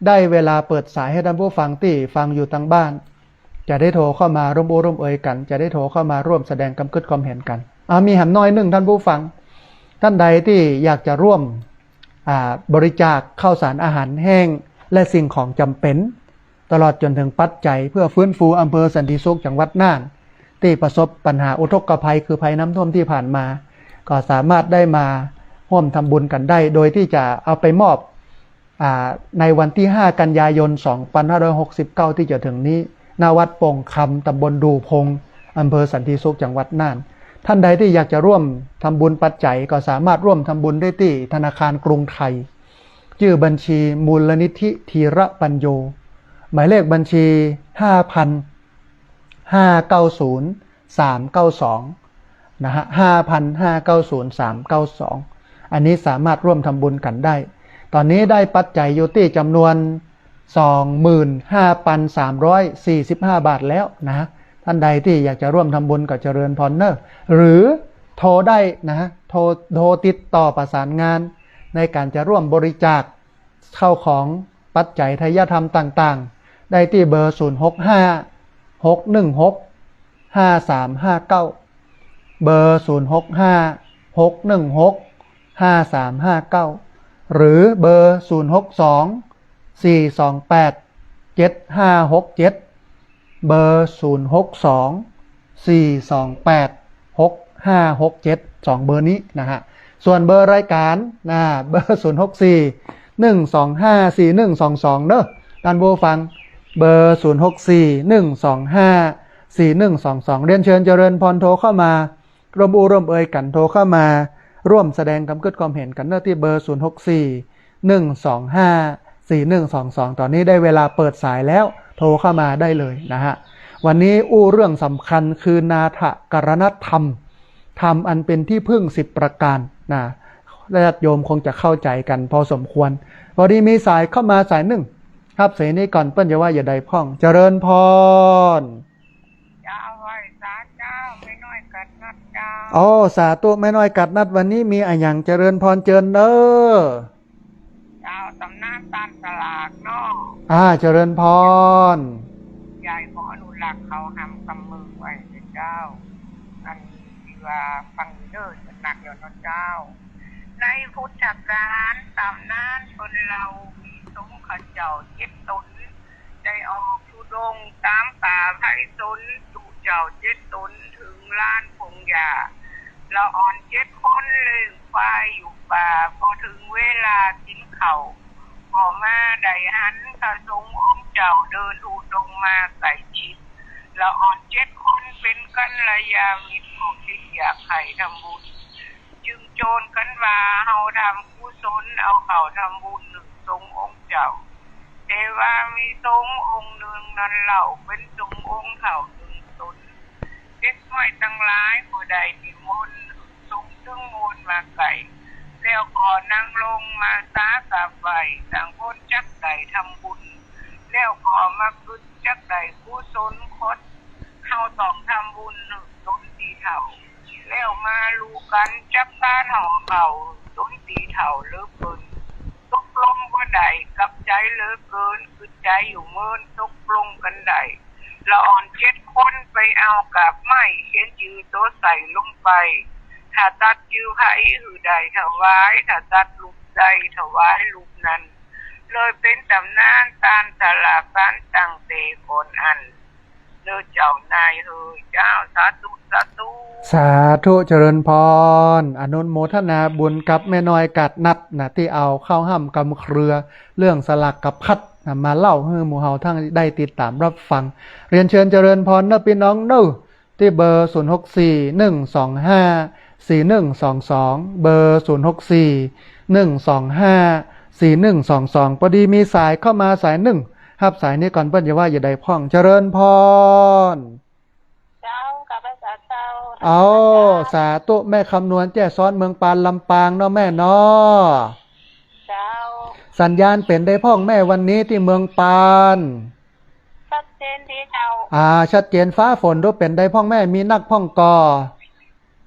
ได้เวลาเปิดสายหื้อท่านผู้ฟังตี้ฟังอยู่ตางบ้าน จะได้โทรเข้ามาร่วมอู้ร่วมเอยกั๋น จะได้โทรเข้ามาร่วมแสดงความกึ๊ดความเห็นกั๋น อ่า มีแหมหน้อยนึ่งท่านผู้ฟัง ท่านใดตี้อยากจะร่วม อ่า บริจาคข้าวสารอาหารแห้งและสิ่งของจ๋ำเป๋น ตลอดจ๋นเถิงปัจจัยเพื่อฟื้นฟูอำเภอสันติสุขจังหวัดน่านตี้ประสบปัญหาอุทกภัยคือภัยน้ำท่วมตี้ผ่านมา ก็สามารถได้มาฮ่วมทำบุญกั๋นได้ โดยตี้จะเอาไปมอบ อ่า ในวันตี้ห้ากันยายนสองปันห้าร้อยหกสิบเก้าตี้จะเถิงนี้ ณ วัดโป่งคำ ตำบลดู่พง อำเภอสันติสุขจังหวัดน่าน ท่านใดตี้อยากจะร่วมทำบุญปัจจัยก็สามารถร่วมทำบุญได้ตี้ธนาคารกรุงไทย จื้อบัญชีมูลนิธิธีระปัญโญ หมายเลขบัญชี ห้าพันห้าเก้าศูนย์สามเก้าสอง นะฮะ ห้าพันห้าเก้าศูนย์สามเก้าสอง อันนี้สามารถร่วมทำบุญกั๋นได้ ต๋อนนี้ได้ปัจจัยอยู่ตี้จ๋ำนวน สองหมื่นห้าปันสามร้อยสี่สิบห้าบาทแล้วนะ ท่านใดตี้อยากจะร่วมทำบุญก็เจริญพรเน่อ หรือโทรได้นะฮะ โทร โทรติดต่อประสานงานในก๋านจะร่วมบริจาคข้าวของปัจจัยไทยธรรมต่างๆ ได้ตี้เบอร์ ศูนย์หกห้า หกหนึ่งหก ห้าสามห้าเก้า เบอร์ ศูนย์หกห้า หกหนึ่งหก ห้าสามห้าเก้า หรือเบอร์ ศูนย์หกสอง สี่สองแปด เจ็ดห้าหกเจ็ด เบอร์ ศูนย์หกสอง สี่สองแปด หกห้าหกเจ็ด สองเบอร์นี้นะฮะ ส่วนเบอร์รายก๋านนะ เบอร์ ศูนย์หกสี่ หนึ่งสองห้า สี่หนึ่งสองสอง เน่อ ท่านผู้ฟัง เบอร์ ศูนย์หกสี่ หนึ่งสองห้า สี่หนึ่งสองสอง เรียนเชิญเจริญพรโทรเข้ามา ร่วมอู้ร่วมเอยกั๋น โทรเข้ามาร่วมแสดงความกึ๊ดความเห็นกั๋นเน่อ ตี้เบอร์ ศูนย์หกสี่ หนึ่งสองห้า สี่หนึ่งสองสอง ต๋อนนี้ได้เวลาเปิดสายแล้ว โทรเข้ามาได้เลยนะฮะ วันนี้อู้เรื่องสำคัญคือนาถกรณธรรม ธรรมอันเป็นที่พึ่งสิบประการนะ ญาติโยมคงจะเข้าใจ๋กั๋นพอสมควร พอดีมีสายเข้ามาสายนึ่ง ฮับสายนี้ก่อน เปิ้นจะว่าจะใดพ่อง เจริญพร เจ้า ไหว้สาเจ้า แม่น้อยกัดนัดเจ้า โอ้ สาธุ แม่น้อยกัดนัด วันนี้มีอะหยัง เจริญพรเจิญเน่อ เจ้า ต๋ำนานต้านสลากเนาะ อ่า เจริญพร ยายขออนุรักษ์เขาหำกำเมืองไว้เน่อเจ้า อันตี้ว่าฟังเน่อ หนักอยู่เนาะเจ้า ในพุทธกาลต๋ำนานเปิ้นเล่า มีสงฆ์เขาเจ้าเจ็ดต๋น ได้ออกธุดงค์ต๋ามป่าไพศาล จุเจ้าเจ็ดต๋นเถิงลานผงหญ้า ละอ่อนเจ็ดคนเลี้ยงควายอยู่ป่า พอเถิงเวลากิ๋นข้าว ก็มาได้หันพระสงฆ์องค์เจ้าเดินธุดงค์มาใก้ชิด ละอ่อน เป๋นกัลยาณมิตรของตี้อยากใค่ทำบุญ จึงโจนกั๋นว่าเฮาทำกุศลเอาข้าวทำบุญนึ่งตรงองค์เจ้า แต่ว่ามีสงฆ์องค์นึ่งนั้นเล่าเป๋นสงฆ์องค์เฒ่านึ่งต๋น เด็กน้อยตังหลายก็ได้นิมนต์สงฆ์ตึงมวลมาใก้ แล้วก็นั่งลงมาสากราบไหว้ ต่างคนจักได้ทำบุญ แล้วก็มาขึ้นจักได้กุศลคด เฮาต้องทำบุญนึ่งต๋นตี้เฒ่า แล้วมาลู่กั๋นจักพาเฒ่าเฮาต๋นตี้เฒ่าเหลือเกิ๋น ตกลงบ่ได้กับใจ๋เหลือเกิ๋น คือใจ๋อยู่เมินตกลงกั๋นได้ ละอ่อนเจ็ดคนไปเอากาบไม้เขียนจื้อตั๋วใส่ลงไป ถ้าตัดจื้อใผหื้อได้ถวาย ถ้าตัดรูปใดถวายรูปนั้น เลยเป๋นต๋ำนานตานสลากั๋นตั้งแต่ก่อนอั้น เน่อเจ้านายเอ๋ยเจ้า สาธุ สาธุ สาธุ เจริญพร อนุโมทนาบุญกับแม่น้อยกาดนัดนะ ตี้เอาข้าวห้ำกำเครือ เรื่องสลากกับพัดนะ มาเล่าหื้อหมู่เฮาตังได้ติดต๋ามรับฟัง เรียนเชิญเจริญพรเน่อปี้น้องเน่อ ตี้เบอร์ ศูนย์หกสี่ หนึ่งสองห้า สี่หนึ่งสองสอง เบอร์ ศูนย์หกสี่ หนึ่งสองห้า สี่หนึ่งสองสอง ปอดีมีสายเข้ามาสายนึ่ง ฮับสายนี้ก่อน เปิ้นจะว่าจะใดพ่อง เจริญพร เจ้า กราบไหว้สาเจ้า เอา สาธุ แม่คำนวณ แจ้ซ้อน เมืองปาน ลำปางเนาะแม่เนาะ เจ้า สัญญาณเป๋นใดพ่องแม่วันนี้ตี้เมืองปาน ชัดเจนดีเจ้า อ่า ชัดเจน ฟ้าฝนดูเป๋นใดพ่องแม่ มีนักพ่องก่อ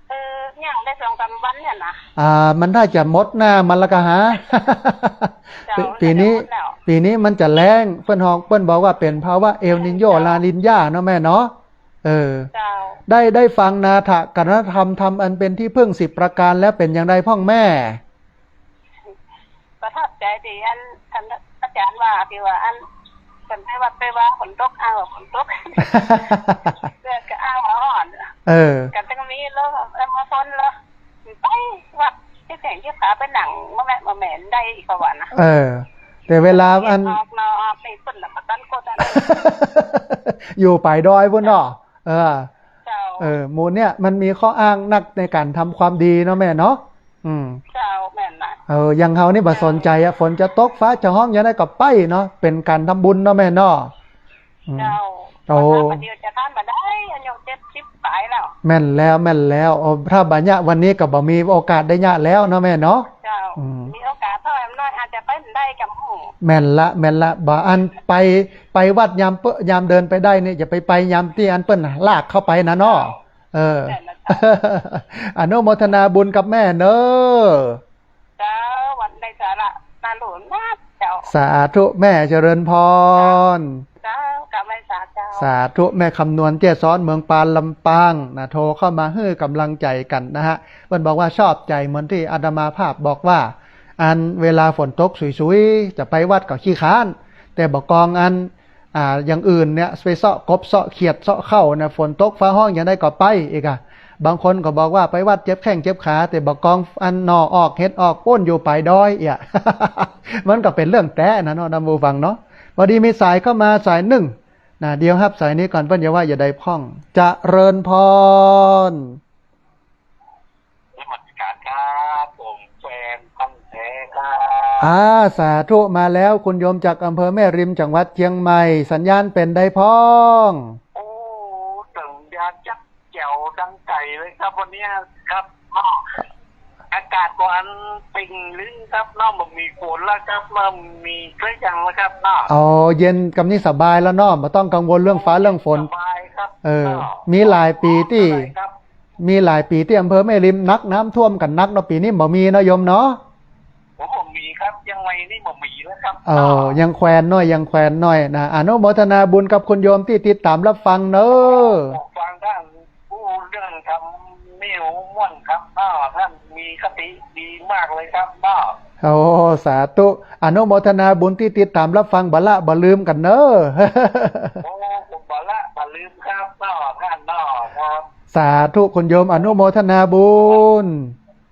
เออ ยังได้สองสามวันเนี่ยนะ อ่า มันน่าจะหมดหน้ามันละกะหา เจ้า ปี๋ ปี๋นี้ น่าจะหมดแล้ว ปี๋นี้มันจะแล้ง เปิ้นฮ้อง เปิ้นบอกว่าเป๋นภาวะเอลนีโญ ลานีญาเนาะแม่เนาะ เออ เจ้า ได้ ได้ฟังนาถกรณธรรม ธรรมอันเป๋นตี้พึ่งสิบประการแล้ว เป๋นอย่างใดพ่องแม่ ประทับใจ๋ตี้อัน ท่านอาจ๋ารย์ว่า ตี้ว่าอัน เปิ้นไปวัดไปวาฝนตก อ้างว่าฝนตก เปิ้นก็อ้างว่าฮ้อน เออ ก็ตึงมีลม เออ มาฝนลม ไปวัดตี้แข่งตี้ขาไปนั่งมาแวะมาแหมนได้อีกว่านะ เออ แต่เวลาอัน ออกนอกออกนี่เปิ้นน่ะบ่ตันกดอัน อยู่ปายดอยปู้นเนาะ เออ เจ้า เออ หมู่เนี่ยมันมีข้ออ้างนักในก๋านทำความดีเนาะแม่เนาะ อืม เจ้า แม่นนะ เออ อย่างเฮานี่บ่สนใจ๋อะ ฝนจะตกฟ้าจะฮ้องอย่างใดก็ไปเนาะ เป๋นก๋านทำบุญเนาะแม่เนาะ อืม เจ้า โอ้ พระเจ้าปะเดียวจะทานบ่ได้ อายุเจ็ดสิบปายแล้ว แม่นแล้ว แม่นแล้ว โอ้ ถ้าบ่เยียะวันนี้ก็บ่มีโอกาสได้เยียะแล้วเนาะแม่เนาะ เจ้า อืม มีโอกาสเท่าน้อยอาจจะไปได้กำหู แม่นละ แม่นละ บ่อันไป ไปวัดยามเปิ้น ยามเดินไปได้นี่ อย่าไป ไปยามตี้อันเปิ้นลากเข้าไปนะเนาะ เจ้า เออ แม่นละเจ้า อนุโมทนาบุญกับแม่เนาะ เจ้า วันได้สาระน่ารู้นักเจ้า สาธุแม่ เจริญพร เจ้า กราบไหว้สาเจ้า สาธุ แม่คำนวณ แจ้ซ้อน เมืองปาน ลำปางนะ โทรเข้ามาหื้อก๋ำลังใจ๋กั๋นนะฮะ เปิ้นบอกว่าชอบใจ๋เหมือนตี้อาตมาภาพบอกว่า อันเวลาฝนตกสุยๆ จะไปวัดก็ขี้คร้าน แต่บ่กองอัน อ่า อย่างอื่นเนี่ย ไปเซาะกบเซาะเขียดเซาะเข้าเนี่ย ฝนตกฟ้าฮ้องอย่างใดก็ไปอีกอะ บางคนก็บอกว่าไปวัดเจ็บแข้งเจ็บขา แต่บ่กองอันหน่อออกเห็ดออกปู้นอยู่ปายดอยเอี้ย มันก็เป๋นเรื่องแต๊นะเนาะ ท่านผู้ฟังเนาะ ปอดีมีสายเข้ามาสายนึ่งนะ เดี๋ยวฮับสายนี้ก่อน เปิ้นจะว่าอย่างใดพ่อง เจริญพร นมัสการครับ ผมแฟนพันธุ์แท้ครับ อ่า สาธุ มาแล้ว คุณโยมจากอำเภอแม่ริม จังหวัดเชียงใหม่ สัญญาณเป๋นใดพ่อง โอ้ สัญญาณจั๊กแจ๋วดังไก๋เลยครับ วันนี้ครับ อ้อ อากาศก็อันเป่งลึ้งครับเนาะ บ่มีฝนแล้วครับ บ่มีเกลือยังแล้วครับเนาะ อ๋อ เย็นกำนี้สบายแล้วเนาะ บ่ต้องกังวลเรื่องฟ้าเรื่องฝน สบายครับ เออ เนาะ มีหลายปี๋ตี้ สบายครับ มีหลายปี๋ตี้อำเภอแม่ริมหนัก น้ำท่วมกั๋นหนักเนาะ ปี๋นี้บ่มีเนาะโยมเนาะ ผมบ่มีครับ เจียงใหม่นี่บ่มีแล้วครับ เออ ยังแควนน้อย ยังแควนน้อยนะ อนุโมทนาบุญกับคุณโยมตี้ติดต๋ามรับฟังเนาะ ฟังท่านพูดเรื่องธรรมนี่ โอ้ ม่วนครับ อ้าว ท่านมีคติดีมากเลยครับ อ้าว โอ้ สาธุ อนุโมทนาบุญตี้ติดต๋ามรับฟัง บ่ละบ่ลืมกั๋นเนาะ โอ้ ผมบ่ละบ่ลืมครับ อ้าว ท่านเนาะ ครับ สาธุ คุณโยม อนุโมทนาบุญ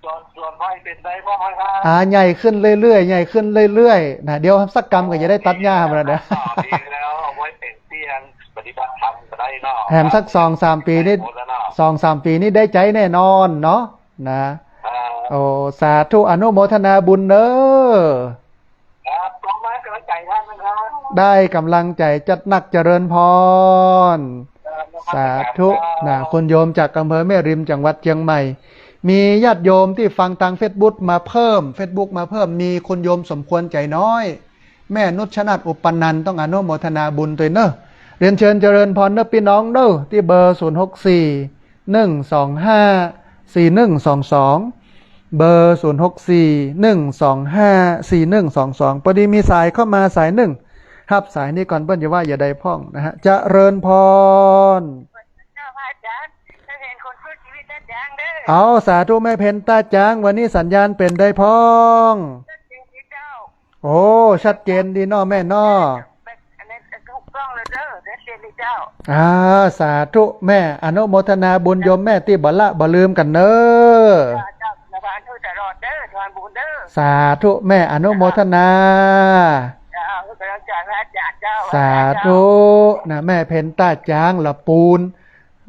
ส่วน ส่วนไพ่เป๋นใดบ้างครับ อ่า ใหญ่ขึ้นเรื่อยๆ ใหญ่ขึ้นเรื่อยๆ นะ เดี๋ยวสักกำก็จะได้ตัดหญ้ามาแล้วเนี่ย อ๋อ ดีแล้ว เอาไว้เป๋นเตียง มัน ฏิบัติธรรมก็ได้เนาะ แหมสักสองสามปี๋นี่ โฆษณา สองสามปี๋นี่ได้ใจ๊แน่นอนเนาะ นะ อ่า โอ้ สาธุ อนุโมทนาบุญเน้อ ครับ ขอให้กำลังใจท่านนะครับ ได้กำลังใจ๋จัดหนัก เจริญพร ครับ สาธุ นมัสการครับ นะ คุณโยมจากอำเภอแม่ริม จังหวัดเชียงใหม่ มีญาติโยมตี้ฟังตางเฟซบุ๊กมาเพิ่ม เฟซบุ๊กมาเพิ่ม มีคุณโยมสมควรใจ๋น้อย แม่นุชนาถ อุปนันท์ ต้องอนุโมทนาบุญตวยเน้อ เรียนเชิญเจริญพรเน้อปี้น้องเน้อ ตี้เบอร์ ศูนย์หกสี่ หนึ่งสองห้า สี่หนึ่งสองสอง เบอร์ ศูนย์หกสี่ หนึ่งสองห้า สี่หนึ่งสองสอง ปอดีมีสายเข้ามาสายนึ่ง ฮับสายนี้ก่อน เปิ้นจะว่าจะใดพ่องนะฮะ เจริญพร เจ้าพระอาจารย์ เจ้าเห็นคนสู้ชีวิตเต้าจ๊างเด้อ เอา สาธุ แม่เพ็ญเต้าจ๊าง วันนี้สัญญาณเป๋นใดพ่อง ชัดเจนดีเจ้า โอ้ ชัดเจนดีเนาะแม่เนาะ อันนี้ถูกต้องเลยเด้อ ชัดเจนดีเจ้า อ่า สาธุแม่ อนุโมทนาบุญโยมแม่ตี้บ่ละบ่ลืมกั๋นเน้อ เจ้า เจ้า สาธุตลอดเด้อ ทานบุญเด้อ สาธุแม่ อนุโมทนา เจ้า กำลังใจพระอาจารย์เจ้า สาธุ นะ แม่เพ็ญเต้าจ๊าง ละปูน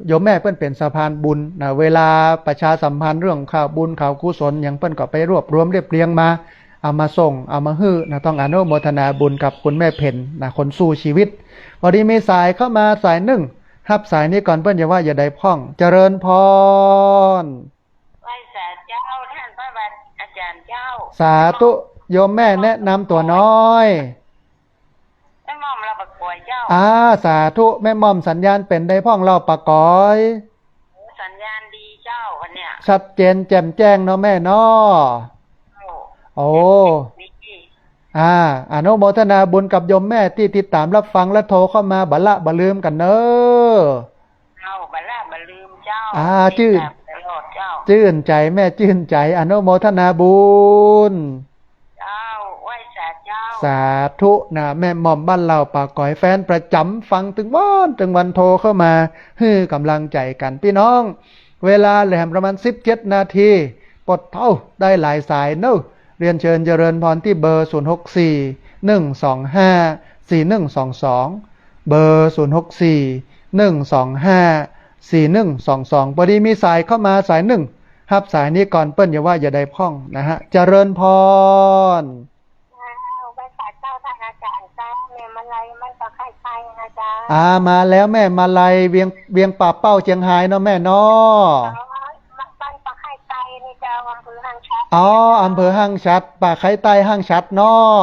โยมแม่เปิ้นเป๋นสะพานบุญนะ เวลาประชาสัมพันธ์เรื่องข่าวบุญข่าวกุศลหยัง เปิ้นก็ไปรวบรวมเรียบเรียงมา เอามาส่ง เอามาหื้อนะ ต้องอนุโมทนาบุญกับคุณแม่เพ็ญนะ คนสู้ชีวิต ปอดีมีสายเข้ามาสายนึ่ง ฮับสายนี้ก่อน เปิ้นจะว่าจะใดพ่อง เจริญพร ไหว้สาเจ้า ท่านพระอาจารย์เจ้า สาธุ โยมแม่แนะนำตั๋วน้อย แม่หม่อมลาวป่าก๋อยเจ้า อ่า สาธุ แม่หม่อม สัญญาณเป๋นใดพ่องลาวป่าก๋อย โอ้ สัญญาณดีเจ้า วันเนี้ย ชัดเจนแจ่มแจ้งเนาะแม่เนาะ เจ้า โอ้ ดี อ่า อนุโมทนาบุญกับโยมแม่ตี้ติดต๋ามรับฟังและโทรเข้ามาบ่ละบ่ลืมกั๋นเน้อ เจ้า บ่ละบ่ลืมเจ้า อ่า จื้น ติดต๋ามตลอดเจ้า จื้นใจ๋แม่ จื้นใจ๋ อนุโมทนาบุญ เจ้า ไหว้สาเจ้า สาธุนะ แม่หม่อมบ้านลาวป่าก๋อย แฟนประจ๋ำ ฟังตึงวันตึงวัน โทรเข้ามาหื้อก๋ำลังใจ๋กั๋น ปี้น้อง เวลาเหลือแหมประมาณสิบเจ็ดนาที ปดเต้าได้หลายสายเน้อ เรียนเชิญเจริญพรตี้เบอร์ ศูนย์หกสี่ หนึ่งสองห้า สี่หนึ่งสองสอง เบอร์ ศูนย์หกสี่ หนึ่งสองห้า สี่หนึ่งสองสอง ปอดีมีสายเข้ามาสายนึ่ง ฮับสายนี้ก่อน เปิ้นจะว่าจะใดพ่องนะฮะ เจริญพร เจ้า ไหว้สาเจ้า ท่านอาจารย์เจ้า แม่มาลัย บ้านป่าไคร้ใต้นะเจ้า อ่า มาแล้วแม่มาลัย เวียง เวียงป่าเป้า เจียงฮายเนาะแม่เนาะ อ๋อ บ้านป่าไคร้ใต้นี่เจ้า อำเภอห้างฉัตร อ๋อ อำเภอห้างฉัตร ป่าไคร้ใต้ ห้างฉัตรเนาะ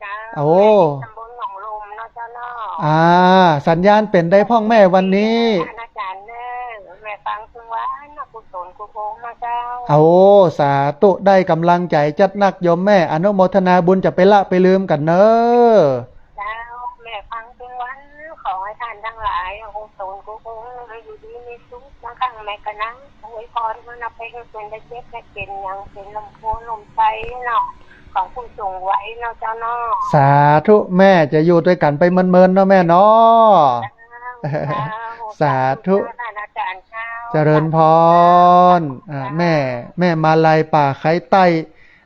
เจ้า โอ้ แม่อยู่ตำบลหนองลมเนาะเจ้าเนาะ อ่า สัญญาณเป๋นใดพ่องแม่วันนี้ อาจารย์เน้อ แม่ฟังตึงวันนะ กุศลกู้องค์นะเจ้า โอ้ สาธุ ได้ก๋ำลังใจ๋จัดหนักโยมแม่ อนุโมทนาบุญ จะไปละไปลืมกั๋นเน้อ เจ้า แม่ฟังตึงวัน ขอหื้อต้านตังหลาย กุศลกู้องค์ หื้ออยู่ดีมีสุข บางครั้งแม่ก็นั่งอวยพร เปิ้นนะ ไปหื้อเปิ้นได้เจ็บได้เป๋นหยัง เป๋นลมโพธิ์ลมไส้เนาะ ของผู้สูงวัยเนาะเจ้าเนาะ สาธุแม่ จะอยู่ตวยกั๋นไปเมินๆ เนาะแม่เนาะ เจ้า สาธุ สาธุเจ้า ท่านอาจารย์เจ้า เจริญพร อ่า สาธุ แม่ แม่มาลัยป่าไคร้ใต้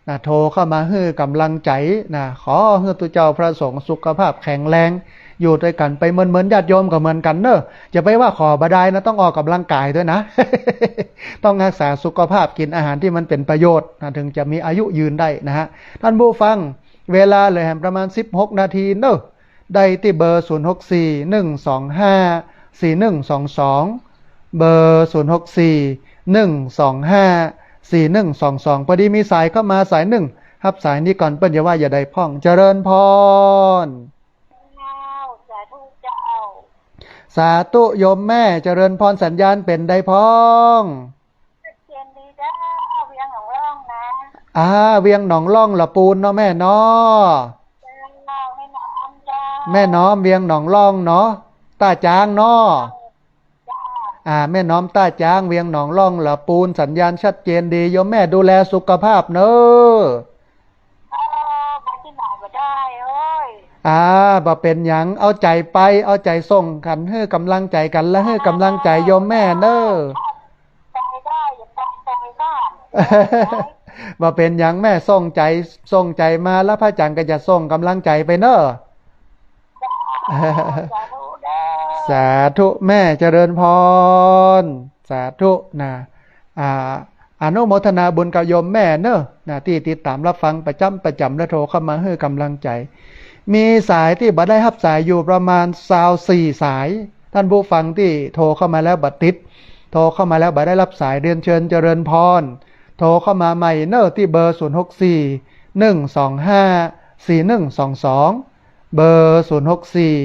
นะ โทรเข้ามาหื้อก๋ำลังใจ๋นะ ขอหื้อตุ๊เจ้าพระสงฆ์สุขภาพแข็งแรง อยู่ตวยกั๋นไปเมินๆ ญาติโยมก็เหมือนกั๋นเน้อ จะไปว่าขอบ่ดายนะ ต้องออกก๋ำลังก๋ายตวยนะ ต้องฮักษาสุขภาพ กิ๋นอาหารตี้มันเป๋นประโยชน์นะ เถิงจะมีอายุยืนได้นะฮะ ท่านผู้ฟัง เวลาเหลือแหมประมาณสิบหกนาทีเน้อ ได้ตี้เบอร์ ศูนย์หกสี่ หนึ่งสองห้า สี่หนึ่งสองสอง เบอร์ ศูนย์หกสี่ หนึ่งสองห้า สี่หนึ่งสองสอง ปอดีมีสายเข้ามาสายนึ่ง ฮับสายนี้ก่อน เปิ้นจะว่าจะใดพ่อง เจริญพร เจ้า สาธุเจ้า สาธุโยมแม่ เจริญพร สัญญาณเป๋นใดพ่อง ชัดเจนดีเจ้า เวียงหนองล่องนะ อ่า เวียงหนองล่องละปูนเนาะแม่เนาะ เจ้า แม่น้อมเจ้า แม่น้อม เวียงหนองล่องเนาะ ต้าจ๊างเนาะ เจ้า อ่า แม่น้อมต้าจ๊าง เวียงหนองล่องละปูน สัญญาณชัดเจนดี โยมแม่ดูแลสุขภาพเน้อ เออ ไปตี้ไหนบ่ได้เอ้ย อ่า บ่เป๋นหยัง เอาใจ๋ไป เอาใจ๋ส่งกั๋น หื้อก๋ำลังใจ๋กั๋น และหื้อก๋ำลังใจ๋โยมแม่เน้อ ไปได้ อย่าไป ไปบ้าน บ่เป๋นหยังแม่ ส่งใจ๋ ส่งใจ๋มา แล้วพระอาจารย์ก็จะส่งก๋ำลังใจ๋ไปเน้อ เจ้า สาธุเด้อ สาธุแม่เจริญพร สาธุนะ อ่า อนุโมทนาบุญกับโยมแม่เนอะนะ ตี้ติดต๋ามรับฟังประจ๋ำประจ๋ำและโทรเข้ามาหื้อกำลังใจ๋ มีสายตี้บ่ได้ฮับสายอยู่ประมาณซาวสี่สาย ต้านผู้ฟังตี้โทรเข้ามาแล้วบ่ติด โทรเข้ามาแล้วบ่ได้ฮับสาย เรียนเชิญเจริญพร โทรเข้ามาใหม่เนอะ ตี้เบอร์ ศูนย์หกสี่ หนึ่งสองห้า สี่หนึ่งสองสอง เบอร์ ศูนย์หกสี่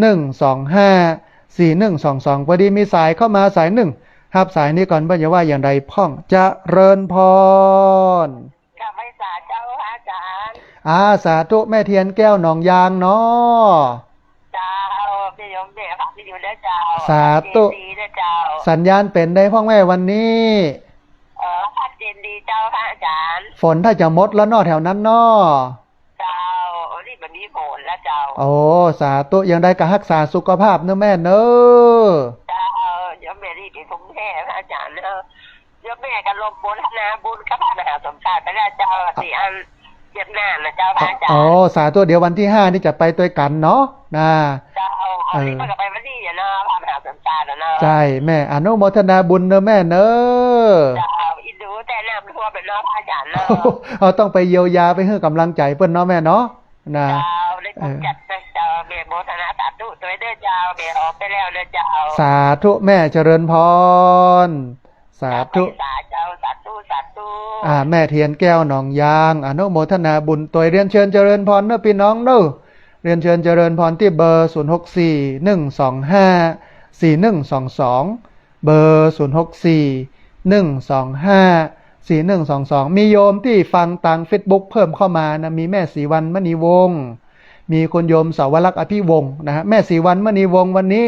หนึ่งสองห้า สี่หนึ่งสองสอง พอดีมีสายเข้ามาสายนึ่ง ฮับสายนี้ก่อน เปิ้นจะว่าอย่างใดพ่อง เจริญพร กราบไหว้สาเจ้าพระอาจ๋ารย์ อ่า สาธุ แม่เทียนแก้วหนองยางเนาะ เจ้า พี่โยมแม่ฟังอยู่นะเจ้า สาธุ ดีนะเจ้า สัญญาณเป๋นใดพ่องแม่วันนี้ เออ ชัดเจนดีเจ้าพระอาจ๋ารย์ ฝนถ้าจะหมดแล้วเนาะแถวนั้นเนาะ เจ้า นี่มันมีฝนแล้วเจ้า โอ้ สาธุ อย่างใดก็ฮักษาสุขภาพเนอะแม่เนอะ เจ้า โยมแม่นี่เป๋นภูมิแพ้พระอาจ๋ารย์เนอะ โยมแม่ก็ร่วมโมทนาบุญกับพระมหาสมชาติไปแล้วเจ้า สี่อันเจ็ดหน้านะเจ้าพระอาจ๋ารย์ โอ้ สาธุ เดี๋ยววันที่ห้านี่จะไปตวยกั๋นเนาะ นะ เจ้า เอา เออ นี่ก็ไปวันนี้อะเนาะ พระมหาสมชาติอะเนาะ ใจ้ แม่อนุโมทนาบุญเนอะแม่เนอะ เจ้า อินดูแต่น้ำท่วมอะเนาะพระอาจ๋ารย์เนาะ เอาต้องไปเยียวยาไปหื้อกำลังใจ๋เปิ้นเนาะแม่เนาะ นะ เจ้า ได้กำจัดนะเจ้า แม่โมทนาสาธุตวยเด้อเจ้า แม่ออกไปแล้วเด้อเจ้า สาธุแม่เจริญพร สาธุ สาเจ้า สาธุ สาธุ อ่า แม่เทียนแก้วหนองยาง อนุโมทนาบุญตวย เรียนเชิญเจริญพรเนอะปี้น้องเนอะ เรียนเชิญเจริญพรตี้เบอร์ ศูนย์หกสี่ หนึ่งสองห้า สี่หนึ่งสองสอง เบอร์ ศูนย์หกสี่ หนึ่งสองห้า สี่หนึ่งสองสอง มีโยมตี้ฟังตางเฟซบุ๊กเพิ่มเข้ามานะ มีแม่ศรีวรรณมณีวงศ์ มีคุณโยมสาวรักษ์อภิวงศ์นะฮะ แม่ศรีวรรณมณีวงศ์วันนี้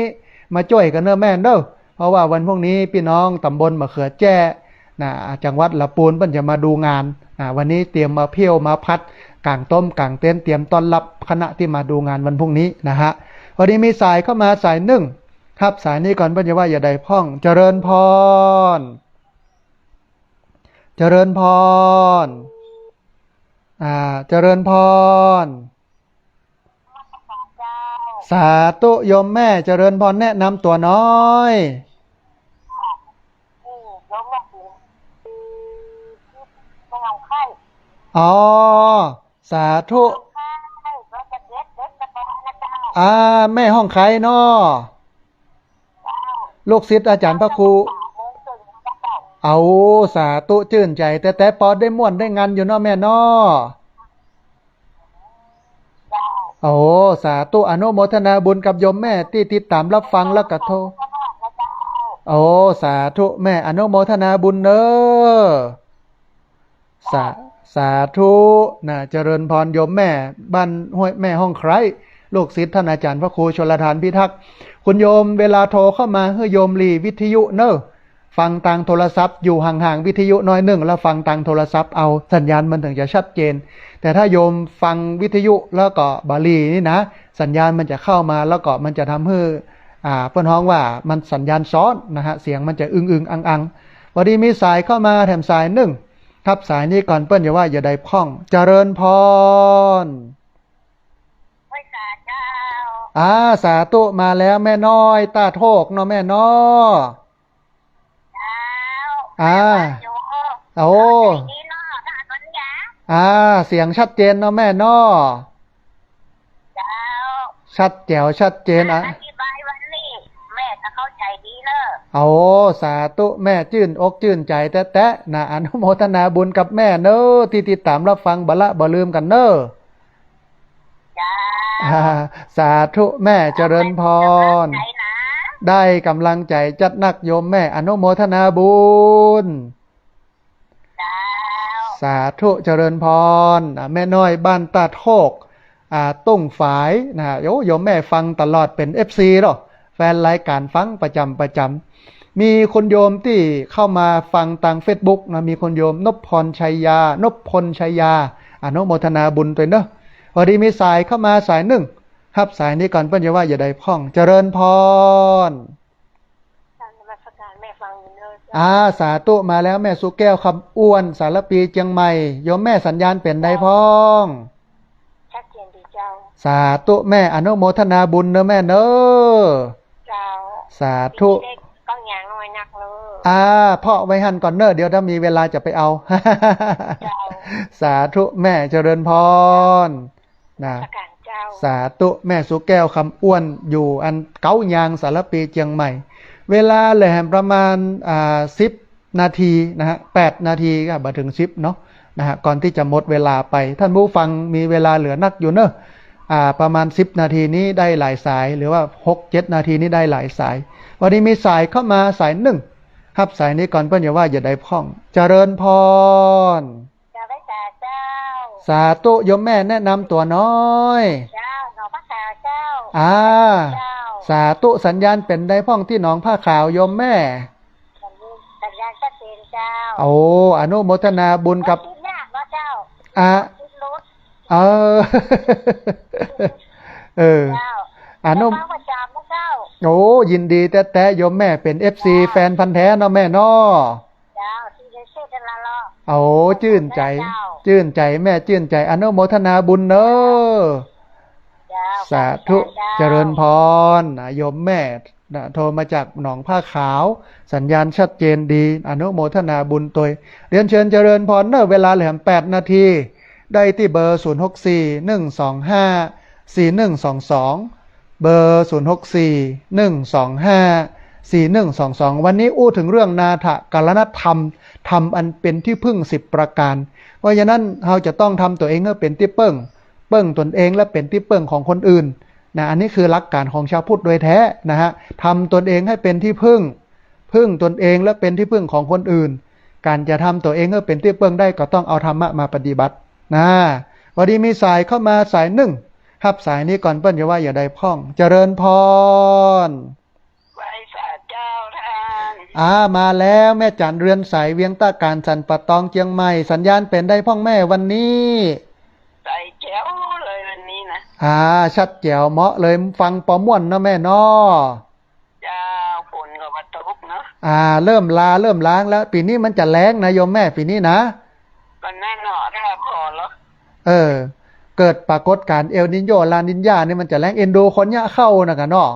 มาจ้วยกั๋นเนอะแม่เนอะ เพราะว่าวันพรุ่งนี้ปี้น้องต๋ำบลมะเขือแจ้นะ จังหวัดละปูนเปิ้นจะมาดูงานนะ วันนี้เตรียมมาเผี้ยวมาผัดก๋างต้มก๋างเต็นท์ เตรียมต้อนรับคณะตี้มาดูงานวันพรุ่งนี้นะฮะ พอดีมีสายเข้ามาสายนึ่ง ฮับสายนี้ก่อน เปิ้นจะว่าอย่างใดพ่อง เจริญพร เจริญพร อ่า เจริญพร สาธุโยมแม่ เจริญพร แนะนำตั๋วหน้อย อ๋อ สาธุ อ่า แม่ฮ่องไคล้เนาะ ลูกศิษย์อาจ๋ารย์พระครู เอา สาธุ จื้นใจ๋แต๊ๆ ปอได้ม่วนได้งันอยู่เนาะแม่เนาะ โอ้ สาธุ อนุโมทนาบุญกับโยมแม่ตี้ติดต๋ามรับฟังแล้วก็โทร โอ้ สาธุ แม่อนุโมทนาบุญเน้อ สา สาธุ นะ เจริญพรโยมแม่ บ้านห้วย แม่ฮ่องไคล้ ลูกศิษย์ต้านอาจ๋ารย์พระครูชลธารพิทักษ์ คุณโยมเวลาโทรเข้ามาหื้อโยมหลีวิทยุเน้อ ฟังตางโทรศัพท์ อยู่ห่างๆวิทยุหน้อยนึ่ง แล้วฟังตางโทรศัพท์เอา สัญญาณมันเถิงจะชัดเจน แต่ถ้าโยมฟังวิทยุแล้วก็บ่หลีนี่นะ สัญญาณมันจะเข้ามา แล้วก็มันจะทำหื้อ อ่า เปิ้นฮ้องว่ามันสัญญาณซ้อนนะฮะ เสียงมันจะอึงๆอังๆ พอดีมีสายเข้ามาแถมสายนึ่ง ฮับสายนี้ก่อน เปิ้นจะว่าอย่างใดพ่อง เจริญพร ไหว้สาเจ้า อ่า สาธุ มาแล้วแม่น้อยต้าโทกเนาะแม่เนาะ เจ้า อ่า แม่ว่าอยู่ โอ้ ใจดีเนาะ ถ้าคนอยาก อ่า เสียงชัดเจนเนาะแม่เนาะ เจ้า ชัดแจ๋วชัดเจนอะ อธิบายวันนี้ แม่ก็เข้าใจดีเน้อ โอ้ สาธุ แม่จื้นอกจื้นใจ๋แต๊ๆ นะ อนุโมทนาบุญกับแม่เน้อ ตี้ติดต๋ามรับฟัง บ่ละบ่ลืมกั๋นเน้อ เจ้า อ่า สาธุแม่ เจริญพร ได้ก๋ำลังใจ๋จัดนักโยมแม่ อนุโมทนาบุญ เจ้า สาธุ เจริญพร อ่า แม่น้อยบ้านต้าโทก อ่า ตุ้งฝาย นะ โอ้ โยมแม่ฟังตลอด เป๋น เอฟซี เนาะ แฟนรายก๋านฟังประจ๋ำประจ๋ำ มีคุณโยมตี้เข้ามาฟังตางเฟซบุ๊กนะ มีคุณโยมนพพรชัยยา นพพลชัยยา อนุโมทนาบุญตวยเน้อ พอดีมีสายเข้ามาสายนึ่ง ฮับสายนี้ก่อน เปิ้นจะว่าอย่างใดพ่อง เจริญพร กราบนมัสก๋ารแม่ฟังอยู่เน้อเจ้า อ่า สาธุ มาแล้วแม่สุแก้วคำอ้วน สารภีเจียงใหม่ โยมแม่สัญญาณเป๋นใดพ่อง ชัดเจนดีเจ้า สาธุแม่ อนุโมทนาบุญเน้อแม่เน้อ เจ้า สาธุ มีเลขเก้ายางน้อยนักเลย อ่า เพาะไว้หั้นก่อนเน่อ เดี๋ยวถ้ามีเวลาจะไปเอา เจ้า สาธุแม่ เจริญพร นะ นมัสการเจ้า สาธุ แม่สุแก้ว คำอ้วน อยู่อันเก๊ายาง สารภี เจียงใหม่ เวลาเหลือแหมประมาณ อ่า สิบนาทีนะฮะ แปดนาทีก็บ่ถึงสิบเนาะ นะฮะ ก่อนตี้จะหมดเวลาไป ท่านผู้ฟังมีเวลาเหลือนักอยู่เนอะ อ่า ประมาณสิบนาทีนี้ได้หลายสาย หรือว่าหกเจ็ดนาทีนี้ได้หลายสาย วันนี้มีสายเข้ามาสายนึ่ง ฮับสายนี้ก่อน เปิ้นจะว่าจะได้พ่อง เจริญพร เจ้า ไหว้สาเจ้า สาธุ โยมแม่แนะนำตั๋วหน้อย เจ้า หนองผ้าขาวเจ้า อ่า เจ้า สาธุ สัญญาณเป๋นใดพ่องตี้หนองผ้าขาวโยมแม่ สัญญาณ สัญญาณชัดเจนเจ้า โอ้ อนุโมทนาบุญกับ รถติดยากเนาะเจ้า อ่ะ รถติดรถ เออ เออ เจ้า อนุ เจ้า ประจำนะเจ้า โอ้ ยินดีแต๊ๆ โยมแม่เป๋น เอฟซี เจ้า แฟนพันธุ์แท้เนาะแม่เนาะ เจ้า ที่ได้เช็ดกันละเลาะ โอ้ จื้นใจ๋ เจ้า จื้นใจ๋แม่ จื้นใจ๋ อนุโมทนาบุญเนอะ เจ้า สาธุ เจ้า เจริญพร นะ โยมแม่ นะ โทรมาจากหนองผ้าขาว สัญญาณชัดเจนดี อนุโมทนาบุญตวย เรียนเชิญเจริญพรเนอะ เวลาเหลือแหมแปดนาที ได้ตี้เบอร์ ศูนย์หกสี่ หนึ่งสองห้า สี่หนึ่งสองสอง เบอร์ ศูนย์หกสี่ หนึ่งสองห้า สี่หนึ่งสองสอง วันนี้อู้เถิงเรื่องนาถกรณธรรม ธรรมอันเป๋นตี้เปิ้งสิบประก๋าน เพราะฉะนั้นเฮาจะต้องทำตั๋วเองหื้อเป๋นตี้เปิ้ง เปิ้งตนเองและเป๋นตี้เปิ้งของคนอื่น นะ อันนี้คือหลักก๋านของชาวพุทธโดยแท้นะฮะ ทำตนเองให้เป๋นตี้เปิ้ง เปิ้งตนเองและเป๋นตี้เปิ้งของคนอื่น ก๋านจะทำตั๋วเองหื้อเป๋นตี้เปิ้งได้ก็ต้องเอาธรรมะมาปฏิบัติ นะ พอดีมีสายเข้ามาสายนึ่ง ฮับสายนี้ก่อน เปิ้นจะว่าจะได้พ่อง เจริญพร ไหว้สาเจ้าต้าน อ่า มาแล้ว แม่จั๋นเรือนใส เวียงต้าก๋าน สันป่าตอง เจียงใหม่ สัญญาณเป๋นใดพ่องแม่วันนี้ ใสแจ๋วเลยวันนี้นะ อ่า ชัดแจ๋วเหมาะเลย ฟังปอม่วนเนาะแม่เนาะ เจ้า ฝนก็บ่ตกเนาะ อ่า เริ่มลาเริ่มลางแล้ว ปี๋นี้มันจะแล้งนะโยมแม่ ปี๋นี้นะ ก็แน่นอน ถ้าพอแล้ว เออ เกิดปรากฏก๋ารณ์เอลนีโญ ลานีญานี่มันจะแล้ง เอ็นดูคนเยียะข้าวนะก่ะเนาะ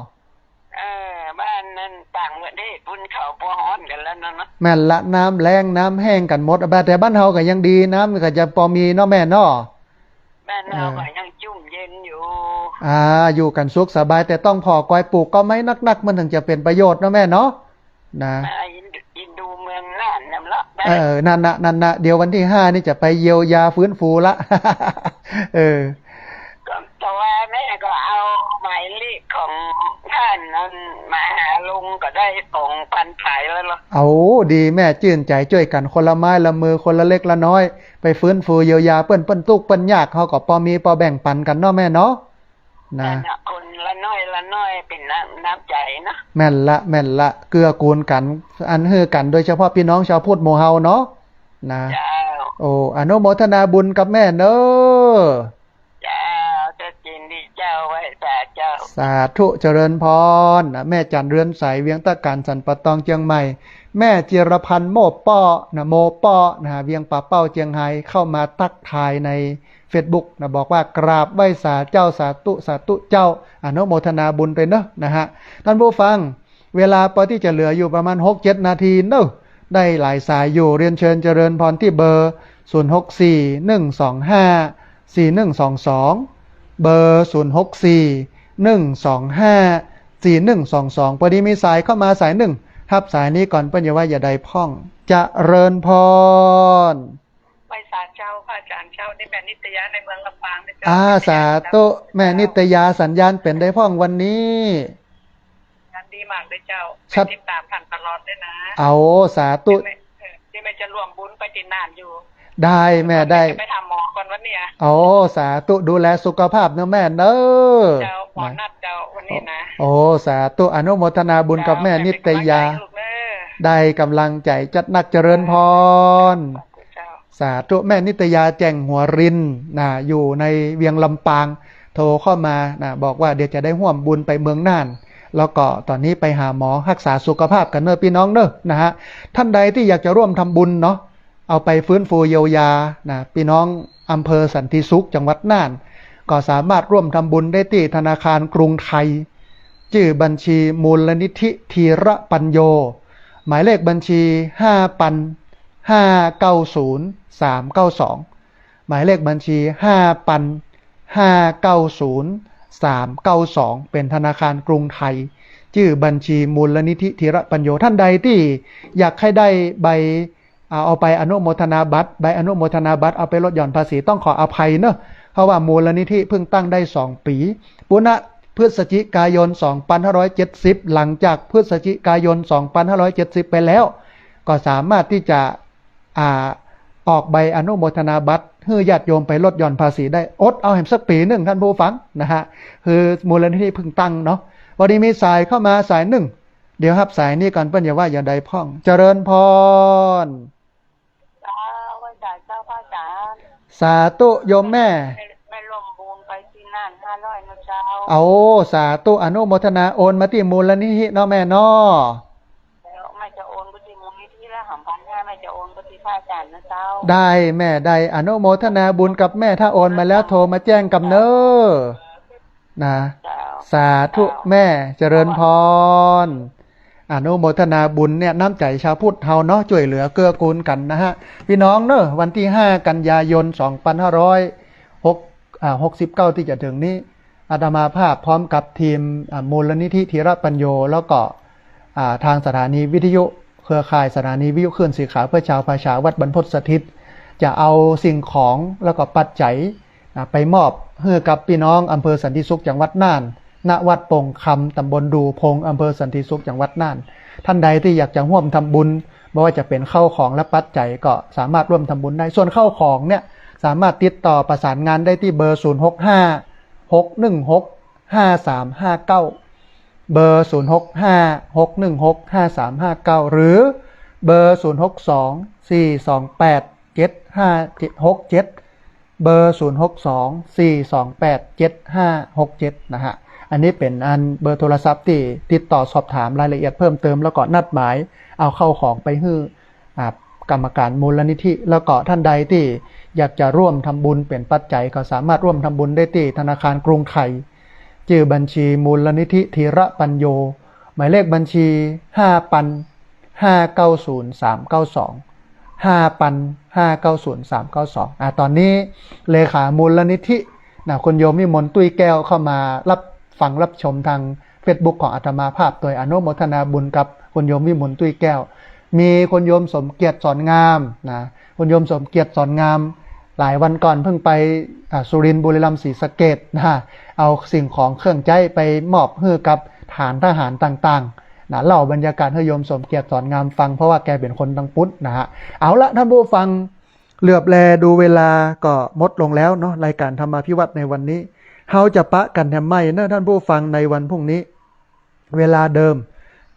เออ บ้านนั้นต่างประเทศปุ้นเขาบ่ฮ้อนกั๋นแล้วเนาะ แม่นละ น้ำแล้งน้ำแห้งกั๋นหมด แต่บ้านเฮาก็ยังดี น้ำก็จะปอมีเนาะแม่เนาะ บ้านเฮา เออ ก็ยังจุ่มเย็นอยู่ อ่า อยู่กั๋นสุขสบาย แต่ต้องผ่อกอยปลูกก็ไม้นักๆ มันถึงจะเป๋นประโยชน์เนาะแม่เนาะ นะ อ่า อิน อินดูเมืองน่านนำละ เออ นั่นนะ นั่นนะ เดี๋ยววันตี้ห้านี่จะไปเยียวยาฟื้นฟูละ เออ ก็ แต่ว่าแม่ก็เอาหมายเลขของต้านนั้นมาหาลุงก็ได้สองพันปายแล้วเนาะ เอา ดีแม่ จื้นใจ๋ จ้วยกั๋นคนละไม้ละมือ คนละเล็กละน้อย ไปฟื้นฟูเยียวยาเปิ้น เปิ้นตุ๊กข์เปิ้นยาก เฮาก็ปอมีปอแบ่งปั๋นกั๋นเนาะแม่เนาะ นะ นั่นน่ะ คนละน้อยละน้อยเป๋นน้ำ น้ำใจ๋เนาะ แม่นละ แม่นละ เกื้อกูลกั๋น อันหื้อกั๋น โดยเฉพาะปี้น้องชาวพุทธหมู่เฮาเนาะ นะ เจ้า โอ้ อนุโมทนาบุญกับแม่เน้อ เจ้า เจ้า ยินดีเจ้า ไหว้สาเจ้า สาธุ เจริญพร นะ แม่จั๋นเรือนใส เวียงต้าก๋าน สันป่าตอง เจียงใหม่ แม่จิรพันธ์ โม่เป้าะ นะ โม่เป้าะ นะ เวียงป่าเป้า เจียงฮาย เข้ามาตั๊กทายใน เฟซบุ๊ก นะ บอกว่ากราบไหว้สาเจ้า สาธุ สาธุเจ้า อนุโมทนาบุญตวยเนาะ นะฮะ ท่านผู้ฟัง เวลาปอตี้จะเหลืออยู่ประมาณหกเจ็ดนาทีเนาะ ได้หลายสายอยู่ เรียนเชิญเจริญพรตี้เบอร์ ศูนย์หกสี่ หนึ่งสองห้า สี่หนึ่งสองสอง เบอร์ ศูนย์หกสี่ หนึ่งสองห้า สี่หนึ่งสองสอง ปอดีมีสายเข้ามาสายนึ่ง ฮับสายนี้ก่อน เปิ้นจะว่าจะได้พ่อง เจริญพร ไหว้สาเจ้า พระอาจ๋ารย์เจ้า นี่แม่นิตยาในเมืองลำปางนะเจ้า อ่า สาธุ แม่นิตยา สัญญาณเป๋นใดพ่องวันนี้ สัญญาณดีมากเลยเจ้า ชัด แม่ติดต๋ามต้านตลอดเลยนะ เอา สาธุ นี่แม่ เออ นี่แม่จะร่วมบุญไปตี้น่านอยู่ ได้แม่ ได้ จะไปหาหมอก่อนวันนี้อะ โอ้ สาธุ ดูแลสุขภาพเนาะแม่เนาะ เจ้า หมอนัดเจ้าวันนี้นะ โอ้ สาธุ อนุโมทนาบุญกับแม่นิตยา แม่เป๋นก๋ำลังใจ๋ลูกเน้อ ได้ก๋ำลังใจ๋จัดนัก เจริญพร สาธุเจ้า สาธุ แม่นิตยา แจ่งหัวริน นะ อยู่ในเวียงลำปาง โทรเข้ามา นะ บอกว่าเดี๋ยวจะได้ฮ่วมบุญไปเมืองน่าน แล้วก็ต๋อนนี้ไปหาหมอฮักษาสุขภาพกั๋นเน้อปี้น้องเน้อ นะฮะ ท่านใดตี้อยากจะร่วมทำบุญเนาะ เอาไปฟื้นฟูเยียวยา นะ ปี้น้องอำเภอสันติสุข จังหวัดน่าน ก็สามารถร่วมทำบุญได้ตี้ธนาคารกรุงไทย จื้อบัญชีมูลนิธิธีระปัญโญ หมายเลขบัญชี ห้าปัน ห้าเก้าศูนย์ สามเก้าสอง หมายเลขบัญชี ห้าปัน ห้าเก้าศูนย์ สามเก้าสอง เป๋นธนาคารกรุงไทย จื้อบัญชีมูลนิธิธีระปัญโญ ท่านใดตี้อยากหื้อได้ใบ เอา เอาไปอนุโมทนาบัตร ใบอนุโมทนาบัตรเอาไปลดหย่อนภาษี ต้องขออภัยเนอะ เพราะว่ามูลนิธิเพิ่งตั้งได้สองปี๋ ปู๊นะ พฤศจิกายน สองปันห้าร้อยเจ็ดสิบ หลังจากพฤศจิกายน สองปันห้าร้อยเจ็ดสิบ ไปแล้ว ก็สามารถตี้จะ อ่า ออกใบอนุโมทนาบัตรหื้อญาติโยมไปลดหย่อนภาษีได้ อดเอาแหมสักปี๋นึ่ง ท่านผู้ฟังนะฮะ คือมูลนิธิเพิ่งตั้งเนาะ พอดีมีสายเข้ามาสายนึ่ง เดี๋ยวฮับสายนี้ก่อน เปิ้นจะว่าอย่างใดพ่อง เจริญพร เจ้า ไหว้สาเจ้าพระอาจารย์ สาธุโยมแม่ แม่ร่วมบุญไปตี้นั่นห้าร้อยนะเจ้า เอา สาธุ อนุโมทนา โอนมาตี้มูลนิธิเนาะแม่เนาะ แล้วแม่จะโอนไปตี้มูลนิธิแล้ว หามพันห้าแม่จะโอนไปตี้พระอาจารย์นะเจ้า ได้แม่ ได้ อนุโมทนาบุญกับแม่ ถ้าโอนมาแล้วโทรมาแจ้งกำเน่อ นะ เจ้า สาธุ เจ้า แม่ เจริญพร อนุโมทนาบุญเนี่ย น้ำใจ๋ชาวพุทธเฮาเนาะ จ้วยเหลือเกื้อกูลกั๋นนะฮะ ปี้น้องเนาะ วันตี้ห้ากันยายน สองปันห้าร้อยหก อ่า หกสิบเก้า ตี้จะเถิงนี้ อาตมาภาพพร้อมกับทีม อ่า มูลนิธิธีระปัญโญ แล้วก็ อ่า ตางสถานีวิทยุ เครือข่ายสถานีวิทยุคลื่นสีขาวเพื่อชาวประชา วัดบรรพตสถิต จะเอาสิ่งของแล้วก็ปัจจัย อ่า ไปมอบหื้อกับปี้น้องอำเภอสันติสุข จังหวัดน่าน ณ วัดโป่งคำ ตำบลดู่พง อำเภอสันติสุข จังหวัดน่าน ท่านใดตี้อยากจะฮ่วมทำบุญ บ่ว่าจะเป๋นข้าวของและปัจจัยก็สามารถฮ่วมทำบุญได้ ส่วนข้าวของเนี่ยสามารถติดต่อประสานงานได้ตี้เบอร์ ศูนย์หกห้า หกหนึ่งหก ห้าสามห้าเก้า เบอร์ ศูนย์หกห้า หกหนึ่งหก ห้าสามห้าเก้า หรือเบอร์ ศูนย์หกสอง สี่สองแปด เจ็ดห้าหกเจ็ด เบอร์ ศูนย์หกสอง สี่สองแปด เจ็ดห้าหกเจ็ด นะฮะ อันนี้เป๋นอันเบอร์โทรศัพท์ตี้ติดต่อสอบถามรายละเอียดเพิ่มเติม แล้วก็นัดหมายเอาข้าวของไปหื้อ อ่า กรรมการมูลนิธิ แล้วก็ท่านใดตี้อยากจะฮ่วมทำบุญเป๋นปัจจัย ก็สามารถฮ่วมทำบุญได้ตี้ธนาคารกรุงไทย จื้อบัญชีมูลนิธิธีระปัญโญ หมายเลขบัญชี ห้าปัน ห้าเก้าศูนย์ สามเก้าสอง ห้าปัน ห้าเก้าศูนย์ สามเก้าสอง อ่า ต๋อนนี้เลขามูลนิธินะ คุณโยมวิมลตุ้ยแก้วเข้ามารับฟังรับชมตางเฟซบุ๊กของอาตมาภาพ โดยอนุโมทนาบุญกับคุณโยมวิมลตุ้ยแก้ว มีคุณโยมสมเกียรติสอนงามนะ คุณโยมสมเกียรติสอนงาม หลายวันก่อนเพิ่งไป อ่า สุรินทร์ บุรีรัมย์ ศรีสะเกษนะ เอาสิ่งของเครื่องใจ๊ไปมอบหื้อกับฐานทหารต่างๆ นะ เล่าบรรยากาศหื้อโยมสมเกียรติสอนงามฟัง เพราะว่าแกเป๋นคนตางปุ้นนะฮะ เอาละท่านผู้ฟัง เหลือบแลดูเวลาก็หมดลงแล้วเนาะ รายการธรรมาภิวัตน์ในวันนี้ เฮาจะปะกั๋นแหมใหม่เนาะท่านผู้ฟัง ในวันพรุ่งนี้ เวลาเดิม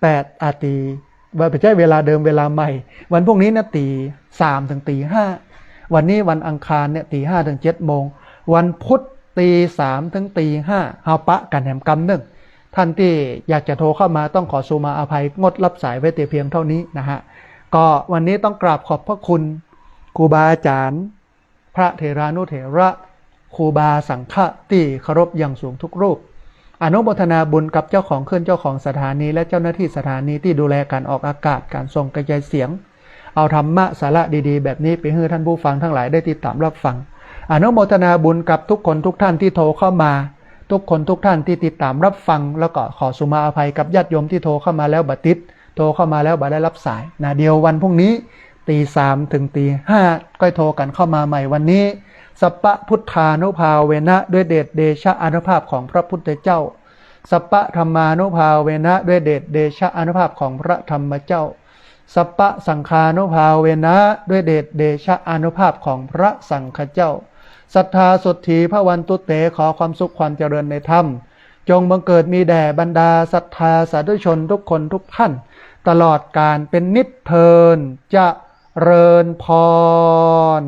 แปด อาตี ว่าบ่ใจ้เวลาเดิม เวลาใหม่ วันพรุ่งนี้นะ ตี๋สามเถิงตี๋ห้า วันนี้วันอังคารเนี่ย ตี๋ห้าเถิงเจ็ดโมง วันพุธตี๋สามเถิงตี๋ห้า เฮาปะกั๋นแหมกำนึ่ง ท่านตี้อยากจะโทรเข้ามาต้องขอสุมาอภัย งดรับสายไว้แต่เพียงเท่านี้นะฮะ ก็วันนี้ต้องกราบขอบพระคุณครูบาอาจารย์ พระเถรานุเถระ ครูบาสังฆะตี้เคารพอย่างสูงทุกรูป อนุโมทนาบุญกับเจ้าของคลื่น เจ้าของสถานี และเจ้าหน้าที่สถานีตี้ดูแลการออกอากาศ การส่งกระจายเสียง เอาธรรมะสาระดีๆ แบบนี้ไปหื้อท่านผู้ฟังทั้งหลายได้ติดตามรับฟัง อนุโมทนาบุญกับทุกคนทุกท่านที่โทรเข้ามา ทุกคนทุกท่านที่ติดตามรับฟัง แล้วก็ขอสุมาอภัยกับญาติโยมที่โทรเข้ามาแล้วบ่ติด โทรเข้ามาแล้วบ่ได้รับสายนะ เดี๋ยววันพรุ่งนี้ตี๋สามเถิงตี๋ห้า ก้อยโทรกั๋นเข้ามาใหม่ วันนี้ สัพพะพุทธานุภาเวนะ ด้วยเดชเดชะอานุภาพของพระพุทธเจ้า สัพพะธัมมานุภาเวนะ ด้วยเดชเดชะอานุภาพของพระธรรมเจ้า สัพพะสังฆานุภาเวนะ ด้วยเดชเดชะอานุภาพของพระสังฆเจ้า สัทธาโสตถีภวันตุเต ขอความสุขความเจริญในธรรม จงบังเกิดมีแด่บรรดาศรัทธาสาธุชนทุกคนทุกท่าน ตลอดกาลเป็นนิจเทิน เจริญพร